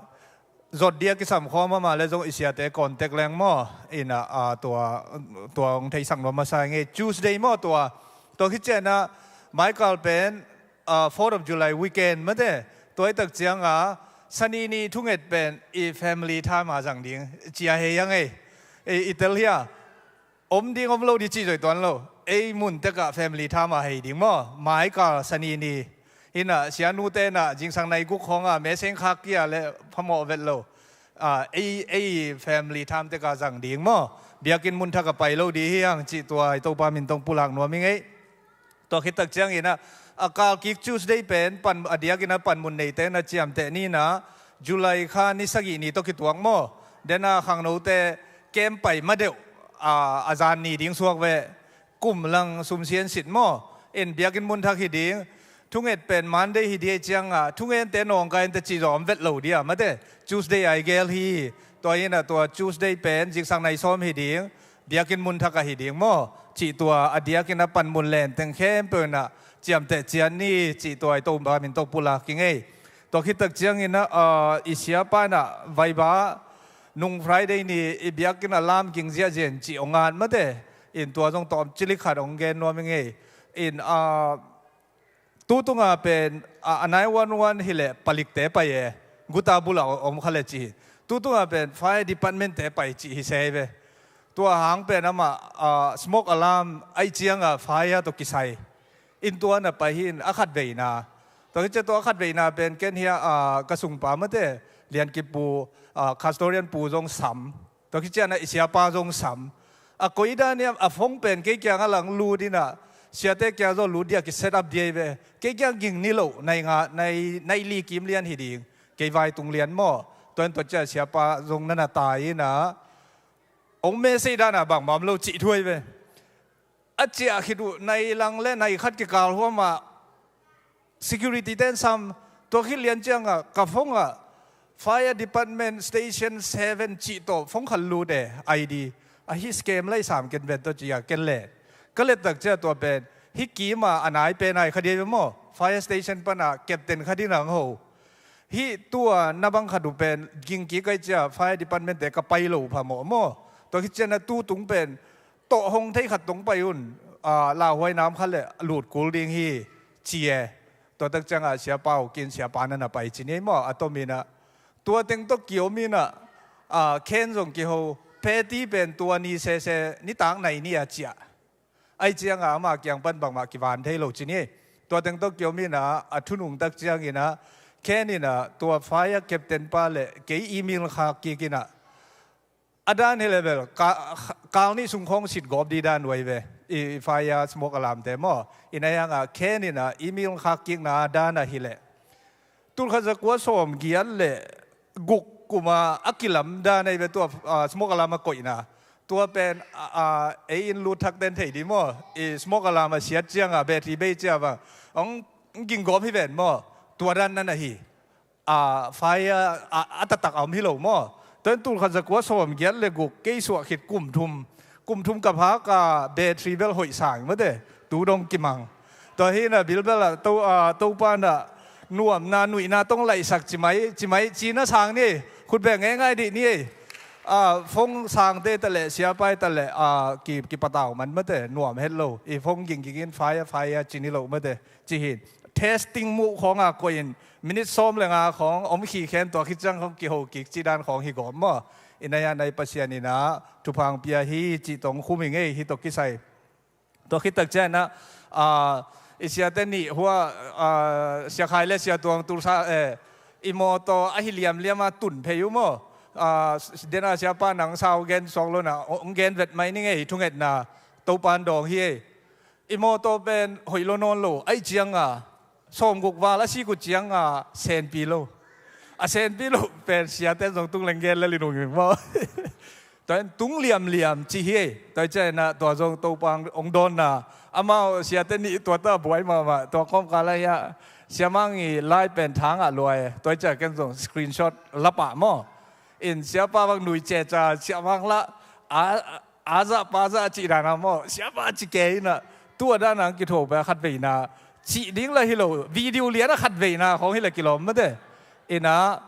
zot dia kisam khawm a mah leh zong i siate contact leng maw. Ina, ah, tua, tua hong theisak nuam masa ing ei. Tuesday maw tua. Tua khit ciangin ah Michael pen, ah, Fourth of July weekend mate. Tua ahih tak ciang a, Sani ni thunget pen i family time a zang ding ci a hei hang ei. I, i tel hia. Om ding om lo ding cih zoi tuan lo. Ei mun tek ah family time a hei ding maw. Michael Sani ni. Ina sianute na zingsang nai guk khawng a meseng khak kia leh phamawh vet lo. Ah, ei, ei family time tek a zang ding maw. Biakinn mun thak a pai lo ding hi hang cih tua i Topa min tawh pulak nuam ing ei. Tua khit tak ciangin ah, a kal kik Tuesday pen pan, a diakin a panmun neite na ciamteh ni in ah, July kha ni sagih ni tawh kituak maw. Den a khangnote camp pai ma deuh, a, a zan ni ding suak ve. Kum lang sumsian sit maw? In biakinn mun thak hi ding. Thunget pen Monday hi ding ciangah thungente nawngkai in ta cih zawh om vet lo dia mate. Tuesday ai gel hi. Tua inah tua Tuesday pen ziksak nai sawm hi ding. Biakinn mun thak ah hi ding maw? Cih tua a diakin a pan mun len teng khempeuh inah ciamteh cian ni cih tua i Topa min tawh pulak i ngei. Tua khit tak ciangin ah, ah, i siapa inah vaiba nung Friday ni i biakinn a lam ging ziahziah in cih hong ngat mate. In tua zong tawm cilik khat hong gen nuam i ngei. In, ah, tu tunga pen, ah, a nine one one hileh palikte pai e. Guta bulah om kha le cih hi. Tu tunga pen fire department-te pai cih hi se hi ve. Tua hang pen amah, ah, smoke alarm ai cianga fire tawh kisai in tua na pai hi in a khat veina. Tua hi ciah tua a khat veina pen ken hia, ah, ka sungpa mate Liankipu, ah, Castorian pu zong sam. Tua khit ciangin ah i siapa zong sam. A koi dan hiam a phone pen kei kiangah lang lut inah siate kiang zong lut dia ki set up dia hi ve. Kei kiang ging ni lo nai nga, nai, nai li kim lian hi ding. Kei vai tung lian maw? Tua in tua ciah siapa zong na na tai inah hong message dan ah bangmah om lo cih thu hi ve. A ciah khit uh nai lang le nai khat kikal huamah security ten sam. Tua khit lian ciangah ka phone ah fire department station seven cih tawh phone khat lut e, I D. Ahi scam lai sam ken ven tawh ci-a ken let. Ka let tak ciah tua pen hih kima a nai pen ai kha dia ve maw? Fire station panah captain khat in ang ho. Hih tua na bang khat uh pen ging kik ai ciah fire department-te ka pai lo phamawh maw? Tua khit ciangah tu tung pen tawh hong thei khat tong pai un, ah, lauhuai nam khat le lut kul ding hi ci e. Tua tak ciangah siapa uh kin siapa na na pai ci ni maw? A tom inah tua teng tawh kiom inah, ah, Ken zong kiho. Peti pen tua ni sese nitak nai ni a ciah. Ai ciangah ama kiang pan bangmah kivan thei lo ci ni. Tua teng tawh kiom inah a thunung tak cianginah Ken inah tua fire captain pa le kei email khak kik inah a dan hi level ka, kal nih sung khawng sit gawp di dan uai ve. I, i fire smoke alarm-te maw? Ina hiangah Ken inah email khak kikna dan ahi leh tulkhat zakua sawm giat le guk kuma a kilam dan ahi ve tua, ah, smoke alarm a koihna. Tua pen, ah, ah, ei in lut thak ten thei di maw? I smoke alarm a siat ciangah battery bei ciah bang hong ging gawp hi ven maw? Tua dan nan ahi. Ah, fire a, a taktak a om hi lo maw? Tua in tulkhat zakua sawm giat le guk kei suah khit kum thum. Kum thum ka phak a battery bel hoih sang mate. Tu dong kimang. Tua hi inah bilbel ah to, ah, Topa inah nuamna nuihna tong laihsak ci mai, ci mai ci na sang ni. Khut beng ngai ngai dih ni. Ah, phone sangte ta le siapa ta le, ah, ki, kipatau man mate nuam het lo. I phone ging ging in fire fire ci ni lo mate. Ci hi in. Testing muh khawng a koih in minute sawm le nga khawng om khi khen tua khit ciang khawng kiho kik ci dan khawng hi gawm maw? Ina hiangah i Pasian inah thupha hong pia hi cih tawh hong khum hi ngei hi tawh kisai. Tua khit tak ciangah, ah, i siate nih hua, ah, Sia Khai le Sia Tuang Tulsa, eh, i mawtaw ahi liamliam a tun phei uh maw? Ah, dena siapa nang sau gen suak lo na hong gen vet mai ni ngei hi thungetna Topan dawng hi ei. I mawtaw pen hoih lo nawn lo, ai cianga sawmguk val a sik uh cianga senpi lo. A senpi lo pen siate zong tung leng gen le linung in maw? Tua in tung liamliam ci hi ei. Tua cianah tua zong Topa hong dawnna amau siate nih tua ta buai mahmah. Tua kawmkal ah hiah siamang i lai pen thangah luai. Tua ciah ken zong screenshot lapah maw? In siapa bang nui ceca siamang lah a a zah pa zah cih dana maw? Siapa ci kei inah tua dana ang kitho pa khat veina cih ding la hi lo, video lian a khat veina khawng hi la kilawm mate. Inah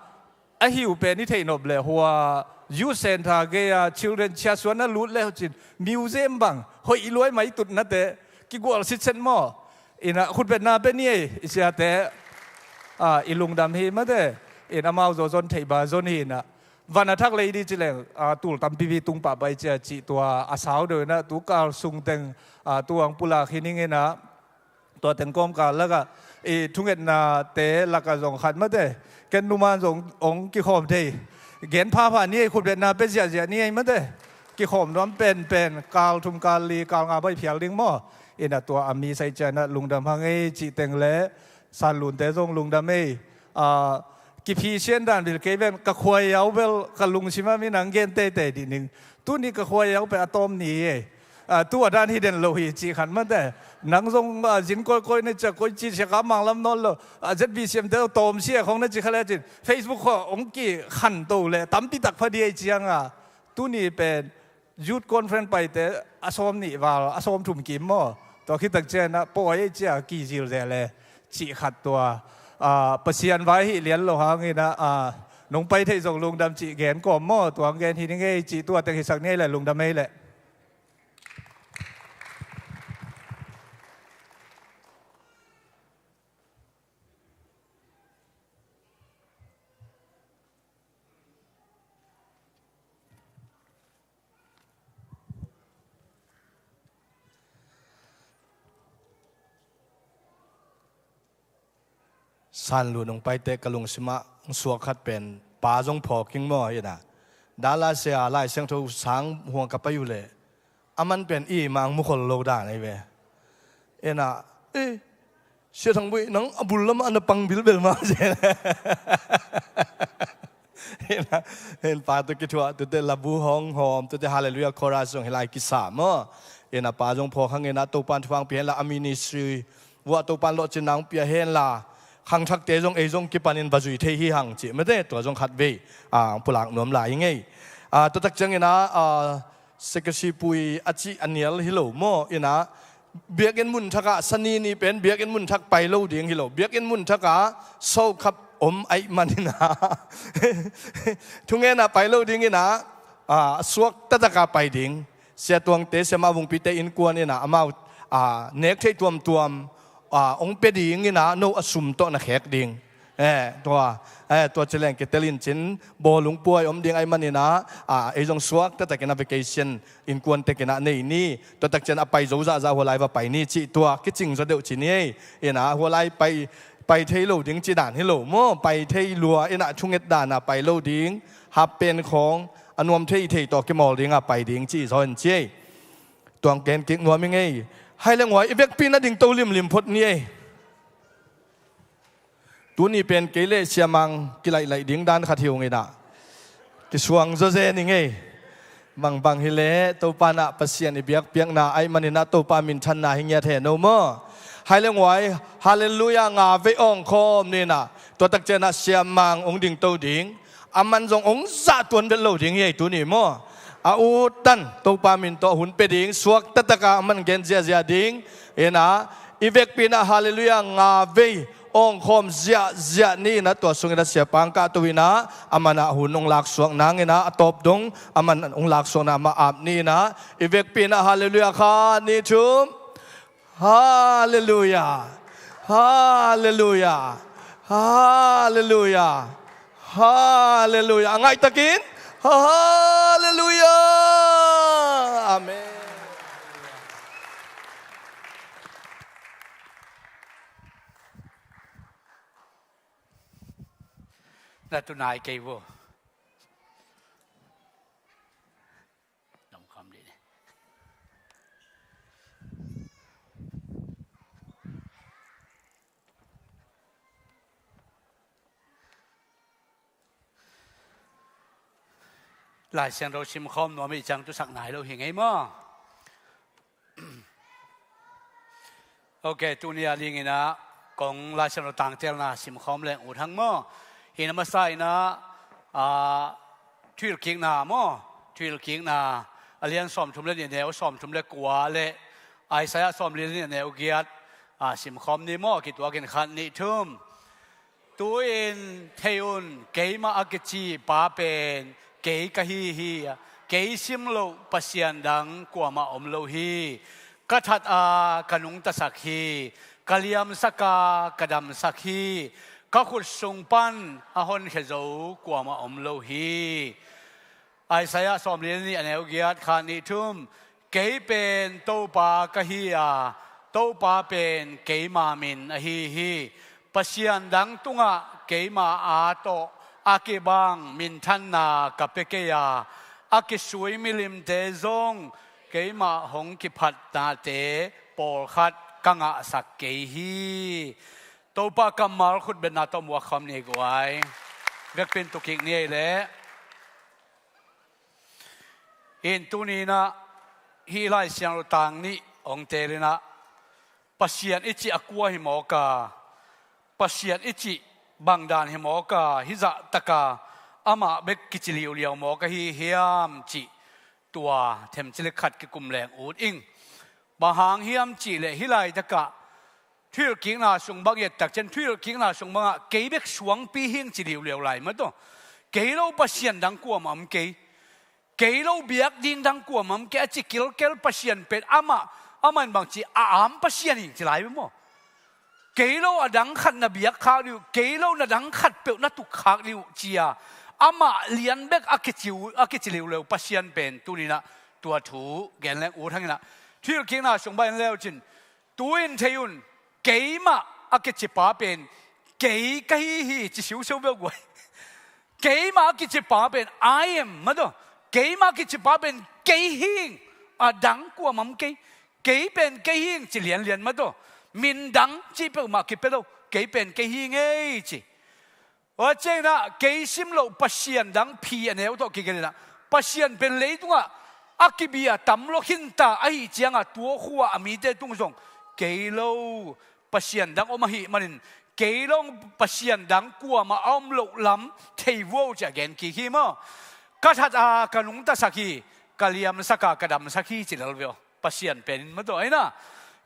a hiu pen i theih nop le hua youth center gei a children chia suan a lut le cin museum bang hoih luai mai tutnate kigual sitset maw? Inah khutbetna pe ni ei i siate, ah, i lungdam hi mate. In amau zawzon theih ba zon hi inah van a thak lei di ci leng, ah, tul tampipi tung pah pai cia cih tua a sau deuh inah tu kal sung teng, ah, tu ang pulak hi ning inah tua teng kawmkal lakah i thungetnate lakah zong khat mate ken numan zong ong kikhawm thei. Gen phapha ni ei, khutbetna pe ziahziah ni ei mate. Kikhawm nuam penpen kal thum kal li kal nga bai phial ding maw? Inah tua a mi sai cianah lungdam hang ei cih teng le Sanlunte zong lungdam ei. Ah, kiphi sian dan bil kei ven ka khuai au bel ka lungsim a mi nang gen teitei dih ning. Tuni ka khua iau pe a tawm ni e. A, tu a dan hi den lo hi ci khan mate. Nang zong, a, zin koi koi na cia koi ci sia ka mang lam nawn lo. A, Z B C M te tawm sia khong na ci kha le cin. Facebook kho ong ki khan to le tampi tak pha di e ciang a. Tuni pen Youth Conference paite a sawm nih val, a sawm thum kim maw. Tua khitak cian a pawi e cia ki zil ze le. Cih khat tua, a, Pasian vai hi lian lo hangin a, a, nong pai theih zong lungdam cih gen kawm maw, tuang gen hi ning ei cih tua teng hisak ni ei le lungdam ei le. Sanlu nong paite ka lungsimah hong suak khat pen pa zong phawking maw hi na. Dallas a Lai Siangtho sang huang ka pai uh leh a man pen i mang mukhol lo dan ei ve. Ena, eh, Sia Thang Bui, nang a bul lamah na pang bilbel mah zen. Ena, en pa tu kithuah, tute labu hong hawm, tute Hallelujah chorus zong hilai kisa maw. Ena pa zong phawk hang ena Topan thupang pi hen la a ministry. Vua Topan lawhcin nang pia hen la. Khangthakte zong ei zong kipanin va zui thei hi hang cih mate tua zong khat vei. A, pulak nuam lai ngei. A, tua tak ciangin a, a, Sekasi pui a cih a nial hi lo maw ina biakinn mun thakah sani ni pen biakinn mun thak pai lo ding hi lo biakinn mun thakah sokhap om aih man ina thungenah pai lo ding ina a suak taktakah pai ding siatuangte siamah vungpite innkuan ina amau a nek theih tuamtuam a ong pia ding ina no a sum tawh na khek ding. Eh, tua, eh, tua ci leng kitel in cin bawlung puai om ding aih man ina, ah, ei zong suak taktak ina vacation innkuan tek ina nei ni, tua tak cian a pai zo zahzah hualai va pai ni cih tua kicing zaw deuh ci ni ei, ina hualai pai, pai thei lo ding ci dan hi lo maw, pai thei lua ina thunget dana pai lo ding, hap pen khawng, a nuam thei thei tawh kimawl dinga pai ding ci zaw in ci ei. Tuang gen kik nuam i ngei. Hai le nguai, i vekpi na ding to limlim phot ni ei. Tuni pen kei le siamang kilaih laih ding dan khat hi ung ina. Kisuang zaw zen i ngei. Bangbang hi le, Topa na Pasian i biakpiakna, aih man ina Topa minthanna hi ngiat he no maw. Hai le nguai, Hallelujah, nga vei awng khawm ni ina. Tua tak ciana siamang ong ding to ding. A man zong ong zah tuan vet lo ding hi ei tuni maw. A utan Topa min tawh hun pe ding, suak taktakah a man gen ziahziah ding. Ina, i vekpi ina Hallelujah nga vei awng khawm ziahziah ni ina tua sung ina siapang kah to ina a man a hun ong laksuak nang ina a tawp dong a man ong laksuakna ma ap ni ina i vekpi ina Hallelujah kha ni thum. Hallelujah. Hallelujah. Hallelujah. Hallelujah. A ngaihtakin. Hallelujah. Amen. Na tunai kei vo. Dong kham dih ni. Lai Siangtho sim khawm nuam i cang tu sak nai lo hi ngei maw? Ok, tuni a dingin ah kong Lai Siangtho tangtelna simkhawm leng ut hang maw? Hi na masa in ah, ah, thuhilhkikna maw? Thuhilhkikna a lian sawmthum le nih, a neu sawmthum le kua le Isaiah sawmli le nih, a neu giat, ah, simkhawm ni maw? Kituakin khat, nih, thum. Tu-in thei un, keimah a kici pa pen kei ka hi hi. Kei sim loh pasian dang kuamah om lo hi. Ka that a ka nungtasak hi. Ka liamsak a ka damsak hi. Ka khut sung pan a honkhia zo kuamah om lo hi. Isaiah sawmli le nih, a neu giat, khat, nih, thum. Kei pen Topa ka hi a, Topa pen keima min ahi hi. Pasian dang tungah keima aa tawh a kibang minthanna ka pia kei a, a kisui milimte zong keimah hong kiphatnate pawlkhat ka ngahsak kei hi. Topa kammal khutbetna tawh muak khawm ni guai. Vekpi in tu kik ni ei leh. In tuni inah hih Lai Siangtho tang nih hong teelinah Pasian i cih a kua hi mawk a, Pasian i cih bangdan hi mawk a, hih zahtaka amah bek kici liuliau mawk ahi hiam cih tua themcili khat kikum leng ut ing. Bang hang hiam cihleh hih laitakah thuhilhkikna sung bang i et takciang thuhilhkikna sung bangah kei bek suangpi hing ci liuliau lai mataw. Kei lo Pasian dang kuamah om kei. Kei lo biak ding dang kuamah om kei a ci kilkel Pasian pen amah, amah in bangci a am Pasian hing ci lai maw. Kei lo a dang khat na biak khak dih uh, kei lo na dang khat peuh na tuk khak dih uh cia amah lian bek a kici uh, a kici liuliau Pasian pen tuninah tua thu gen leng ut hanginah thuhilhkikna sung bang en leucin tu-in thei un. Keimah a kicipa pen kei ka hi hi ci siusiu beuh guai. Keimah a kicipa pen I am mataw. Keimah a kicipa pen kei hing, a dang kuamah om kei. Kei pen kei hing ci lianlian mataw. Min dang cih peuhmah kipia lo. Kei pen kei hing ei ci. Tua cianginah kei sim loh Pasian dang phi a neu tawh kigelinah Pasian pen leitungah a kibia tam lo khinta ahi ciangah tua khua a mite tung zong kei lo Pasian dang om ahih manin kei lo Pasian dang kuamah a om loh lam thei vuau ci a gen kik hi maw. Ka that a ka nungtasak hi, ka liamsak a ka damsak hi ci lel veu. Pasian pen in mataw aina.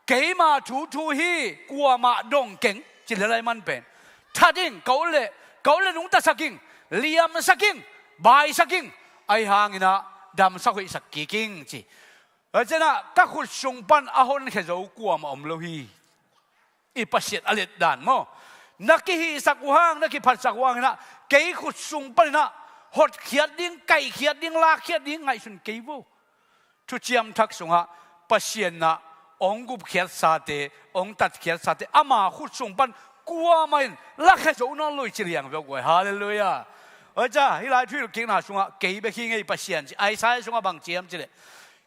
Keima thuthu hi kuamah dong keng ci lel ai man pen. That in ka ut le, ka ut le nungtasak ing, liamsak ing, baisak ing, ahi hanginah damsak hoihsak kik ing ci. Acinah ka khut sung pan a honkhia zo kuamah om lo hi. I Pasian a letdan maw. Na kihihsak uh hang, na kiphatsak uh hanginah kei khut sung paninah hotkhiat ding, kaihkhiat ding, lakkhiat ding ngaihsun kei vo. Thuciam Thak sungah Pasian inah hong gupkhiatsate, hong tatkhiatsate ama khut sung pan kuamah in lakhia zo nawn lo hi ci liang veu guai. Halleluiah. Oica hih lai thuhilhkikna sungah kei bek hi ngei Pasian ci. Isaiah sungah bang ciam cileh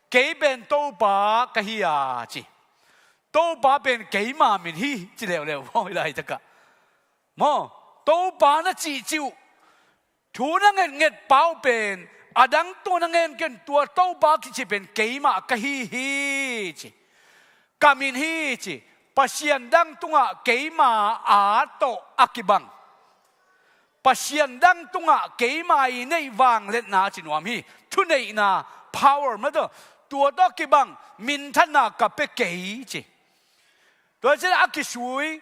kei pen Topa ka hi a ci. Topa pen keima min hi ci leuleu maw hih laitakah. Maw, Topa na cihcih uh thu na ngetnget pa uh pen a dang tua na ngen ken tua Topa kici pen keimah ka hi hi ci. Ka min hi ci. Pasian dang tungah keima a tawh a kibang Pasian dang tungah keima i neih vangliatna ci nuam hi. Thuneihna, power mataw. Tua tawh kibang minthanna ka pia kei ci. Tua cian a kisui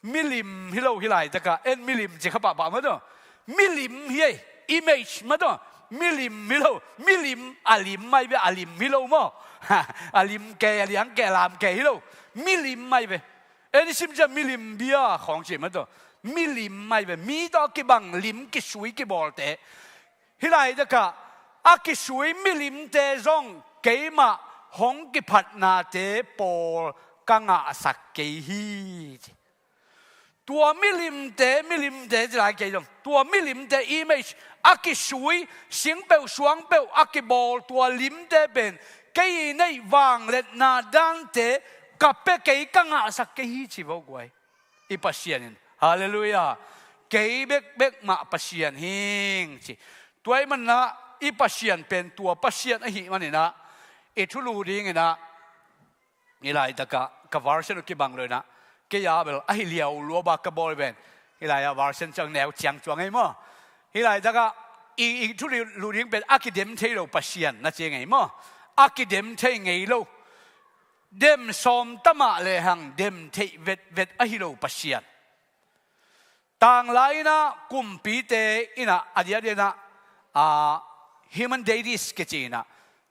milim hi lo hih laitakah en milim ci kha pahpah mataw. Milim hi ei, image mataw. Milim hi lo, milim a lim mai ve, a lim hi lo maw. A lim kei, a liang kei, a lam kei hi lo. Milim mai ve. En i sim ciah milim bia khawng ci mataw. Milim mai ve, mi tawh a kibang lim kisui kibawlte. Hih laitakah a kisui milimte zong keimah hong kiphatnate pawl ka ngahsak kei hi ci. Tua milimte, milimte ci lai kei zong tua milimte image a kisui, singpeuh suangpeuh a kibawl tua limte pen kei i neih vangliatna dante ka pia kei, ka ngahsak kei hi ci vo guai. I Pasian in. Halleluiah. Kei bekbek mah Pasian hing ci. Tua ahih maninah i Pasian pen tua Pasian ahih maninah i thulu dinginah hih laitakah ka version uh kibang lo inah kei a bel ahi liau luaba ka bawl ven. Hih lai-ah version ciang neu ciang cuang ei maw. Hih laitakah i, i thulu ding pen a kidem thei lo Pasian na ci ngei maw. A kidem thei ngei lo. Dem sawm tamah lehang dem theih vetvet ahi lo Pasian. Tanglai inah kumpite inah a diakdiak inah a human deities kici inah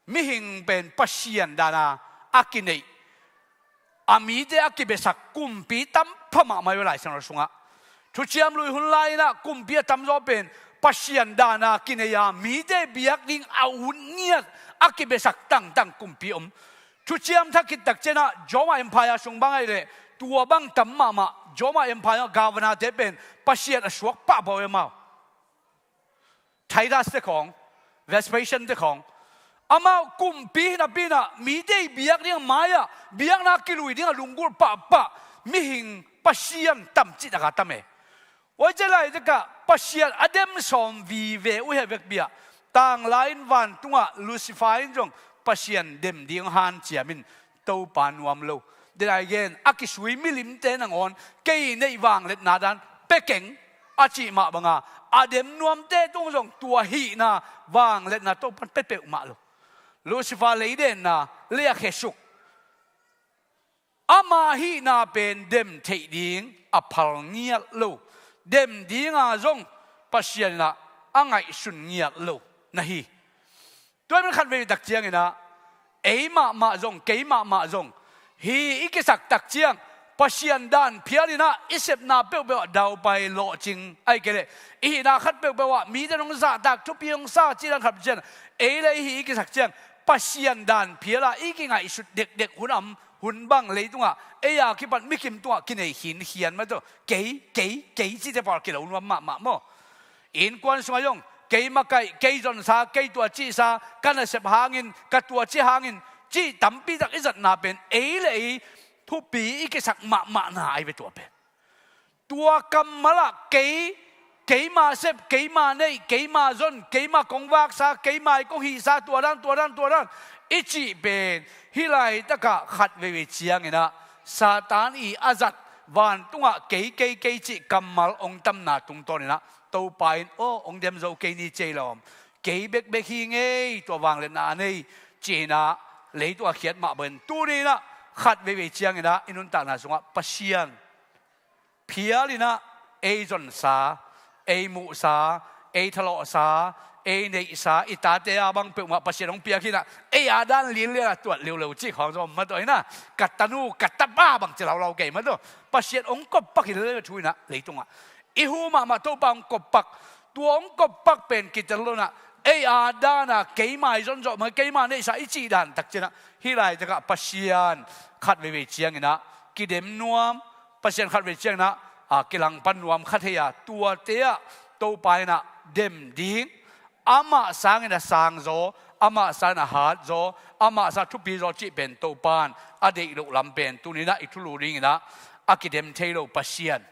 mihing pen Pasian dana a kineih, a mite a kibesak kumpi tampha mahmah i Lai Siangtho sungah. Thuciam Lui hun lai inah kumpi a tamzaw pen Pasian dana kinei a mite biak ding a ut ngiat a kibesak tangtang kumpi om. Thuciam Thak khit takcianah Roma Empire sung bang ahih leh tua bang tam mahmah. Roma Empire governor-te pen Pasian a suak pahpah uh amau. Titus te khawng, Vespasian te khawng. Amau kumpi hinapi inah mite i biak ding a mai-ah biakna kilui ding a lunggulh pahpah mihing Pasian tam cihtak a tam e. Oi, cia laitakah Pasian a dem sawm vive uh hia vekpi-ah Tanglai in vantungah Lucifer in zong Pasian dem ding hanciam in Topa nuam lo. Denai gen a kisui milimte nangawn kei neih vangliatna dan pia keng a cih mah banga a dem nuamte tung zong tua hihna vangliatna Topan pia peuhmah lo. Lucifer leidenna lei a khesuk. Ama hihna pen dem theih ding a phal ngiat lo. Dem dinga zong Pasian inah a ngaihsun ngiat lo na hi. Tua min khat vei tak cianginah ei mahmah zong, kei mahmah zong hi i kisak tak ciang Pasian dan phial inah i sepna peuhpeuh ah daupai lawhcing ahi kei leh i hihna khat peuhpeuh ah mite nong zahtak thupi hong sa cih dan khat ciang ei le i hi i kisak ciang Pasian dan phial ah i kingaihsut dekdek hun am hun bang leitungah ei a kipan mikim tungah kinei khinkhian mah tawh kei, kei, kei cite pawl kilo nuam mahmah maw? Innkuan sungah zong kei makaih, kei zonsa, kei tua cihsa, ka nasep hangin, ka tua cih hangin cih tampi tak i zatna pen ei le ei thupi i kisak mahmahna ahi ve tua pen. Tua kammalah kei, keima sep, keima neih, keima zon, keima kong vaksa, keima i kong hihsa, tua dan, tua dan, tua dan i cih pen hih laitakah khat veivei cianginah Satan i a zat vantungah kei, kei, kei cih kammal hong tamna tungtawninah Topa in aw hong dem zo kei ni cei lawm, kei bekbek hi ngei tua vangliatna a nei cihinah leitung a khiat mah bangin tuninah khat veivei cianginah i nuntakna sungah Pasian phial inah ei zonsa, ei muhsa, ei thalawhsa, ei neihsa i tate a bang peuhmah Pasian hong piak hinah ei a dan linlianah tuat liuleu cih khawng zong mah tawh hinah ka tanu ka tapa bang ci laulau kei mah tawh Pasian hong koppak hi lele thu inah leitungah i hu mahmah Topa hong koppak. Tua hong koppak pen kitel lonah ei a dana keima i zonzawh mah keima neihsa i cih dan tak cianah hih laitakah Pasian khat veivei cianginah kidem nuam, Pasian khat vei cianginah a kilangpan nuam kha thei a tuate ah Topa inah dem ding, amah sangin a sangzaw, amah sangin a hatzaw, amah sang thupizaw cih pen Topan a deih loh lam pen tuninah i thulu dinginah a kidem thei lo Pasian.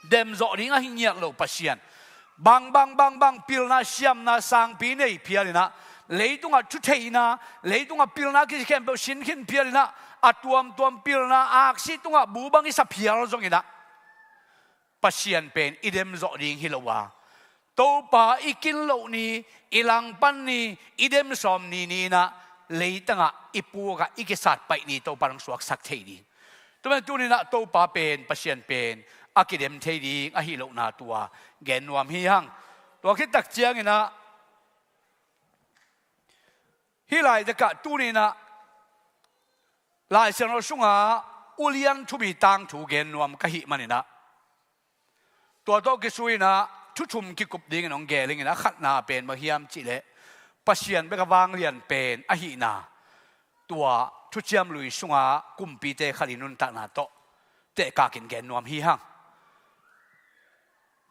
Demzawh ding ahi ngiat lo Pasian. Bang, bang, bang, bang, pilna, siamna, sangpi nei phialinah, leitungah thutheihna, leitungah pilna kici khempeuh sinkhin phialinah, a tuamtuam pilna, aksi tungah bu bang i sa phial zonginah Pasian pen i demzawh ding hi lo a, Topa i kin loh ni, i langpan ni, i dem sawm ni ni-inah leitangah i pukah i kisat paih ni Topa nong suaksak thei ding. Tua pen tuninah Topa pen, Pasian pen a kidem thei ding ahi lohna tua gen nuam hi hang. Tua khit tak cianginah hih laitakah tuninah Lai Siangtho sungah ulian thumi tangthu gen nuam ka hih maninah tua tawh kisuinah thu thum kikup dingin hong gel ingin a khatna pen bang hiam cihleh Pasian bek a vanglian pen ahihna tua thuciam lui sungah kumpite khat i nuntakna tawh tehkakin gen nuam hi hang.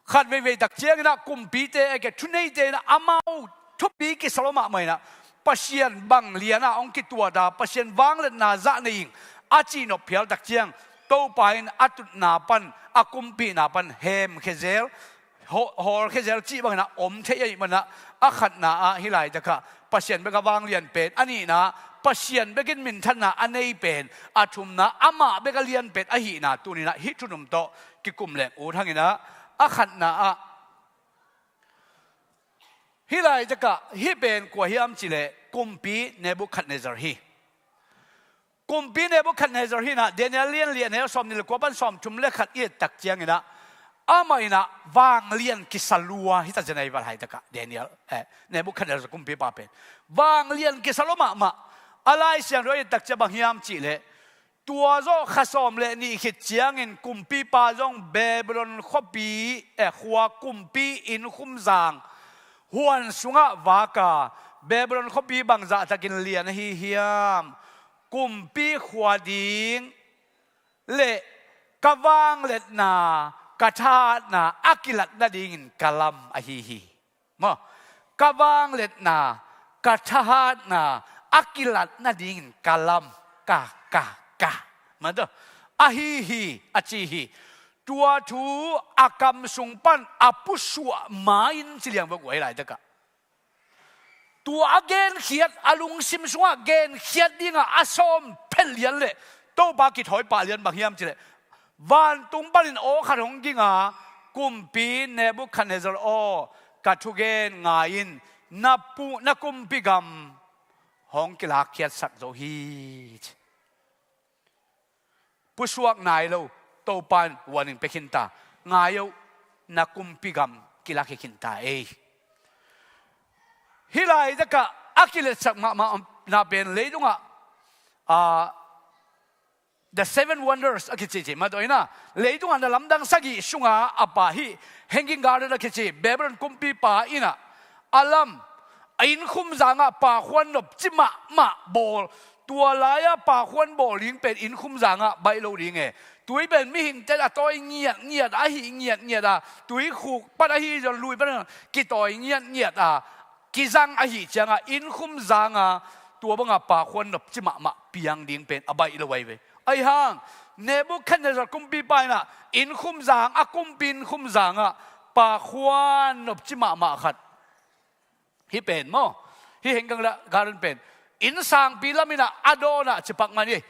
Khat veivei tak cianginah kumpite eke thuneite inah amau thupi kisa lo mahmah inah Pasian bang lianah hong kituata Pasian vangliatna zah nei ing a cihnop phial tak ciang Topa in a tutna pan a kumpihna pan hemkhezel hawlkhezel cih banginah om thei ahih manah a khatna ah hih laitakah Pasian bek a vanglian pen a nihna Pasian bekin minthanna a nei pen a thumna amah bek a lian pen ahihna tuninah hih thu thum tawh kikum leng ut hanginah a khatna ah hih laitakah hih pen kua hiam cihleh kumpi Nebukhadnezzar hi. Kumpi Nebukhadnezzar hinah Daniel lian lian hel sawm nih le kua pan sawm thum le khat i et tak cianginah amah inah vanglian kisa lua hi ta zenai va laitakah Daniel eh, Nebukhadnezzar kumpipa pen vanglian kisa lua mahmah. A Lai Siangtho i et tak ciang bang hiam cihleh tua zawh kha sawm le nih khit ciangin kumpipa zong Babylon khuapi eh, khua kumpi innkhumzang huan sungah vaka Babylon khuapi bang zahtakin lian ahi hiam? Kumpi khua ding le ka vangliatna ka thahatna a kilat nadingin ka lam ahi hi. Maw? Ka vangliatna ka thahatna a kilat nadingin ka lam ka ka ka mah tawh ahi hi a ci hi. Tua thu a kam sung pan a pusuah ma-in ci liang bek uh ahi laitakah Tua a genkhiat, a lungsim sungah genkhiat dingah a sawm phet lian le Topa kithawi pah lian bang hiam cileh, vantung panin aw khat hong ging a, Kumpi Nebukhadnezzar aw, ka thugen ngai in, na pu-, na kumpi gam hong kilakkhiatsak zo hi, ci. Pusuak nai lo, Topa in warning pia khin ta. Ngai o, na kumpi gam kilakhia khin ta ei. Hih laitakah a kiletsak mahmah na pen leitungah, ah, The Seven Wonders a kici ci mah tawh hi na. Leitungah na lamdang sagih sungah a pa hih Hanging Garden a kici Babylon kumpipa in ah a lam, a innkhum zangah pakhuan nopci mahmah bawl. Tua lai-a pakhuan bawl ding pen innkhum zangah baih lo ding e. Tui pen mihingte a tawi ngiatngiat, a hih ngiatngiat a, tuikhuk pan ahi zong lui pan zong kitawi ngiatngiat a, kizang ahi ciangah innkhum zanga tua banga pakhuan nopci mahmah piang ding pen a baih lo ahi ve. Ahi hang Nebukhadnezzar kumpipa in ah innkhum zang, a kumpi innkhum zangah pakhuan nopci mahmah khat, hih pen maw, hih Hanging Garden pen, inn sangpi lam in ah a dawn ah cipak man hi.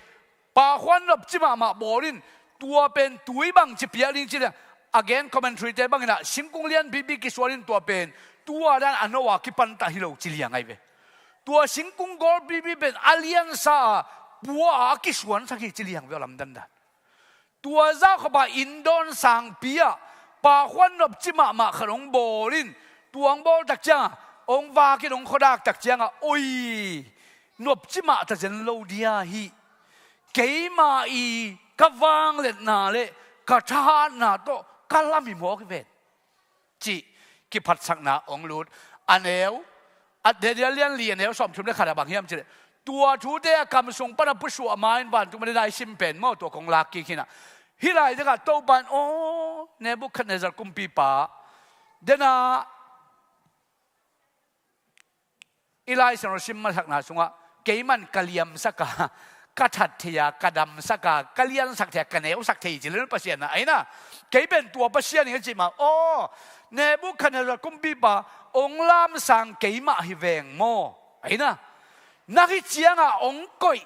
Pakhuan nopci mahmah bawl in, tua pen tui bangci piak ding ci liang. A gen commentary te bang in ah singkung lianpipi kisuan in tua pen tua dan a no a kipantah hi lo ci liang ahi ve. Tua singkung gawlpipi pen a liansa a, pua a kisuansak hi ci liang ve, a lamdang dan. Tua zah khop a inn dawn sangpi ah pakhuan nopci mahmah khat hong bawl in, tua hong bawl tak ciangah, hong vak in hong khuadak tak ciangah, oi, nopci mah ta zen lo dia hih. Keimah i ka vangliatna le ka thahatna tawh ka lam hi mawk hi ven, cih kiphatsakna hong lut. A neu, a Daniel lian li a neu sawmthum le khat ah bang hiam cileh, tua thute a kam sung pan a pusuah ma in vantung pan a dai sim pen maw, tua kong lak kik hi na. Hih laitakah Topa in, aw, Nebukhadnezzar kumpipa, dena i Lai Siangtho sim masakna sungah, keiman ka liamsak a, ka that thei a, ka damsak a, ka liansak thei a, ka neusak thei ci le Pasian ah, ahi na. Kei pen tua Pasian hi ka cih mah, aw, Nebukhadnezzar kumpipa, hong lamsang keimah hi veng maw, ahi na. Nang hih ciangah hong koih,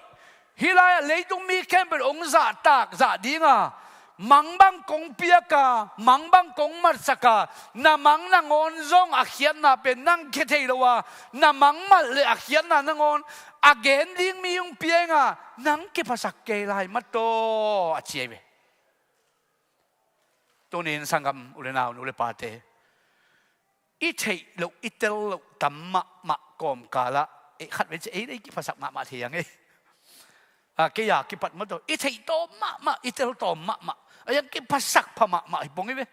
hih lai-ah leitung mi khempeuh hong zahtak zah dinga, mang bang kong piak a, mang bang kong matsak a, na mang nangawn zong a khiatna pen nang khia thei lo a, na mang mat le a khiatna nangawn a gen ding mi hong pia inga, nang kiphasak kei lai mataw, a ci ahi ve. Tunin sanggam u le nau, nu le pate, i theih loh, i tel loh tam mahmah kawmkalah, eh, khat vei ci ei, ei kiphasak mahmah thei ang ei. A, kei a kipat mataw, i theih tawm mahmah, i tel tawm mahmah, a yang kiphasak pha mahmah hi pong hi ve.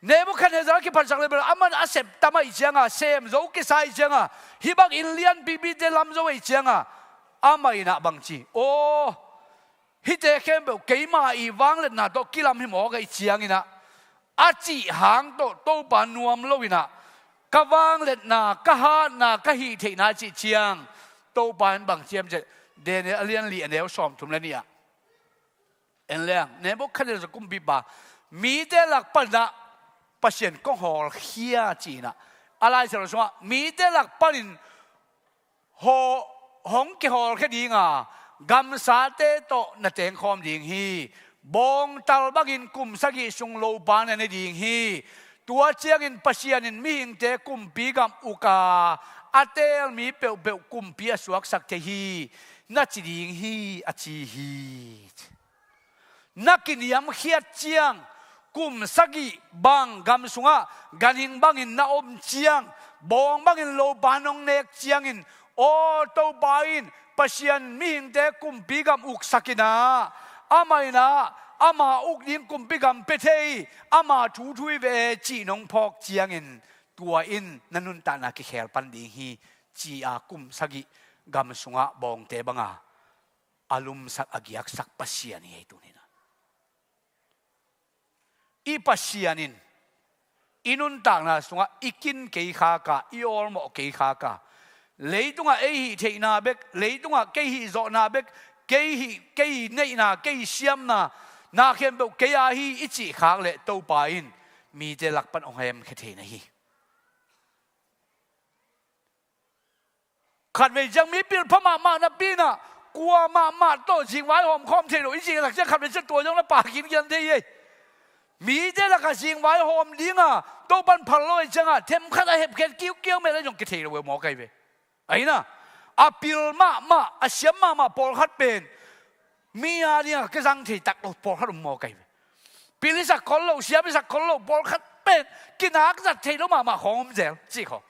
Nebukhadnezzar kiphatsak le bel, aman a sep tam ahih cianga, sem zo kisa ahih cianga, hih bang inn lianpipite lam zo ahih cianga, amah in ah bang ci, aw, hihte khempeuh keimah i vangliatna tawh kilam hi mawk ahih ciangin ah, a cih hang tawh Topa nuam lo in ah, ka vangliatna, ka hatna, ka hih theihna a cih ciang, Topa in bang ci hiam cih leh, Daniel a lian li a neu sawmthum le nih ah, en leng, Nebukhadnezzar kumpipa, mite lak panin ah Pasian kong hawlkhia ci in ah, a Lai Siangtho sungah, mite lak panin haw-, hong kihawlkhia dinga, gamsate tawh na tengkhawm ding hi. Bawngtal bangin kum sagih sung lopa na ne ding hi. Tua ciangin Pasian in mihingte kumpi gam uk a, a teel mi peuhpeuh kumpi a suaksak thei hi, na ci ding hi, a ci hi. Na kiniamkhiat ciang, kum sagih bang gam sungah ganhing bangin na om ciang, bawng bangin lopa nong nek ciangin, aw, Topa in Pasian mihingte kumpi gam uksak in ah, amah in ah ama uk ding kumpi gam pia thei, ama thu thu hi ve, cih nong phawk ciangin, tua in na nuntakna kikhel pan ding hi, ci-a kum sagih gam sungah bawngte banga a lumsak, a giaksak Pasian hi ei tuni-in ah. I Pasian in i nuntakna sungah i kin kei khak a, i awlmawh kei khak a, leitungah ei hih theihna bek, leitungah kei hih zawhna bek, kei hih, kei neihna, kei siamna, na khempeuh kei a hi i cih khak leh Topa in mite lak pan hong hemkhia thei na hi. Khatvei ciang mi pilpha mahmah napi-in ah, kua mahmah tawh zingvai hawm khawm thei lo i cih lak ciang khatvei ciang tua zong na pha kinkian thei hi. Mite lakah zingvai hawm dinga Topa'n phal lo ahih ciangah themkhat a hepkhiat kiukiau mel a zong kithei lo ve maw kai ve. Ahi na, a pil mahmah, a siam mahmah pawlkhat pen mi a dingah kizang thei tak lo pawlkhat om maw kai ve. Pil i sak khol lo, siam i sak khol lo pawlkhat pen kinak zat thei lo mahmah khawng om zel cih khawng.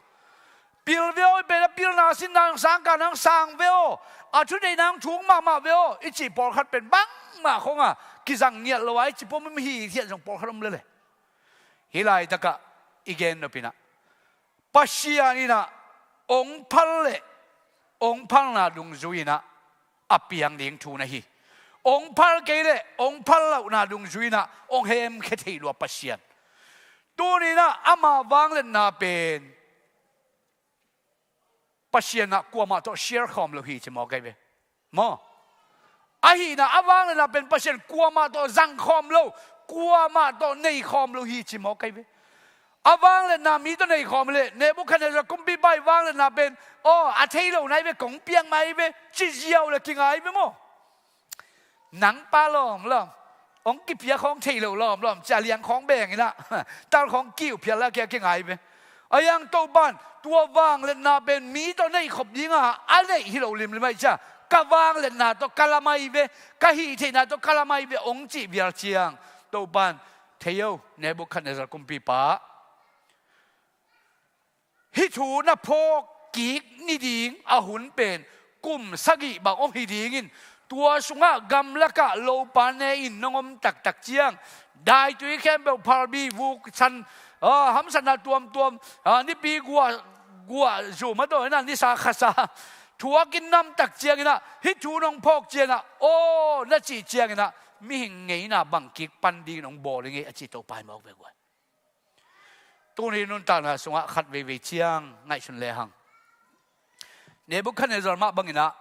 Pil ve aw, i pen a pilna sinna hong sang, ka nang sang ve aw, a thuneihna hong thuk mahmah ve aw i cih pawlkhat pen bangmah khawng a kizang ngiat lo a i ci pawm hi thiat zong pawlkhat om lel e. Hih laitakah i gen nop in ah Pasian in ah ong phal leh ong phalna dungzui in ah a piang ding thu na hi. Ong phal kei leh ong phal lohna dungzui in ah ong hemkhia thei lua Pasian. Tuni in ah ama vangliatna pen Pasian ah kuamah tawh share khawm lo hi ci maw kai ve. Maw? Ahihna a vangliatna pen Pasian kuamah tawh zang khawm lo, kuamah tawh nei khawm lo hi ci maw kai ve. A vangliatna mi tawh nei khawm leh Nebukhadnezzar kumpipa i vangliatna pen, aw, a thei lo nai ve, kong piak mai ve ci ziau le kingai ve maw? Nang pa lawm lawm, hong kipia khawng thei lo lawm lawm cia liang khawng beng in ah tal khawng kiu phial a kia kingai ve. A yang Topa'n tua vangliatna pen mi tawh nei khop dinga a neih hi lo limlim ahih cia, ka vangliatna tawh ka la mai ve, ka hih theihna tawh ka la mai ve hong cih vial ciang Topa'n, thei o Nebukhadnezzar kumpipa, hih thu na phawk kik ni ding a hun pen kum sagih bang hong hi dingin, tua sungah gamlakah lopa ne-in nong om taktak ciang, daitui khempeuh phalbi vuk san, ah, hamsatna tuamtuam, ah, nipi guah, guah zum a dawi in ah nisa khasa thuakin namtak ciangin ah, hih thu nong phawk ciangin ah, aw na cih ciangin ah mihing ngeina bang kik pan dingin hong bawl ing ei a ci Topa hi mawk ve guai. Tuni nuntakna sungah khat veivei ciang ngaihsun lehang, Nebukhadnezzar mah bangin ah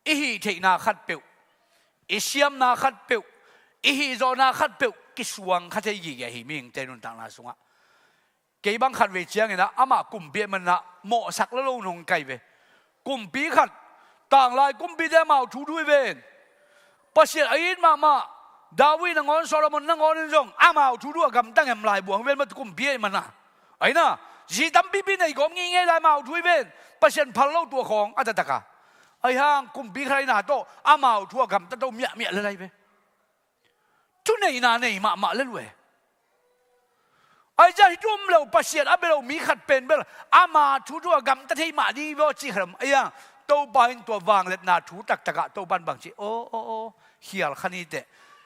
i hih theihna khatpeuh, i siamna khatpeuh, i hihzawhna khatpeuh kisuang kha thei gige hi mihingte nuntakna sungah. Kei bang khat vei ciangin ah amah kumpi ahih manin ah mawhsak lo lo nong kai ve. Kumpi khat, tanglai kumpite amau thu thu hi ven. Pasian a it mahmah David nangawn, Solomon nangawn in zong amau thu thu a gamta ngen lai buang ven mah, kumpi ahih manin ah. Ahi na, zi tampipi nei gawm ngei ngei lai amau thu hi ven. Pasian phal lo tua khawng a taktak a. Ahi hang kumpi khat ahihna tawh amau thu a gamta to miahmiah le lai ve. Thuneihna nei mahmah le lue. Ahi ciang hih thu om lo, Pasian a bia lo mi khat pen bel ama thu thu a gamta thei mah ding hi ve aw cih khat om. Ahi hang Topa in tua vangliatna thu taktakah Topa in bang ci, aw, aw, aw, khial kha ni teh.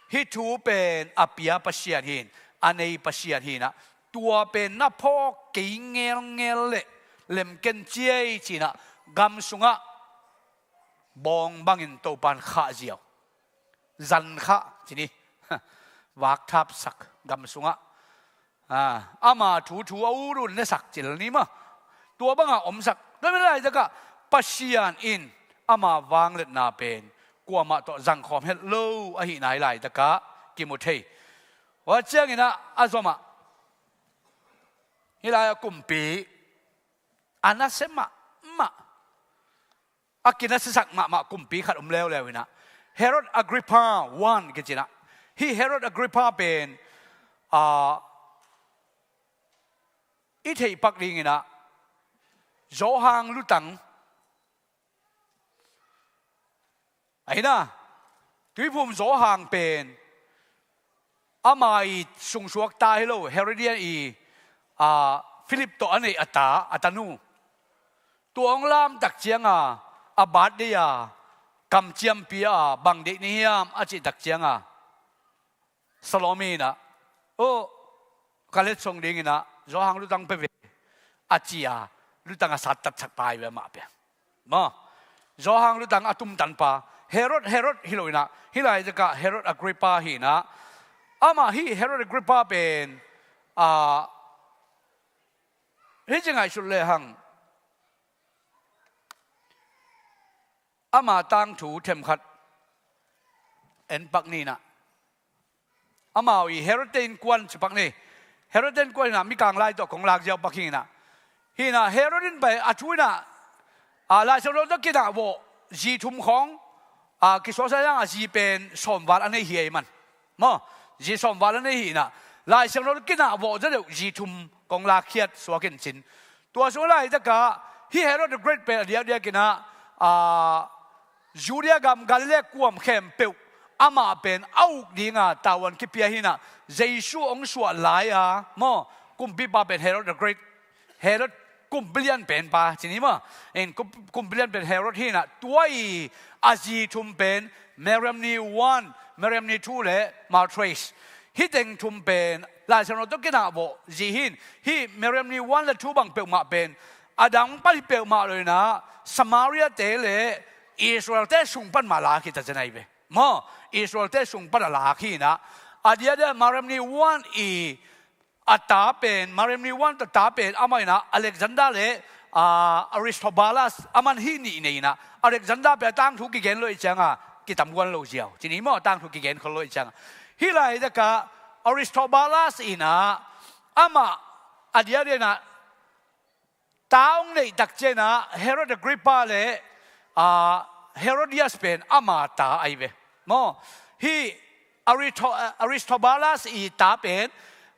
Hih thu pen a pia Pasian hi-in, a nei Pasian hi-in ah, tua pen na phawk kei ngelngel leh lemken ciai ci-in ah gam sungah bawng bangin Topa in khah ziau. Zan khah ci ni. Vakthap sak gam sungah. Ah, ama thu thu a ut ut ne sak cil ni maw. Tua bangah omsak. Tua mi laitakah Pasian in ama vangliatna pen kuamah tawh zangkhawm het lo ahihna hih laitakah kimu thei. Tua ciangin ah a zomah hih lai a kumpi a nasia mahmah, a kinasiasak mahmah kumpi khat om leuleu in ah, Herod Agrippa one kici in ah. Hih Herod Agrippa pen, ah, i theih pak dingin ah Johan lutang, ahi na, Tuiphum Johan pen ama i sungsuak ta hi lo, Herodian i, a, Philip tawh a neih a ta, a tanu. Tua hong lamtak cianga a birthday a kamciampi a bang deih ni hiam a cihtak cianga Salome in ah, aw, ka letsong dingin ah Johan lutang pia ve a ci a, lutang a sattatsak pai ve amah pia. Maw, Johan lutang a tumtanpa Herod, Herod hi lo in ah, hih laitakah Herod Agrippa hi in ah. Amah hih Herod Agrippa pen, ah, hih ci ngaihsut lehang ama tangthu themkhat en pak ni in ah. Amau i Herod te innkuan ci pak ni. Herod te innkuan in ah mikang lai tawh kong lak ziau pak hi in ah. Hi in ah Herod in pai a thu in ah A, Lai Siangtho tawh kinah vawh zi thum khawng, a, kisuaksa ciang a zi pen sawmval a nei hi ei man. Maw, zi sawmval a nei hi inah Lai Siangtho tawh kinah vawh zaw deuh zi thum kong lakkhiat suak in cin. Tua sung lai takah hih Herod the Great pen a diakdiak inah, a, Judea gam Galilee kuam khempeuh amah pen a uk dinga tavuan kipia hi inah Jesu hong suah lai-a maw, kumpipa pen Herod the Great, Herod kumpi lian penpa ci ni maw. In kum-, kumpi lian pen Herod hi inah tua i a zi thum pen Mariamne one, Mariamne two le Martyrs. Hih teng thum pen Lai Siangtho tawh kinah vawh zi hi in, hih Mariamne one le two bang peuhmah pen a dang pan hi peuhmah lo inah Samaria te le Israel te sung pan mah lak hi ta zen ahi ve. Maw, Israel te sung pan a lak hi inah a diakdiak Mariamne one i a ta pen, Mariamne one tawh ta pen amah inah Alexander le, a, Aristobulus, aman hih nih nei inah Alexander pen a tangthu kigen lo i cianga kitam guan lo ziau ci ni maw, a tangthu kigen khol lo i cianga. Hih lai takah Aristobulus inah amah a diakdiak inah ta hong neih tak ciangah Herod Agrippa le, a, Herodias pen ama ta ahi ve. Maw, hih Arito-, Aristobulus i ta pen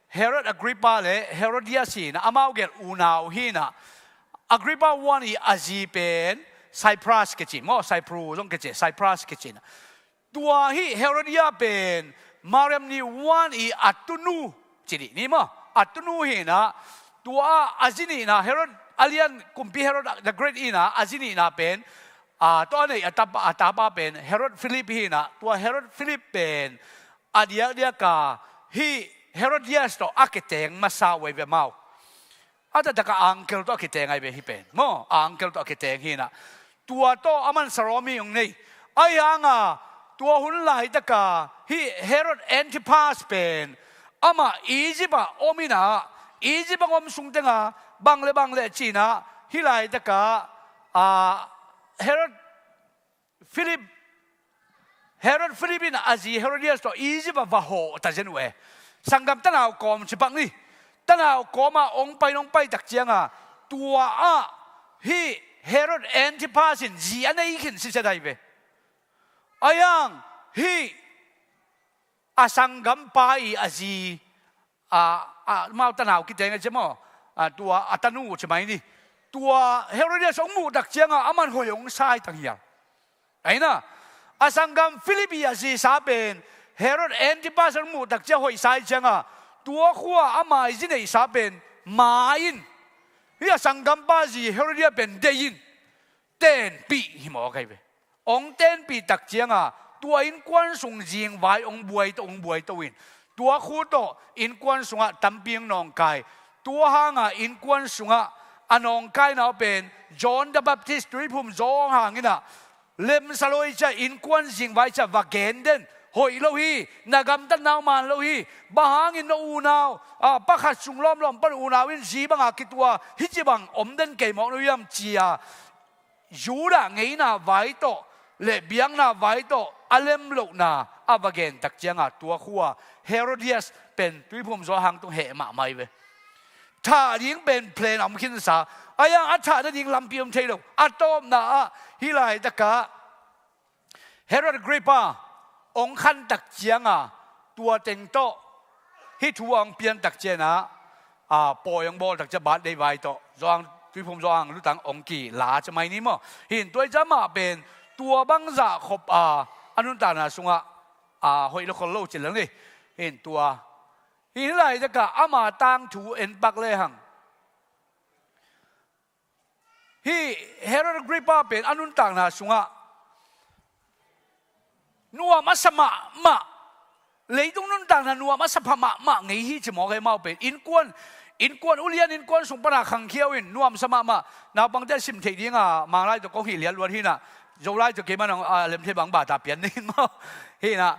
Herod Agrippa le Herodias hi inah amau gel unau hi inah Agrippa one i a zi pen Cyprus kici maw, Cyprus zong kici, Cyprus kici inah. Tua hih Herodia pen Mariamne one i a tunu ci dih ni maw, a tunu hi inah tua a zi nihna Herod a lian kumpi Herod the Great inah a zi nihna pen, a, tua a neih a tapa, a tapa pen Herod Philip hi inah tua Herod Philip pen a diakdiaka hih Herodias tawh a kiteng masa uh ahi ve amau. A taktak a angkel tawh a kiteng ahi ve hih pen maw, a angkel tawh a kiteng hi inah tua tawh aman Salome hong nei. Ahi hanga tua hun laitaka hih Herod Antipas pen amah Egypt ah om inah Egypt ah om sung tenga bang le bang le ci inah hih laitaka, a, Herod Philip, Herod Philip in a zi Herodias tawh Egypt ah va hawh ta zen uh e. Sanggam tanau kawm ci pak ni. Tanau kawma hong pai in hong pai tak cianga tua ah hih Herod Antipas in zi a nei khin sitset ahi ve. Ahi hang hih a sanggampa i a zi, a, a, amau tanau kiteng a ci maw, a, tua a tanu ci mai ni. Tua Herodias hong muh tak cianga aman hoih hong sa hi tang hial. Ahi inah a sanggam Philip i a zisa pen Herod Antipas hong muh tak ciang hoih sa hi cianga tua khua ama i zi neihsa pen ma in hih a sanggampa zi Herodia pen deih in tenpih hi mawk ahi ve. Hong tenpih tak cianga tua innkuan sung zingvai hong buai to, hong buai to in tua khu tawh innkuan sungah tampi hong nawngkai. Tua hanga innkuan sungah a nawngkaina uh pen John the Baptist tuiphum zaw hang inah lemsa lo hi ciah, innkuan zingvai ciah va gen den, hoih lo hi, na gamtatna uh man lo hi, bang hangin na unau, a, pakhat sung lawmlawm pan unau in zi banga kitua hih ci bang om den kei mawk lo hiam cia Judah ngeina vai tawh le biakna vai tawh a lem lohna a va gen tak cianga tua khua Herodias pen tuiphum zaw hang tung heh mahmah hi ve. Thah ding pen plan a om khinsa, ahi hang a thah nading lampi om thei lo. A tawpna ah hih laitaka Herod Agrippa hong khan tak cianga tua teng tawh hih thu a hong pian tak ciangah, a, pawi hong bawl tak ciang birthday vai tawh zawhang, tuiphum zawhang lutang hong kila ci mai ni maw. Hin tua i ciang mah pen tua bangzah khop a, a nuntakna sungah, a, hoih lo khol lo ci lel ni. Hin tua hih laitaka ama tangthu en pak lehang hih Herod Agrippa pen a nuntakna sungah nuam a sa mahmah, leitung nuntakna nuam a sa pha mahmah ngei hi ci mawk e. Amau pen innkuan, innkuan ulian innkuan sung pana khangkhia uh in nuamsa mahmah. Naupangte a sim theih dinga Manglai tawh kong hih liatluat hi inah, Zolai tawh keimah nong, a, lem thei bang bata pian ding maw. Hi inah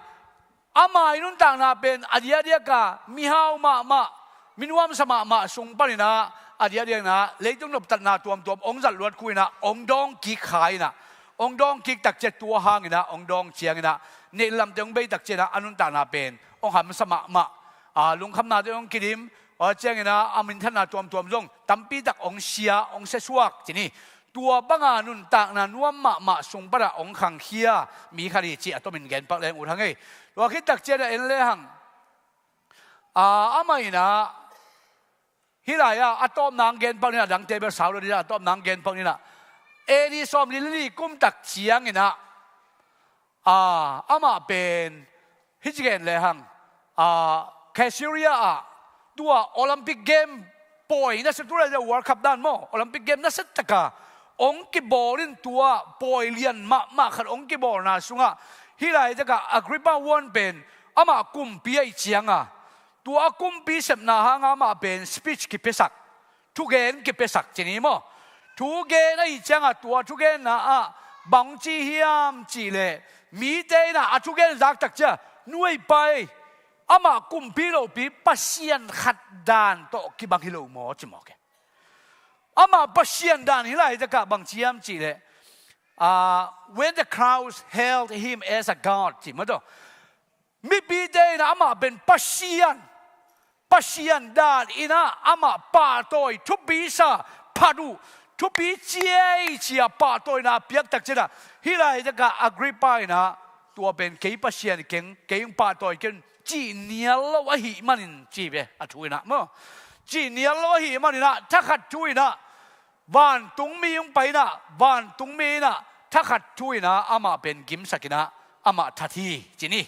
ama i nuntakna pen a diakdiaka mihau mahmah, minuamsa mahmah sung paninah a diakdiakna leitung noptatna tuamtuam hong zat luat khu inah hong dawng kik kha inah, hong dawng kik tak ciang tua hang inah hong dawng ciang inah neih lamte hong bei tak ciang inah a nuntakna pen hong hamsa mahmah. A, lungkhamnate hong kidim, a, ciang inah a minthanna tuamtuam zong tampi tak hong sia, hong siasuak ci ni. tua banga nuntakna nuam mahmah sung panah hong khangkhia mi khat hi cih a tomin genpak leng ut hang ei. Tua khit takcian ah en lehang, a, amah inah hih lai-ah a tawpna hong genpak ninah, dangte bel sau lo ninah, a tawpna hong genpak ninah, A D sawmli le li kum takciang inah, a, amah pen hih ci gen lehang, a, Caesarea ah tua Olympic Game pawi nasia, tu lai World Cup dan maw, Olympic Game nasia taka hong kibawl in, tua pawi lian mahmah khat hong kibawlna sungah hih laitakah Agrippa one pen amah kumpi ahih cianga, tua a kumpi sepna hanga amah pen speech kipiasak, thugen kipiasak ci ni maw. Thugen ahih cianga tua thugenna ah bang ci hiam cihleh, mite inah a thugen zaktak cia, nuai pai, amah kumpi lopi pasian khat dan tawh kibang hi lo maw ci mawk e. Amah pasian dan hi laitakah bang ci hiam cihleh, ah, when the crowds hailed him as a god ci maw taw. Mipite inah amah pen pasian, pasian dan inah amah pahtawi, thupi sa, phat uh, thupi ciai cia pahtawina piaktak cianah, hih laitakah Agrippa inah tua pen kei pasian keng, kei hong pahtawi keng cih nial lo ahih manin ci ve a thu inah maw. Cih nial lo ahih maninah thakhat thu inah vantungmi hong pai inah, vantungmi inah thakhat thu inah amah pen gimsak inah amah that hi ci ni.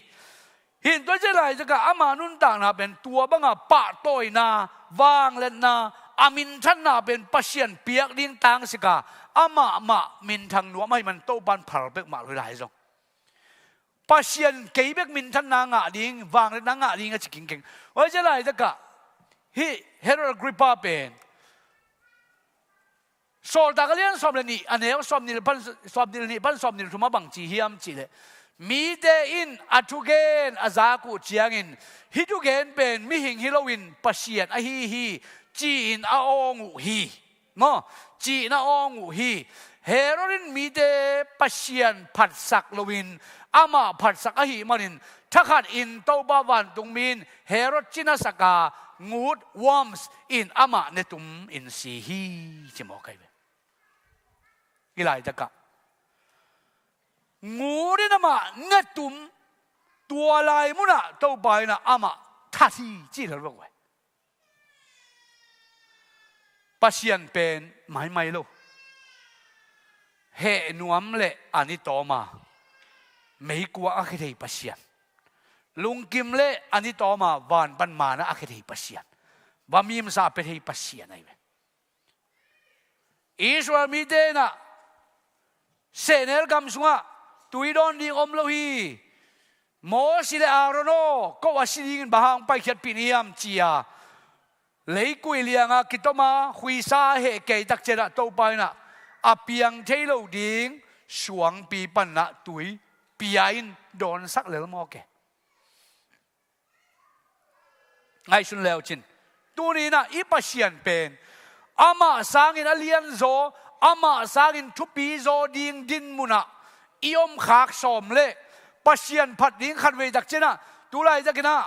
Hih tua ci laitakah ama nuntakna pen tua banga pahtawina, vangliatna, a minthanna pen Pasian piak ding tangsika amah mah minthang nuam ahih man Topan phal pek mah lo hi lai zong. Pasian kei bek minthanna ngah ding, vangliatna ngah ding a ci kingkeng. Oi ci laitakah hih Herod Agrippa pen Sawltak a lian sawm le nih, a neu sawmnih le pan, sawmnih le nih pan sawmnih le thum ah bang ci hiam cihleh, mite in a thugen a zak uh ciangin hih thugen pen mihing hi loin Pasian ahi hi ci-in a awng uh hi. Maw, ci-in a awng uh hi. Herod in mite Pasian phatsak loin amah phatsak ahih manin thakhat in Topa vantungmi in Herod cina saka ngut, worms, in amah netum in si hi ci mawk ahi ve. Hih laitakah ngut in amah netum, tua lai munah Topa inah amah that hi ci lel bek uh ahi. Pasian pen maimai lo. Heh nuam le an i tawm a, meikuang a khia thei Pasian. Lungkim le an i tawm a, van pan maana a khia thei Pasian. Vamimsa a pia thei Pasian ahi ve. Israel mite inah sehnel gam sungah tui dawn ding om lo hi. Mosi le Aaron aw, ko a si dingin bang hang paikhiatpih ni hiam ci-a leikui lianga kitoma khuisa a heh kei tak cianah Topa inah a piang thei lo ding suangpi panah tui pia in dawnsak lel mawk e. Ngaihsun leucin, tuni inah i Pasian pen amah sangin a lianzaw, amah sangin thupizaw ding dinmunah i omkhak sawm leh Pasian phat ding khatvei tak cianah, tu laitakinah,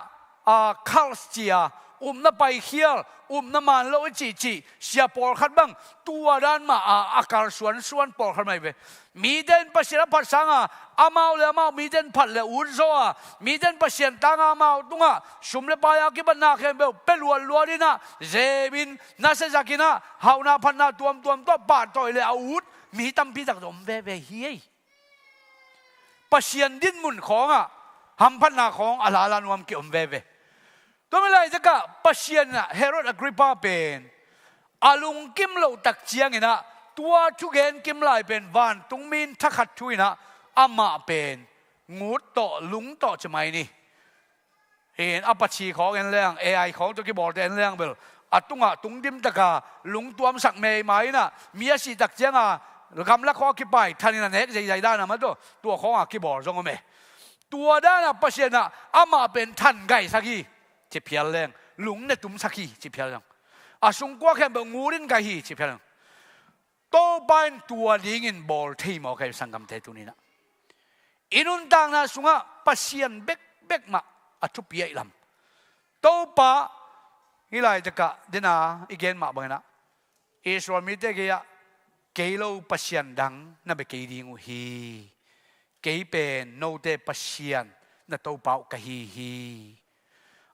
a, cult cia, upna paikhial, upna man lo i cihcih sia pawlkhat bang, tua dan mah a, a kalsuansuan pawlkhat mah hi ve. Mite in Pasian a phat sanga amau le amau mite in phat le ut zaw a, mite in Pasian tanga amau tungah sum le pai a kibatna khempeuh pia luatluat inah, zemin, nasiazakinah, hauhna phatna tuamtuam tawh pahtawi le a ut mi tampi tak tawh om veve hi ei. Pasian dinmun khawngah hamphatna khawng a lala nuam ki om veve. Tua mi laitakah Pasian inah Herod Agrippa pen a lungkim loh tak cianginah tua thugen kim lai pen vantungmi in thakhat thu inah amah pen ngut tawh, lung tawh ci mai ni. In a pachi khawng en leng, A I khawng tawh kibawlte en leng bel a tungah tungdimtaka lungtuamsak meima inah mi a sih tak cianga gamlak khawng a kipai thanin a nek zeizai dana mah tawh tua khawnga kibawl zong om e. Tua danah Pasian ah amah pen than gaisak hi ci phial leng, lung netumsak hi ci phial leng, a sungkua khempeuh ngut in gai hi ci phial leng. Topa in tua dingin bawl thei mawk ahi, sanggamte, tuninah i nuntakna sungah Pasian bekbek mah a thupi ahih lam. Topa, hih laitakah dena i gen mah banginah Israel mite gei-ah Kei lo Pasian dang na bia kei ding uh hi. Kei pen note Pasian na Topa uh ka hi hi.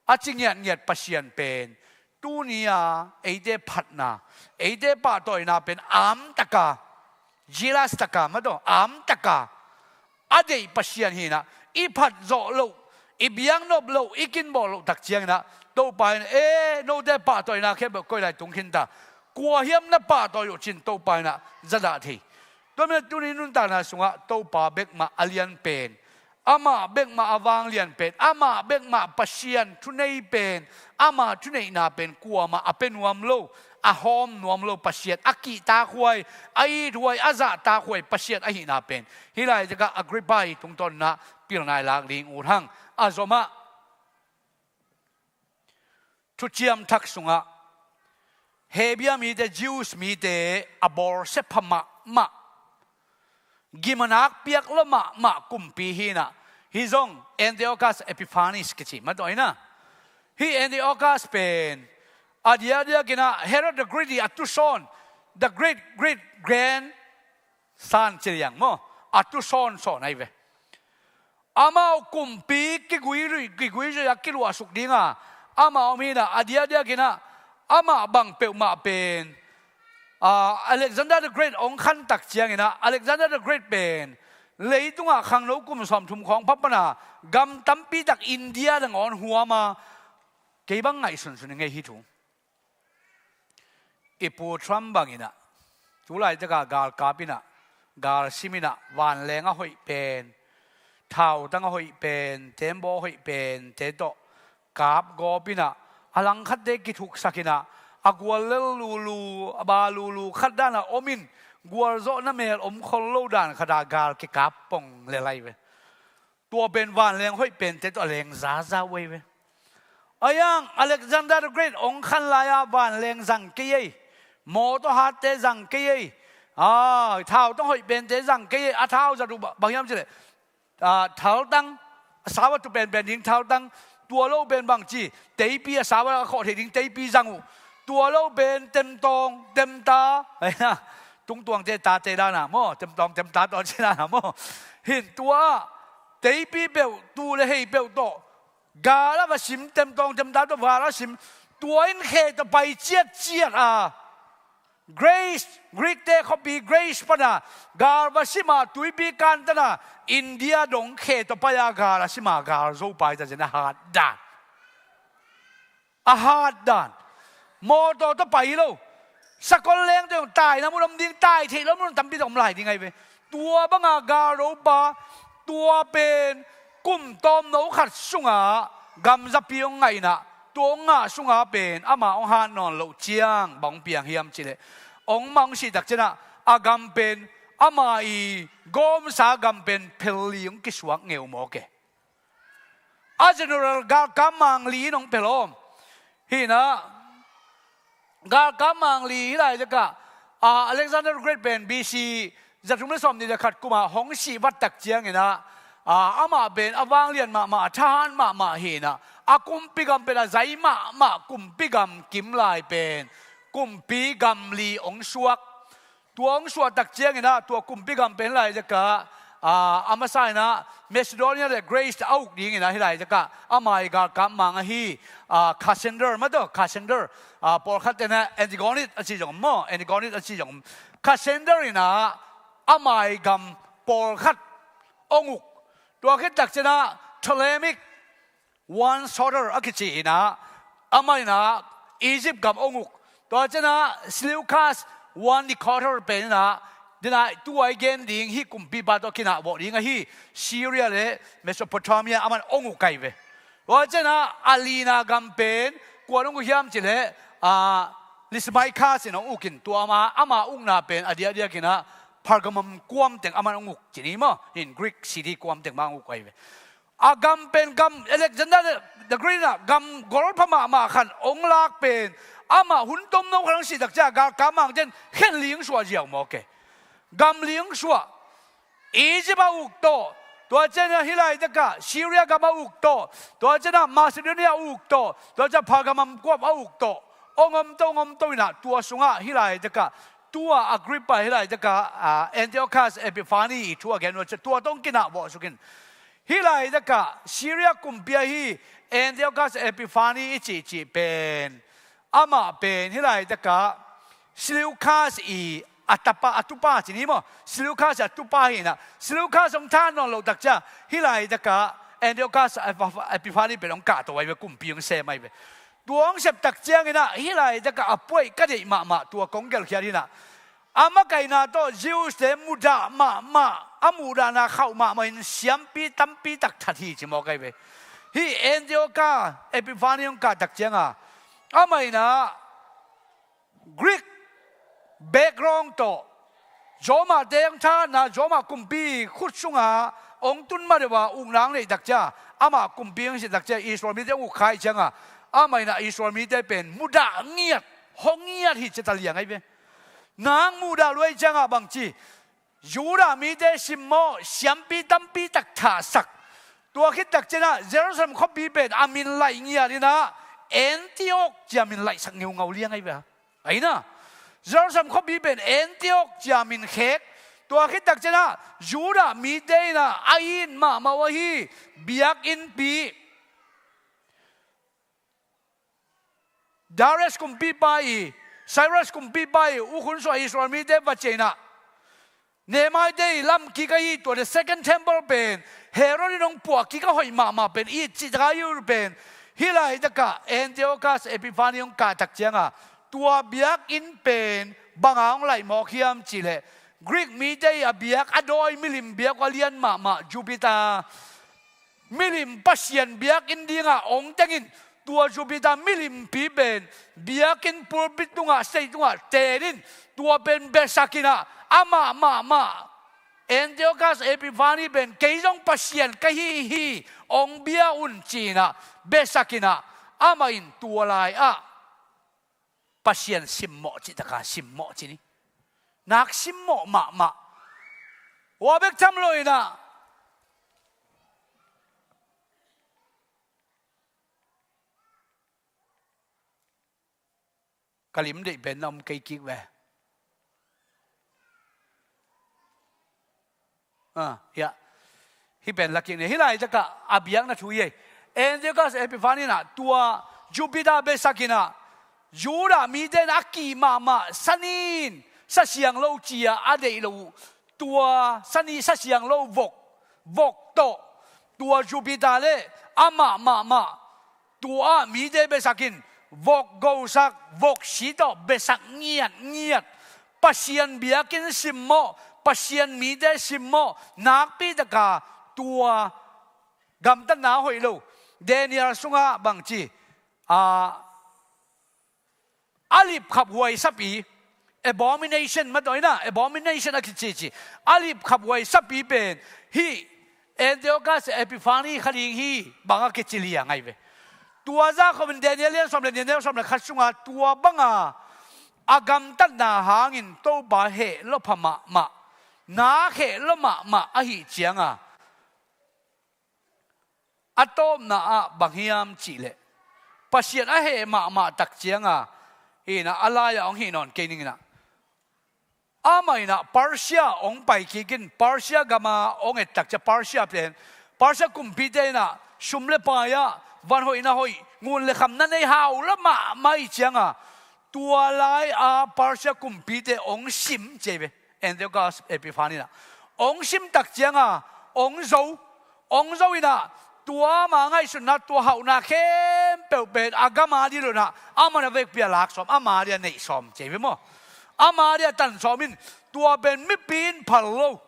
A ci ngiatngiat Pasian pen tuni-a eite phatna, eite pahtawina pen amtaka, jealous taka, mataw, amtaka a deih Pasian hi-in ah, i phat zawh loh, i biaknop loh, i kinbawl loh tak ciangin ah, Topa in, "E, note pahtawina khempeuh koi lai tung khin ta. Kua hiam na pahtawi uh?" ci-in Topa in ah zadah thei. Tua manin tuni nuntakna sungah Topa bek mah a lian pen, amah bek mah a vanglian pen, amah bek mah Pasian thunei pen, ama thuneihna pen kuamah a pia nuam lo, a hawm nuam lo Pasian, a kihtakhuai, a ithuai, a zahtakhuai Pasian ahihna pen hih laitakah Agrippa ii tungtawnna pilna i lak ding ut hang. A zomah Thuciam Thak sungah Hebia mite, Jews mite a bawlsia pha mahmah, gim a nakpiak lua mahmah kumpi hi-in ah, hih zong Antiochus Epiphanes kici, mataw, hi-in ah, hih Antiochus pen a diakdiakin ah Herod the Great ii a tusawn, the great great grandson ci liang maw, a tusawnsawn ahi ve. Amau kumpi kiguizuih, kiguizuih a kiluahsuk dinga amah om hi-in ah, a diakdiakin ah amah bang peuhmah pen, ah, Alexander the Great hong khan tak ciangin ah, Alexander the Great pen leitungah khangno kum sawmthum khawng pha pana gam tampi tak India nangawn huam a, kei bang ngaihsunsun i ngei hi thu. I Pu Trump bangin ah, tu laitakah galkap in ah, galsim in ah, vanleng a hoih pen, thautang a hoih pen, tembaw a hoih pente tawh kapgawp in ah, a langkhatte kithuksak in ah, a guallel lulu, a ba lulu khat dan a om in, gualzawhna mel om khol lo dan khat a gal kikap pong lel ahi ve. Tua pen vanleng hoih pente tawh a leng zaza uh ahi ve. Ahi hang Alexander the Great hong khan lai-a vanleng zang kei ei. Mawtaw hatte zang kei ei. Ah, thautang hoih pente zang kei ei. A thau zat uh ba-, bang hiam cih leh, ah, thaltang, a sau a tu penpen ding thaltang. Tua lo pen bangci, teipi, a sau a khawh theih ding teipi zang uh. Tua lo pen temtawng, temta. Tungtuangte tate dan a maw, temtawng, temta tawh ci dan a maw. Hi-in tua teipi peuh, tuu le hei peuh tawh gal a va sim, temtawng temta tawh gal a sim. Tua in khe tawh pai ciatciat a, Greece, Greek-te khuapi Greece pana gal va sim a, tuipi kantan a, India dong khe tawh pai a, gal a sim a, gal zo pai ta zen a hat dan. A hat dan. Mawtaw tawh pai lo. Sakol leng tawh taina mun om ding, tai theih lo mun tampi tak om lai ding ahi ve. Tua banga galropa, tua pen kum tawmno khat sungah gamzapi hong ngah in ah, tua hong ngah sungah pen ama hong hat nawn loh ciang bang hong piang hiam cih leh, hong mah hong sih tak ciangin ah, a gam pen, ama ii gawmsa gam pen phel li hong kisuak ngeu mawk e. A general galkap mang li in hong phel om. Hi-in ah, galkap mang li hih laitakah, ah, Alexander Great pen B C zathum le sawmnih le khat kumah hong sih vat tak ciangin ah, ah, amah pen a vanglian mahmah, a thahat mahmah hi-in ah, a kumpi gam pen a zai mahmah kumpi gam kim lai pen kumpi gam li hong suak. Tua hong suah tak ciangin ah, tua kumpi gam pen hih laitakah, ah, a masa in ah Macedonia le Greece a uk dingin ah hih laitakah ama ii galkap mang ahi, ah, Cassander, mataw, Cassander, ah, pawlkhat ten ah Antigonid a ci zong om maw, Antigonid a ci zong om. Cassander in ah ama ii gam pawlkhat hong uk. Tua khit tak ciangin ah Ptolemaic One Soter a kici in ah, amah in ah Egypt gam hong uk. Tua ciangin ah Seleucus One Nicator pen in ah, den ah tua i gen ding hih kumpipa tawh kinahbawh ding ahi Syria le Mesopotamia amah in hong uk ahi ve. Tua ciangin ah a lina gam pen kuan hong uk hiam cih leh, ah, Lysimachus in hong uk in, tua ama, ama ukna pen a diakdiakin ah Pergamum kuam teng amah in hong uk ci ni maw. In Greek city kuam teng mah hong uk ahi ve. A gam pen gam, Alexander the Great in ah gam golpha mahmah khat hong lak pen, amah hun tomno khat hong sih tak ciang galkap mangte'n khen li hong suah ziau mawk e. Gam li hong suah. Egypt a uk tawh, tua ciangin ah hih laitakah Syria gam a uk tawh, tua ciangin ah Macedonia a uk tawh, tua ciangin ah Pergamum kuam a uk tawh, hong om to, hong om to in ah, tua sungah hih laitakah Tua Agrippa hih laitakah, ah, Antiochus Epiphanes i thu a gen uh ciang tua tawh kinah vawh suk in. Hih laitakah Syria kumpi ahi Antiochus Epiphanes i cihcih pen, amah pen hih laitakah Seleucus i a tapa, a tupa ci ni maw. Seleucus a tupa hi inah, Seleucus hong tha nawn loh tak ciang hih laitakah Antiochus Epiphanes pen hong kahto ahi ve, kumpi hong sem ahi ve. Tua hong sep tak ciang inah hih laitakah a puaih ka deih mahmah tua kong gelhkhiat hi inah, a makaihna tawh Jews te mudah mahmah, a muhdahna khauh mahmah in siampi tampi tak that hi ci mawk ahi ve. Hih Antiochus Epiphanes hong kah tak ciangah, amah inah Greek background tawh, Roma te hong tha na, Roma kumpi khut sungah hong tun ma deuh a ukna hong neih tak ciang, amah kumpi hong si tak ciang Israel mite hong uk kha ahih ciangah, amah inah Israel mite pen mudah ngiat, hong ngiat hi ci ta liang ahi ve. Nang mudah lua ahih ciangah bangci, Judah mite simmawh, siampi tampi tak thahsak. Tua khit tak ciangah Jerusalem khuapi pen a min laih ngiat inah Antioch ci a min laihsak ngeungau liang ahi ve. Ahi inah Jerusalem khuapi pen Antioch ci a min khek. Tua khit tak ciangah Judah mite inah a it mahmah uh ahi biakinnpi, Darius kumpipa i, Cyrus kumpipa i uk hun suah Israel mite va ciah inah, Nehemiah te i lam kik ahi tua the second temple pen Herod in hong puah kik a hoih mahmah pen i cih tak a i ut pen, hih laitakah Antiochus Epiphanes hong kah tak ciangah tua biakinn pen bang a hong laih mawk hiam cih leh, Greek mite i a biak, a dawi milim biak uh a lian mahmah Jupiter milim pasian biakinn dingah hong teng in, tua Jupiter milimpi pen biakinn pulpit tungah, stage tungah ten in, tua pen biasak inah, amah mahmah Antiochus Epiphanes pen kei zong pasian ka hi hi, hong bia un ci inah biasak inah, amah in tua lai-ah Pasian simmawh cih taka simmawh ci ni. Nak simmawh mahmah. Ua bek tham lo inah ka lim deih pen na om kei kik ve. Ah, ya. Hih pen lakik ni. Hih laitakah a biakna thu hi ei. Antiochus Epiphanes inah tua Jupiter biasak inah, Judah mite inah a kih mahmah sanin, sa siang lo ci-a a deih lo uh, tua sanin, sa siang lo vok, vok tawh, tua Jupiter le amah mahmah tua-ah mite biasak in, vok gosak, vok si tawh biasak ngiatngiat. Pasian biakinn simmawh, Pasian mite simmawh, nakpi taka tua gamtatna hoih lo. Daniel sungah bangci, a, a lipkhaphuai sapi, abomination, matawh inah abomination a kicici, a lipkhaphuai sapi pen hih Antiochus Epiphanes kha ding hi bang a kici liang ahi ve. Tua zah khawmin Daniel lian sawm le nih, neu sawm le khat sungah tua banga a gamtatna hangin Topa heh lua pha mahmah, nak heh lua mahmah ahih cianga, a tawpna ah bang hiam cihleh, Pasian a heh mahmah tak cianga, inah a lai-ah hong hih nawn kei ning inah, amah inah Persia hong pai kik in, Persia gama hong et tak ciang Persia pen, Persia kumpite inah sum le pai-ah van hoih na hoih, ngun le kham na nei hau lua mahmah ahih cianga, tua lai-a Persia kumpite hong sim ci hi ve. Antiochus Epiphanes inah hong sim tak cianga hong zo, hong zo inah tua ama ngaihsutna, tua hauhna khempeuh pen a gam a dih lo inah, amah na vekpi a lak sawm, ama dih a neih sawm ci hi ve maw. Ama dih a tan sawm in, tua pen mipi in phal lo.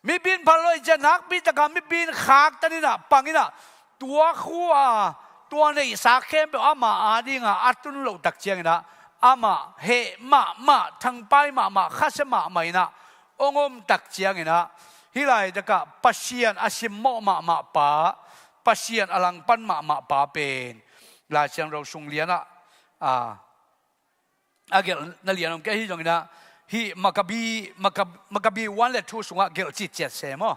Mipi in phal lo ahih ciang nakpi taka mipi in khaktan inah, pang inah, tua khua, tua neihsa khempeuh ama adinga a tun loh tak ciang inah, amah heh mahmah, thangpai mahmah, khasia mahmah inah hong om tak ciang inah, hih laitakah Pasian a simmawh mahmah pa, Pasian a langpan mahmah pa pen Lai Siangtho sung lianah, a, a gelhna lian om kei. Ahi zongin ah, hih Maccabees, Maccabees, Maccabees one le two sungah gelh citciat se maw.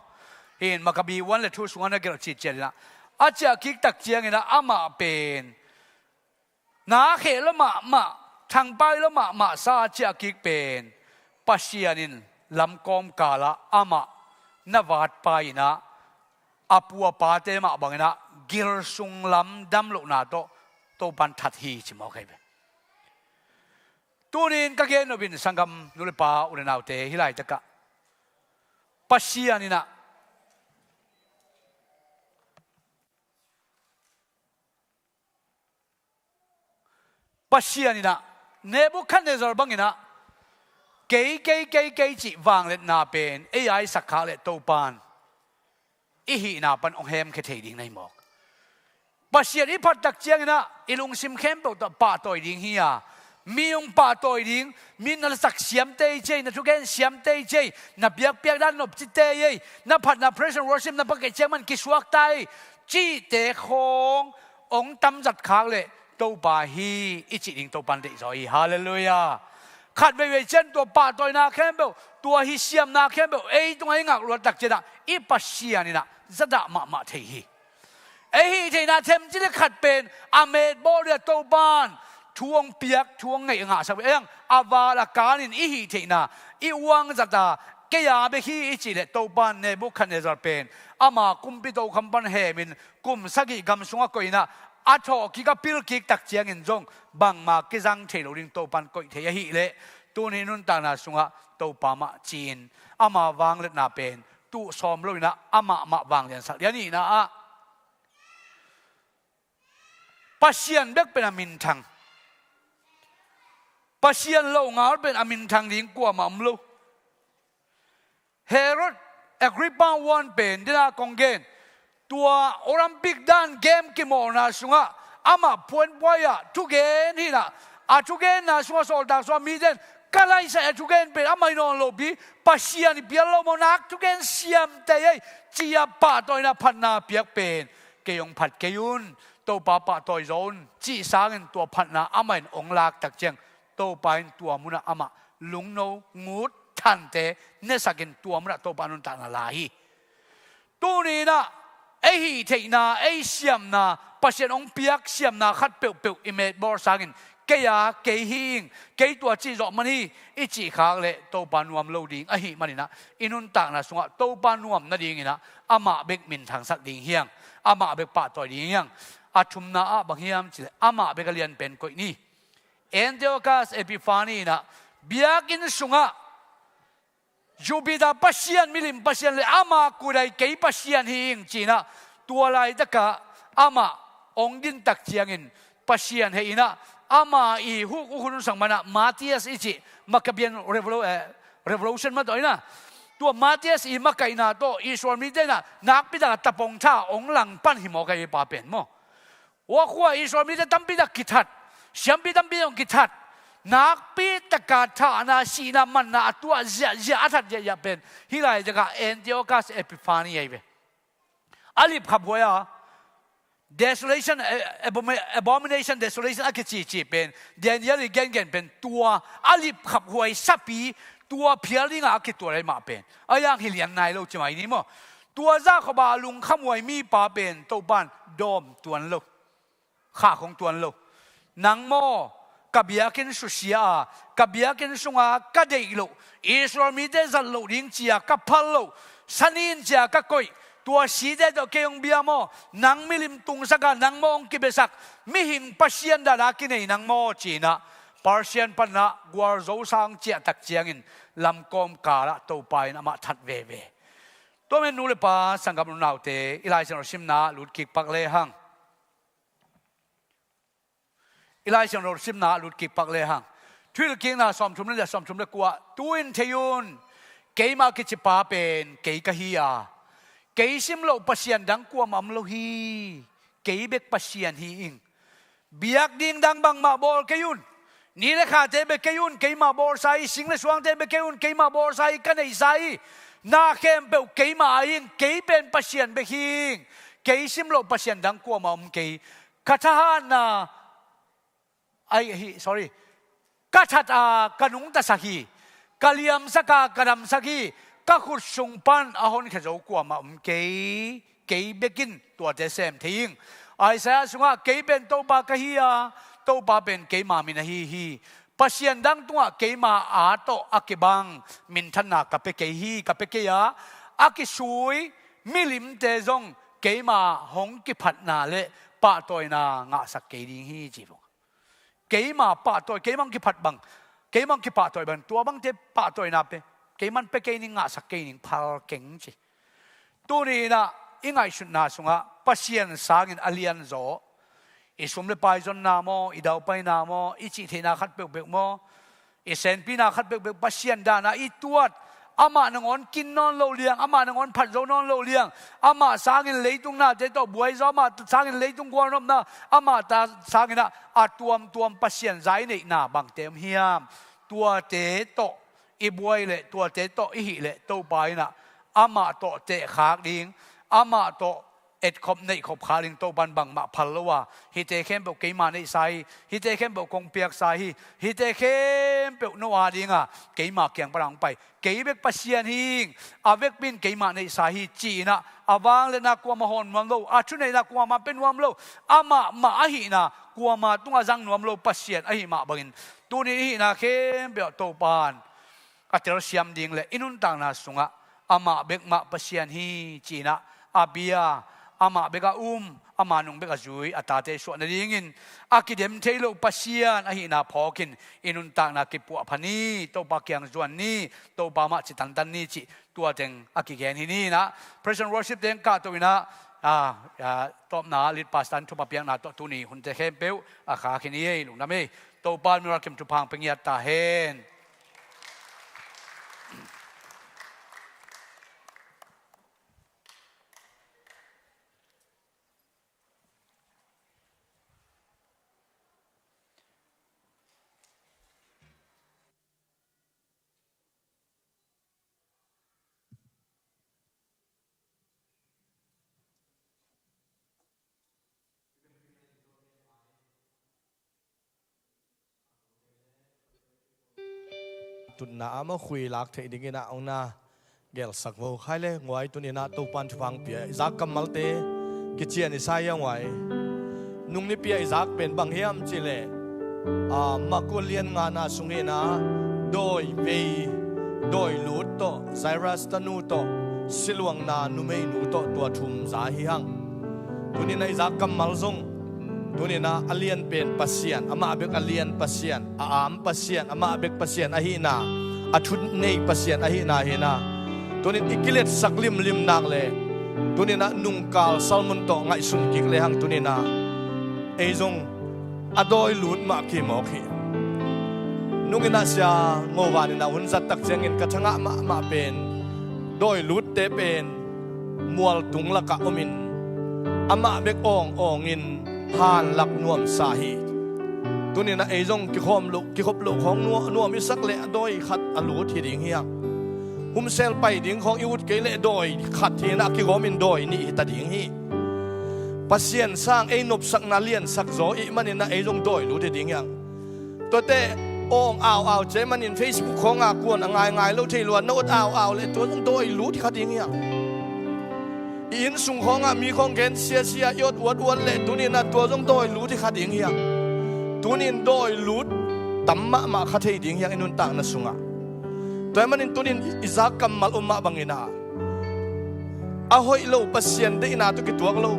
Hih Maccabees one le two sungah na gelh citciat inah, a ciah kik tak ciangin ah amah pen nak heh lua mahmah, thangpai lo mahmah sa a ciah kik pen Pasian in lamkawm kalah amah na vatpa inah a pu a pate mah banginah gilsung lam damlohna tawh Topan that hi ci mawk ahi ve. Tunin ka gen nopin sanggam nu le pa u le naute hih laitakah Pasian inah Pasian inah Nebukhadnezzar banginah kei kei kei kei cih vangliatna pen ei a i sak khak leh Topan i hihna pan hong hemkhia thei ding na hi mawk. Pasian i phat tak cianginah i lungsim khempeuh tawh pahtawi ding hi a, mi hong pahtawi ding, mi na lasak siam tei cei, na thugen siam tei cei, na biakpiak dan nopci tei ei, na phatna praise and worship na pakei ciang man kisuak ta ei cihte khawng hong tamzat khak leh Topa hi i cih ding Topan deihzaw hi. Halleluiah. Khat veivei cian tua pahtawina khempeuh, tua hi siamna khempeuh ei tungah i ngakluat tak cianah i Pasian inah zadah mahmah thei hi. Ei hih theihna themci le khat pen a metbawl dia Topan thu hong piak, thu hong ngeih a ngahsak ve. Ei ang a val a kanin i hih theihna i uangzata kei a bek hi i cih leh Topan Nebukhadnezzar pen ama kumpi tokham pan hemin kum sagih gam sungah koihinah a thawhkik a pilkik tak ciangin zong bangmah kizang thei lo ding Topan koih thei ahih leh tuni nuntakna sungah Topa mah ci-in ama vangliatna pen tuh sawm loinah amah mah vangliansak lian ihna ah Pasian bek pen a minthang. Pasian longal pen a minthang ding kuamah om lo. Herod Agrippa one pen dena kong gen tua Olympic dan game kimawlna sungah amah puanpuai ah thugen hinah a thugenna sungah sawltak sungah miten ka laisai a thugen pen amah hi nawn lopi Pasian i pial lo maw nak thugen siamte ei ci-a pahtawina phatna piak pen kei hong phat kei un, Topa pahtawi zaw un cih sangin tua phatna amah in hong lak tak ciang Topa in tua munah amah lungno ngut thante nesakin tua munah Topa nuntakna la hi. Tuninah ei hih theihna, ei siamna, Pasian hong piak siamna khat peuhpeuh i metbawl sangin kei a kei hi ing, kei tua cih zawh man hi i cih khak leh Topa nuam lo ding ahih maninah i nuntakna sungah Topa nuam nadinginah amah bek minthangsak ding hiang, amah bek pahtawi ding hiang. A thumna ah bang hiam cileh amah bek a lianpen koih ni. Antiochus Epiphanes inah biakinn sungah Jupiter pasian, milim pasian le ama kudai kei pasian hi ing cinah tua laitakah amah hong din tak ciangin Pasian hei inah ama i huk uhun sang manah Matthias i cih Maccabean revolu-, eh, revolution mah tawh inah tua Matthias i makaihna tawh Israel mite inah nakpitakah tapong tha hong langpan hi mawk ahi pa pen maw. Ua khua Israel mite tampitak kithat, siampi tampi zong kithat, nakpitaka thahna sihna manna a tuah ziahziah a that ziahziah pen hih laitakah Antiochus Epiphanes ahi ve. A lipkhaphuai a desolation, eh, abomi-, abomination desolation a kicici pen Daniel i gengen pen tua a lipkhaphuai sapi tua phial dinga a kitual ahi mah pen a yang hi lian nai lo ci mai ni maw. Tua zahkhop a lungkhamhuai mipa pen Topan dawm tuan lo. Khah khong tuan lo. Nang maw ka biakinn susia a ka biakinn sunga ka deih loh Israel mite zat loh ding cia ka phal loh sanin cia ka koih tua site tawh kei hong bia maw? Nang milim tungsaka nang maw hong kibesak mihing pasian dana kinei nang maw cinah Persian panah gualzo sang ciahtak ciangin lamkawm kalah Topa in amah that veve. Tua men nu le pa sanggam unaute i Laisiangtho simna lutkik pak lehang. I Laisiangtho simna a lutkik pak lehang. Thuhilhkikna sawmthum le lia sawmthum le kua. Tu-in thei un. Keimah kicipa pen kei ka hi a kei sim loh pasian dang kuamah om lo hi. Kei bek Pasian hi ing. Biak ding dang bangmah bawl kei un. Ni le khate bek kei un keimah bawlsa hi. Sing le suangte bek kei un keimah bawlsa hi. Ka neihsa hi. Na khempeuh keimah ahi ing. Kei pen Pasian bek hi ing. Kei sim loh pasian dang kuamah om kei. Ka thahatna, ai, hi, sorry. Ka that a ka nungtasak hi. Ka liamsak a ka damsak hi. Ka khut sung pan a honkhia zo kuamah om kei. Kei bekin tuate sem thei ing. Isaiah sungah kei pen Topa ka hi a Topa pen keima min ahi hi. Pasian dang tungah keima aa tawh a kibang minthanna ka pia kei hi, ka pia kei a, a kisui milimte zong keima hong kiphatna le pahtawina ngahsak kei ding hi, ci bawk. Keima pahtawi, keima hong kiphat bang, keima hong kipahtawi bang, tua bangte pahtawina pe, keiman pe kei ning, ngahsak kei ning, phal keng, ci. Tuni inah i ngaihsutna sungah Pasian sangin a lianzaw, i sum le pai zonna maw, i daupaina maw, i cihtheihna khat peuhpeuh maw, i senpina khat peuhpeuh Pasian dana i tuat, amah nangawn kin nawn lo liang, amah nangawn phat zo nawn lo liang, amah sangin leitung nate tawh buai zaw, amah sangin leitung gualnopna, amah ta sanginah a tuamtuam Pasian zai neihna bangte om hiam? Tuate tawh i buai leh, tuate tawh i hih leh, Topa inah amah tawh tehkhak ding, amah tawh etkhop neihkhop khak ding Topan bangmah phal lo a, hihte khempeuh keima neihsa hi, hihte khempeuh kong piaksa hi, hihte khempeuh no a dinga keima kiang pana hong pai, kei bek Pasian hi ing, a vekpi in keima neihsa hi, ci-inah a vangliatna kuamah hawn nuam lo, a thuneihna kuamah pe nuam lo, amah mah ahihna kuamah tungah zang nuam lo Pasian ahih mah bangin, tuni i hihna khempeuh ah Topan a telsiam ding le i nuntakna sungah amah bek mah Pasian hi, ci-inah a bia, amah bek a um, ama nung bek a zui a tate suah nadingin a kidem thei lo Pasian ahihna phawkin i nuntakna kipuahpha ni, Topa kiang zuan ni, Topa mah ci tantan ni, cih tua teng a kigen hi ni inah. Praise and worship teng kahto inah, ah, ah, tawpna lead pastor in thupha piakna tawh tuni hunte khempeuh a khak hi ni ei, lungdam ei. Topa in mi ralkim thupha hong pe ngiat ta hen. Tutna a mawkhui lak theih dingin ah hong na gelsak vo khai le. Nguai, tuni inah Topan thupha hong pia i zak kammalte kician i sa hi a, nguai. Nung nipi ah i zak pen bang hiam cih leh, ah, Marku lian ngana sung inah dawi vei, dawi lut tawh, Jairus tanu tawh, siluangna numeinu tawh, tua thum za hi hang. Tuni inah i zak kammal zong, tuni inah a lian pen Pasian, amah bek a lian Pasian, a am Pasian, amah bek Pasian ahihna, a thu nei Pasian ahihna hi inah, tuni in i kiletsak limlim nak leh, tuni inah nungkal sermon tawh ngaihsun kik lehang, tuni inah ei zong a dawi lut mah kimawk hi. Nung inah Sia Ngo Van inah hun zat tak ciangin ka thangah mahmah pen dawi lutte pen mualtung lakah omin amah bek awngawngin hanlak nuamsa hi. Tuni inah ei zong kikhawm loh, kikhop loh khawng nuam, nuam i sak leh a dawi khat a lut hi ding hiang. Humsel pai ding khawng i ut kei leh dawi khat hi inah kigawmin dawi nih hi ta ding hi. Pasian sang ei nopsakna liansak zaw i hih man inah ei zong dawi lut hi ding hiang. Tuate awng au au cih manin Facebook khawngah kuan a ngaingai lo thei lua, na ot au au leh tua zong dawi lut hi kha ding hiang. I innsung khawngah mi khawng gen siasia i ot uat uat leh tuni inah tua zong dawi lut hi kha ding hiang. Tuni in dawi lut tam mahmah kha thei ding hiang i nuntakna sungah. Tua hih manin tuni in i zak kammal om mah bang inah a hoih lo, Pasian deihna tawh kituak lo.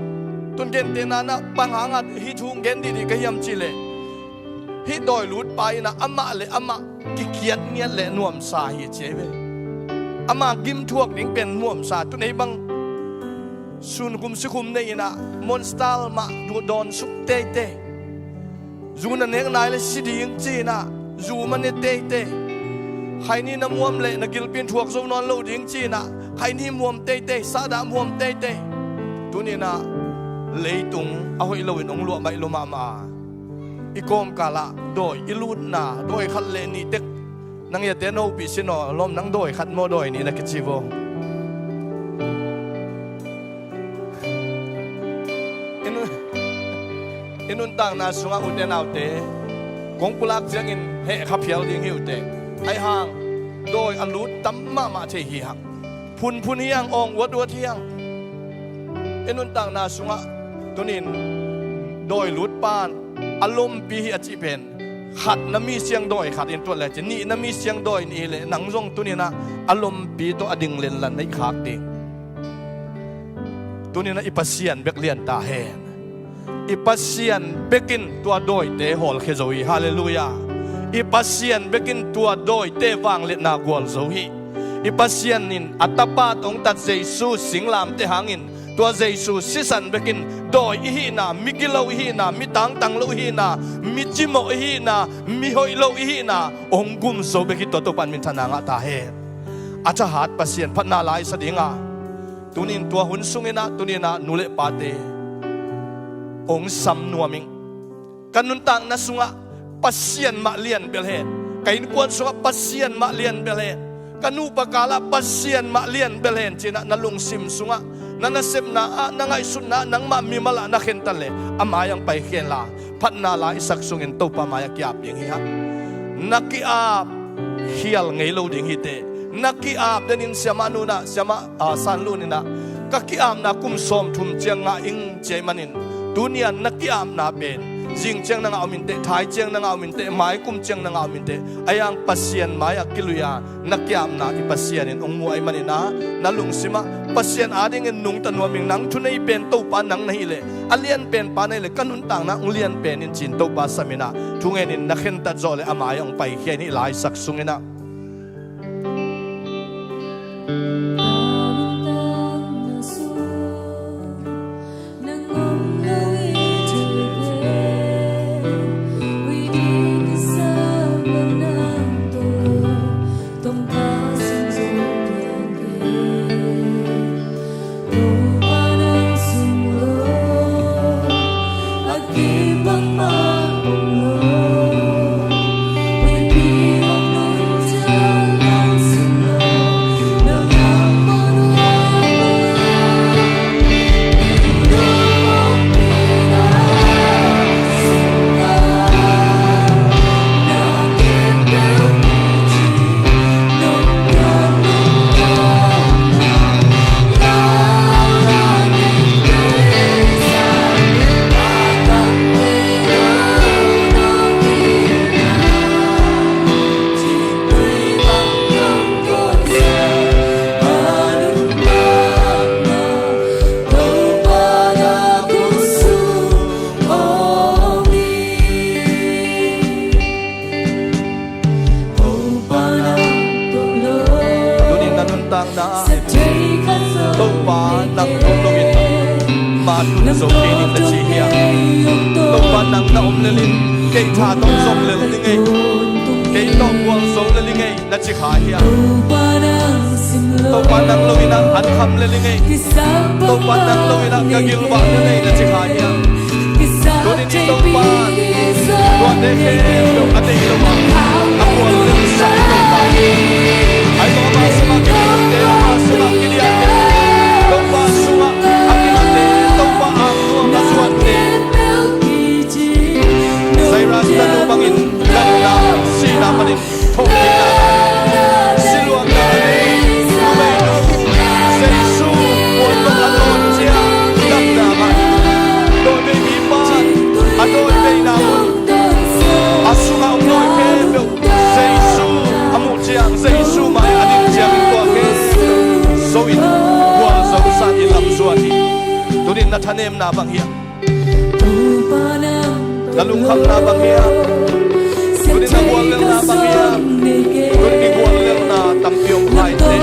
Tun gentehna inah bang hangah hih thu hong gen dihdih ka hiam cih leh, hih dawi lutpa inah amah le amah kikiat ngiat leh nuamsa hi ci ei ve. Ama gimthuak ding pen nuamsa. Tun ei bang sun khum si khum nei inah Monster mah dawn suk teitei. Zu na nek nai leh si ding ci inah zu mah ne teitei. Khaini na muam leh na gilpi in thuak zo nawn lo ding ci inah khaini muam teitei, sahdah muam teitei. Tuni inah leitung a hoih loin hong luah baih lua mahmah a, i kawmkalah dawi i lutna, dawi khat leh nih tek. Nang iate nopih sin aw, lawm, nang dawi khat maw, dawi nih na kici vo. I nun, i nuntakna sungah ute naute, kong pulak ciangin heh kha phial ding hi ute. Ahi hang dawi a lut tam mahmah thei hi hang. Phunphun hi hang, awng uat uat hi hang. I nuntakna sungah tuni in dawi lutpa in a lompi hi a cih pen Khatna mi siangdawi khat in tuat le ci, nihna mi siangdawi nih le, nang zong tuninah a lompi tawh a ding lenlan na i khak ding. Tuninah i Pasian bek lian ta hen. I Pasian bekin tua dawite hawlkhia zo hi. Halleluiah. I Pasian bekin tua dawite vangliatna gual zo hi. I Pasian in a Tapa tawh hong tat Jesu singlamteh hangin, tua Jesu sisan bekin dawi i hihna, mi gilo i hihna, mi tangtang lo i hihna, mi cimawh i hihna, mi hoih lo i hihna hong gum zo bek hi. Tua Topa in minthanna ngah ta hen. A thahat Pasian phatna la i sa dinga, tunin tua hun sunginah, tuninah nu le pate hong sam nuam ing. Ka nuntakna sungah Pasian mah lian bel hen. Ka innkuan sungah Pasian mah lian bel hen. Ka nupa kalah Pasian mah lian bel hen cinah, na lungsim sungah, na nasepna ah, na ngaihsutna ah, nangmah mimal ah na khentat le, a mai-ah hong paikhia inla, phatna la i sak sungin Topa mai-ah ki-ap ding hi hang. Na ki-ap khial ngei lo ding hi teh. Na ki-ap denin siamah nunah, siamah, ah, San Lu ninah, ka ki-apna kum sawmthum ciang ngah ing ci ahih manin, tuni-a na ki-apna pen zing ciang na ngah om inteh, thai ciang na ngah om inteh, mai kum ciang na ngah om inteh. Ahi hang Pasian mai-ah kilui-a na ki-apna i Pasian in hong muh ahih maninah, na lungsimah Pasian adingin nungta nuam ing. Nang thunei pen Topa nang na hih leh, a lianpen pa na hih leh, ka nuntakna hong lianpen in ci-in Topa sam inah, thungen in na khentat zawh leh a mai-ah hong paikhia in, hih la i sak sunginah. Tunin na nuntakna ah Topa nang om loin ma tun zo kei ning na ci hiam? Topa nang na om lel in kei tha tawh zong lel ning ei, kei tawh gual zo lel ning ei na ci kha hiam? Topa nang loin ah an kham lel ning ei, Topa nang loin ah ka gilvah lel ning ei na ci kha hiam? Tunin i Topa, tuate khempeuh a deih lo a, a gual lelsak Topa. Ahi zong ama sungah kidiante, ama sungah kidiante, Topa sungah a kidiante, Topa angnuam a zuante. Jairus tanu bangin gamna, sihna panin thawhkikna, siluangna a nei, numei nu Jesu mual tawh a tawn ciang gamna ngah. Dawi bei mipa a dawi beina mun, a sungah om dawi khempeuh Jesu a muh ciang, Jesu mai a ding ciang tua khempeuh zo in gualzo sa in lam zuan hi. Tunin na thanemna bang hiam? Na lungkhamna bang hiam? Tunin na guallelhna bang hiam? Tunin i guallelhna tampi om kha inteh.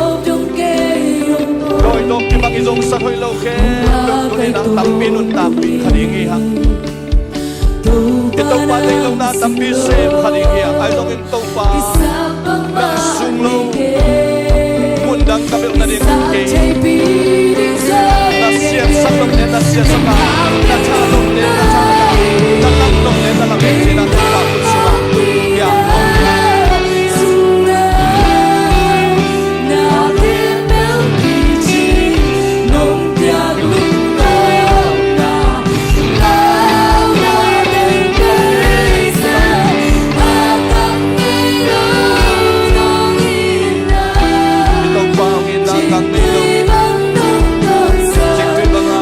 Dawi tawh kibang i zongsak hoih lo khempeuh tunin ah tampi nuntakpih kha ding hi hang. I Topa deih lohna tampi sem kha ding hi hang. Ahi zongin Topa, nang sung lo mundang ka belh nading kei, na siatsak nop le na siatsak a, na thah nop le na thah a, na lam nop le na lam e, ci-in ah Topa khut sungah hiam? I Topa hong itna tang nei lo. Cingtui banga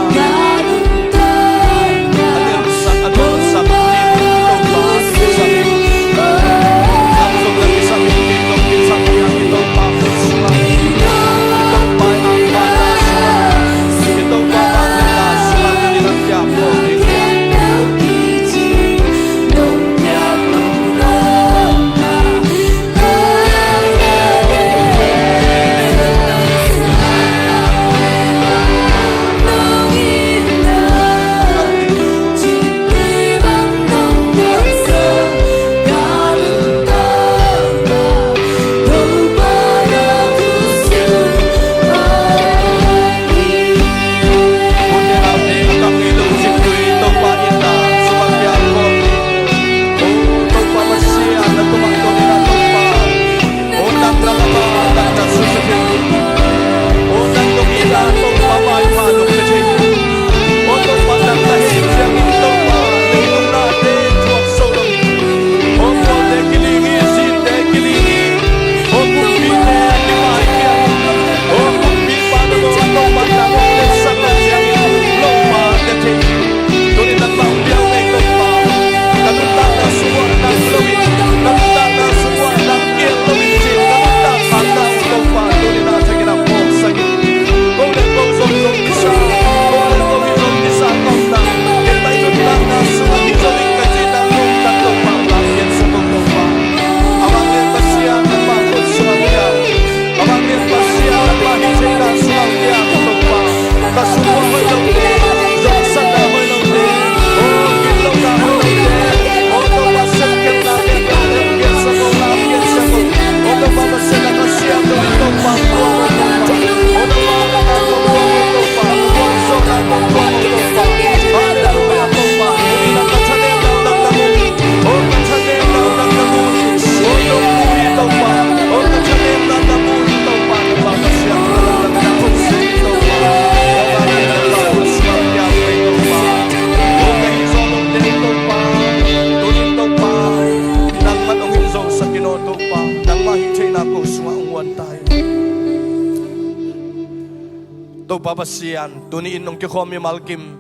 Topa Pasian, tuni-in nong kikhawm mimal kim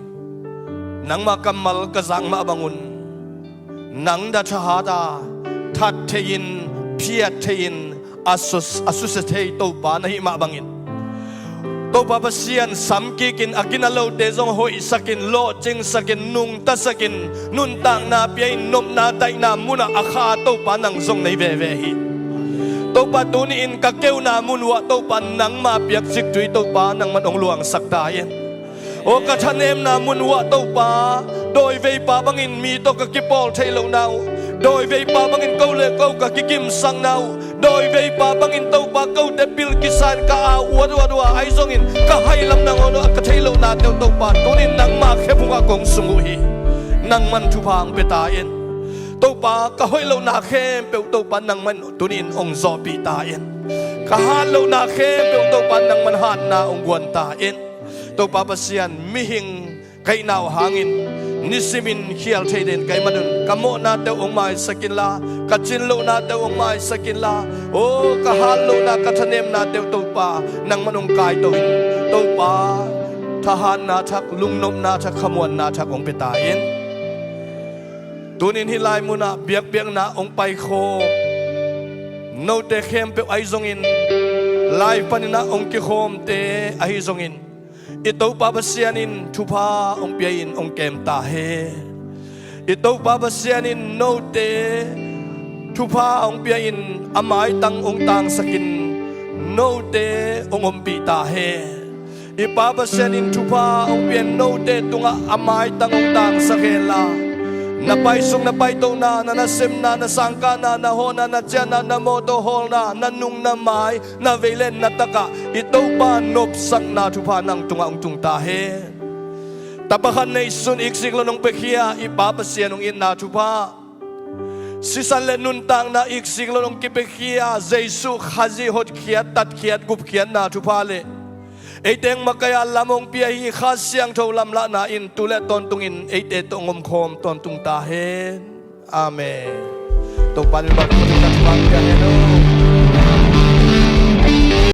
nangma kammal ka zak mah bangun, nang na thahat a, that thei-in, phiat thei-in, a su, a susia thei Topa na hih mah bangin, Topa Pasian, samkikin a gina lote zong hoihsakin, lawhcingsakin, nungtasakin, nuntakna pia-in, nopna daihna munah a kha Topa nang zong nei veve hi. Topa, tuni-in ka keuna mun uh ah Topa nangma piak ciktui Topa nangman hong luangsak ta in. Aw ka thanemna mun uh ah Topa, dawiveipa bangin mi tawh ka kipawl thei lohna uh, dawiveipa bangin ko le ko ka kigimsakna uh, dawiveipa bangin Topa kote pil kisa-in ka au uat uat uh a, ahi zongin ka hailam nangawn uh a ka thei lohnate uh Topa, tuni-in nangma khephung ah kong sung uh hi. Nangman thupha hong pia ta in. Topa, ka hoih lohna khempeuh Topa nangman tuni-in hong zawhpih ta in. Ka hat lohna khempeuh Topa nangman hatna hong guan ta in. Topa Pasian, mihing ka hihna uh hangin nisimin khial thei den ka hih manun ka mawhnate uh hong maisak inla, ka cin lohnate uh hong maisak inla, aw ka hat lohna, ka thanemnate uh Topa nangman hong kaito in. Topa, thahatna thak, lungnopna thak, khamuanna thak hong pia ta in. Tunin hih lai munah biakpiakna hong paikhawm note khempeuh ahi zongin, live panin ah hong kikhawmte ahi zongin, i Topa Pasian in thupha hong pia-in hong kem ta hen. I Topa Pasian in note thupha hong pia-in a maitang hong tangsakin note hong ompih ta hen. I Pa Pasian in thupha hong pia-in note tungah a maitang hong tangsak henla, na paisuk, na paitohna, na nasemna, na sangkahna, na hawhna, na ciahna, na mawtaw hawlna, na nung, na mai, na vei le na takah i Topa nopsakna thupha nang tungah hong tung ta hen. Tapa khat neihsun iksik lo nong piakhia i Pa Pasian hong itna thupha, sisan le nuntakna iksik lo nong kipiakhia Jesuh Khazih hotkhiat, tatkhiat, gupkhiatna thupha le eite hong makaih a lam hong pia hi Kha Siangtho lamlahna in tu le tawntungin eite tawh hong omkhawm tawntung ta hen. Amen. Topa in bang kong tat bang pia hen aw.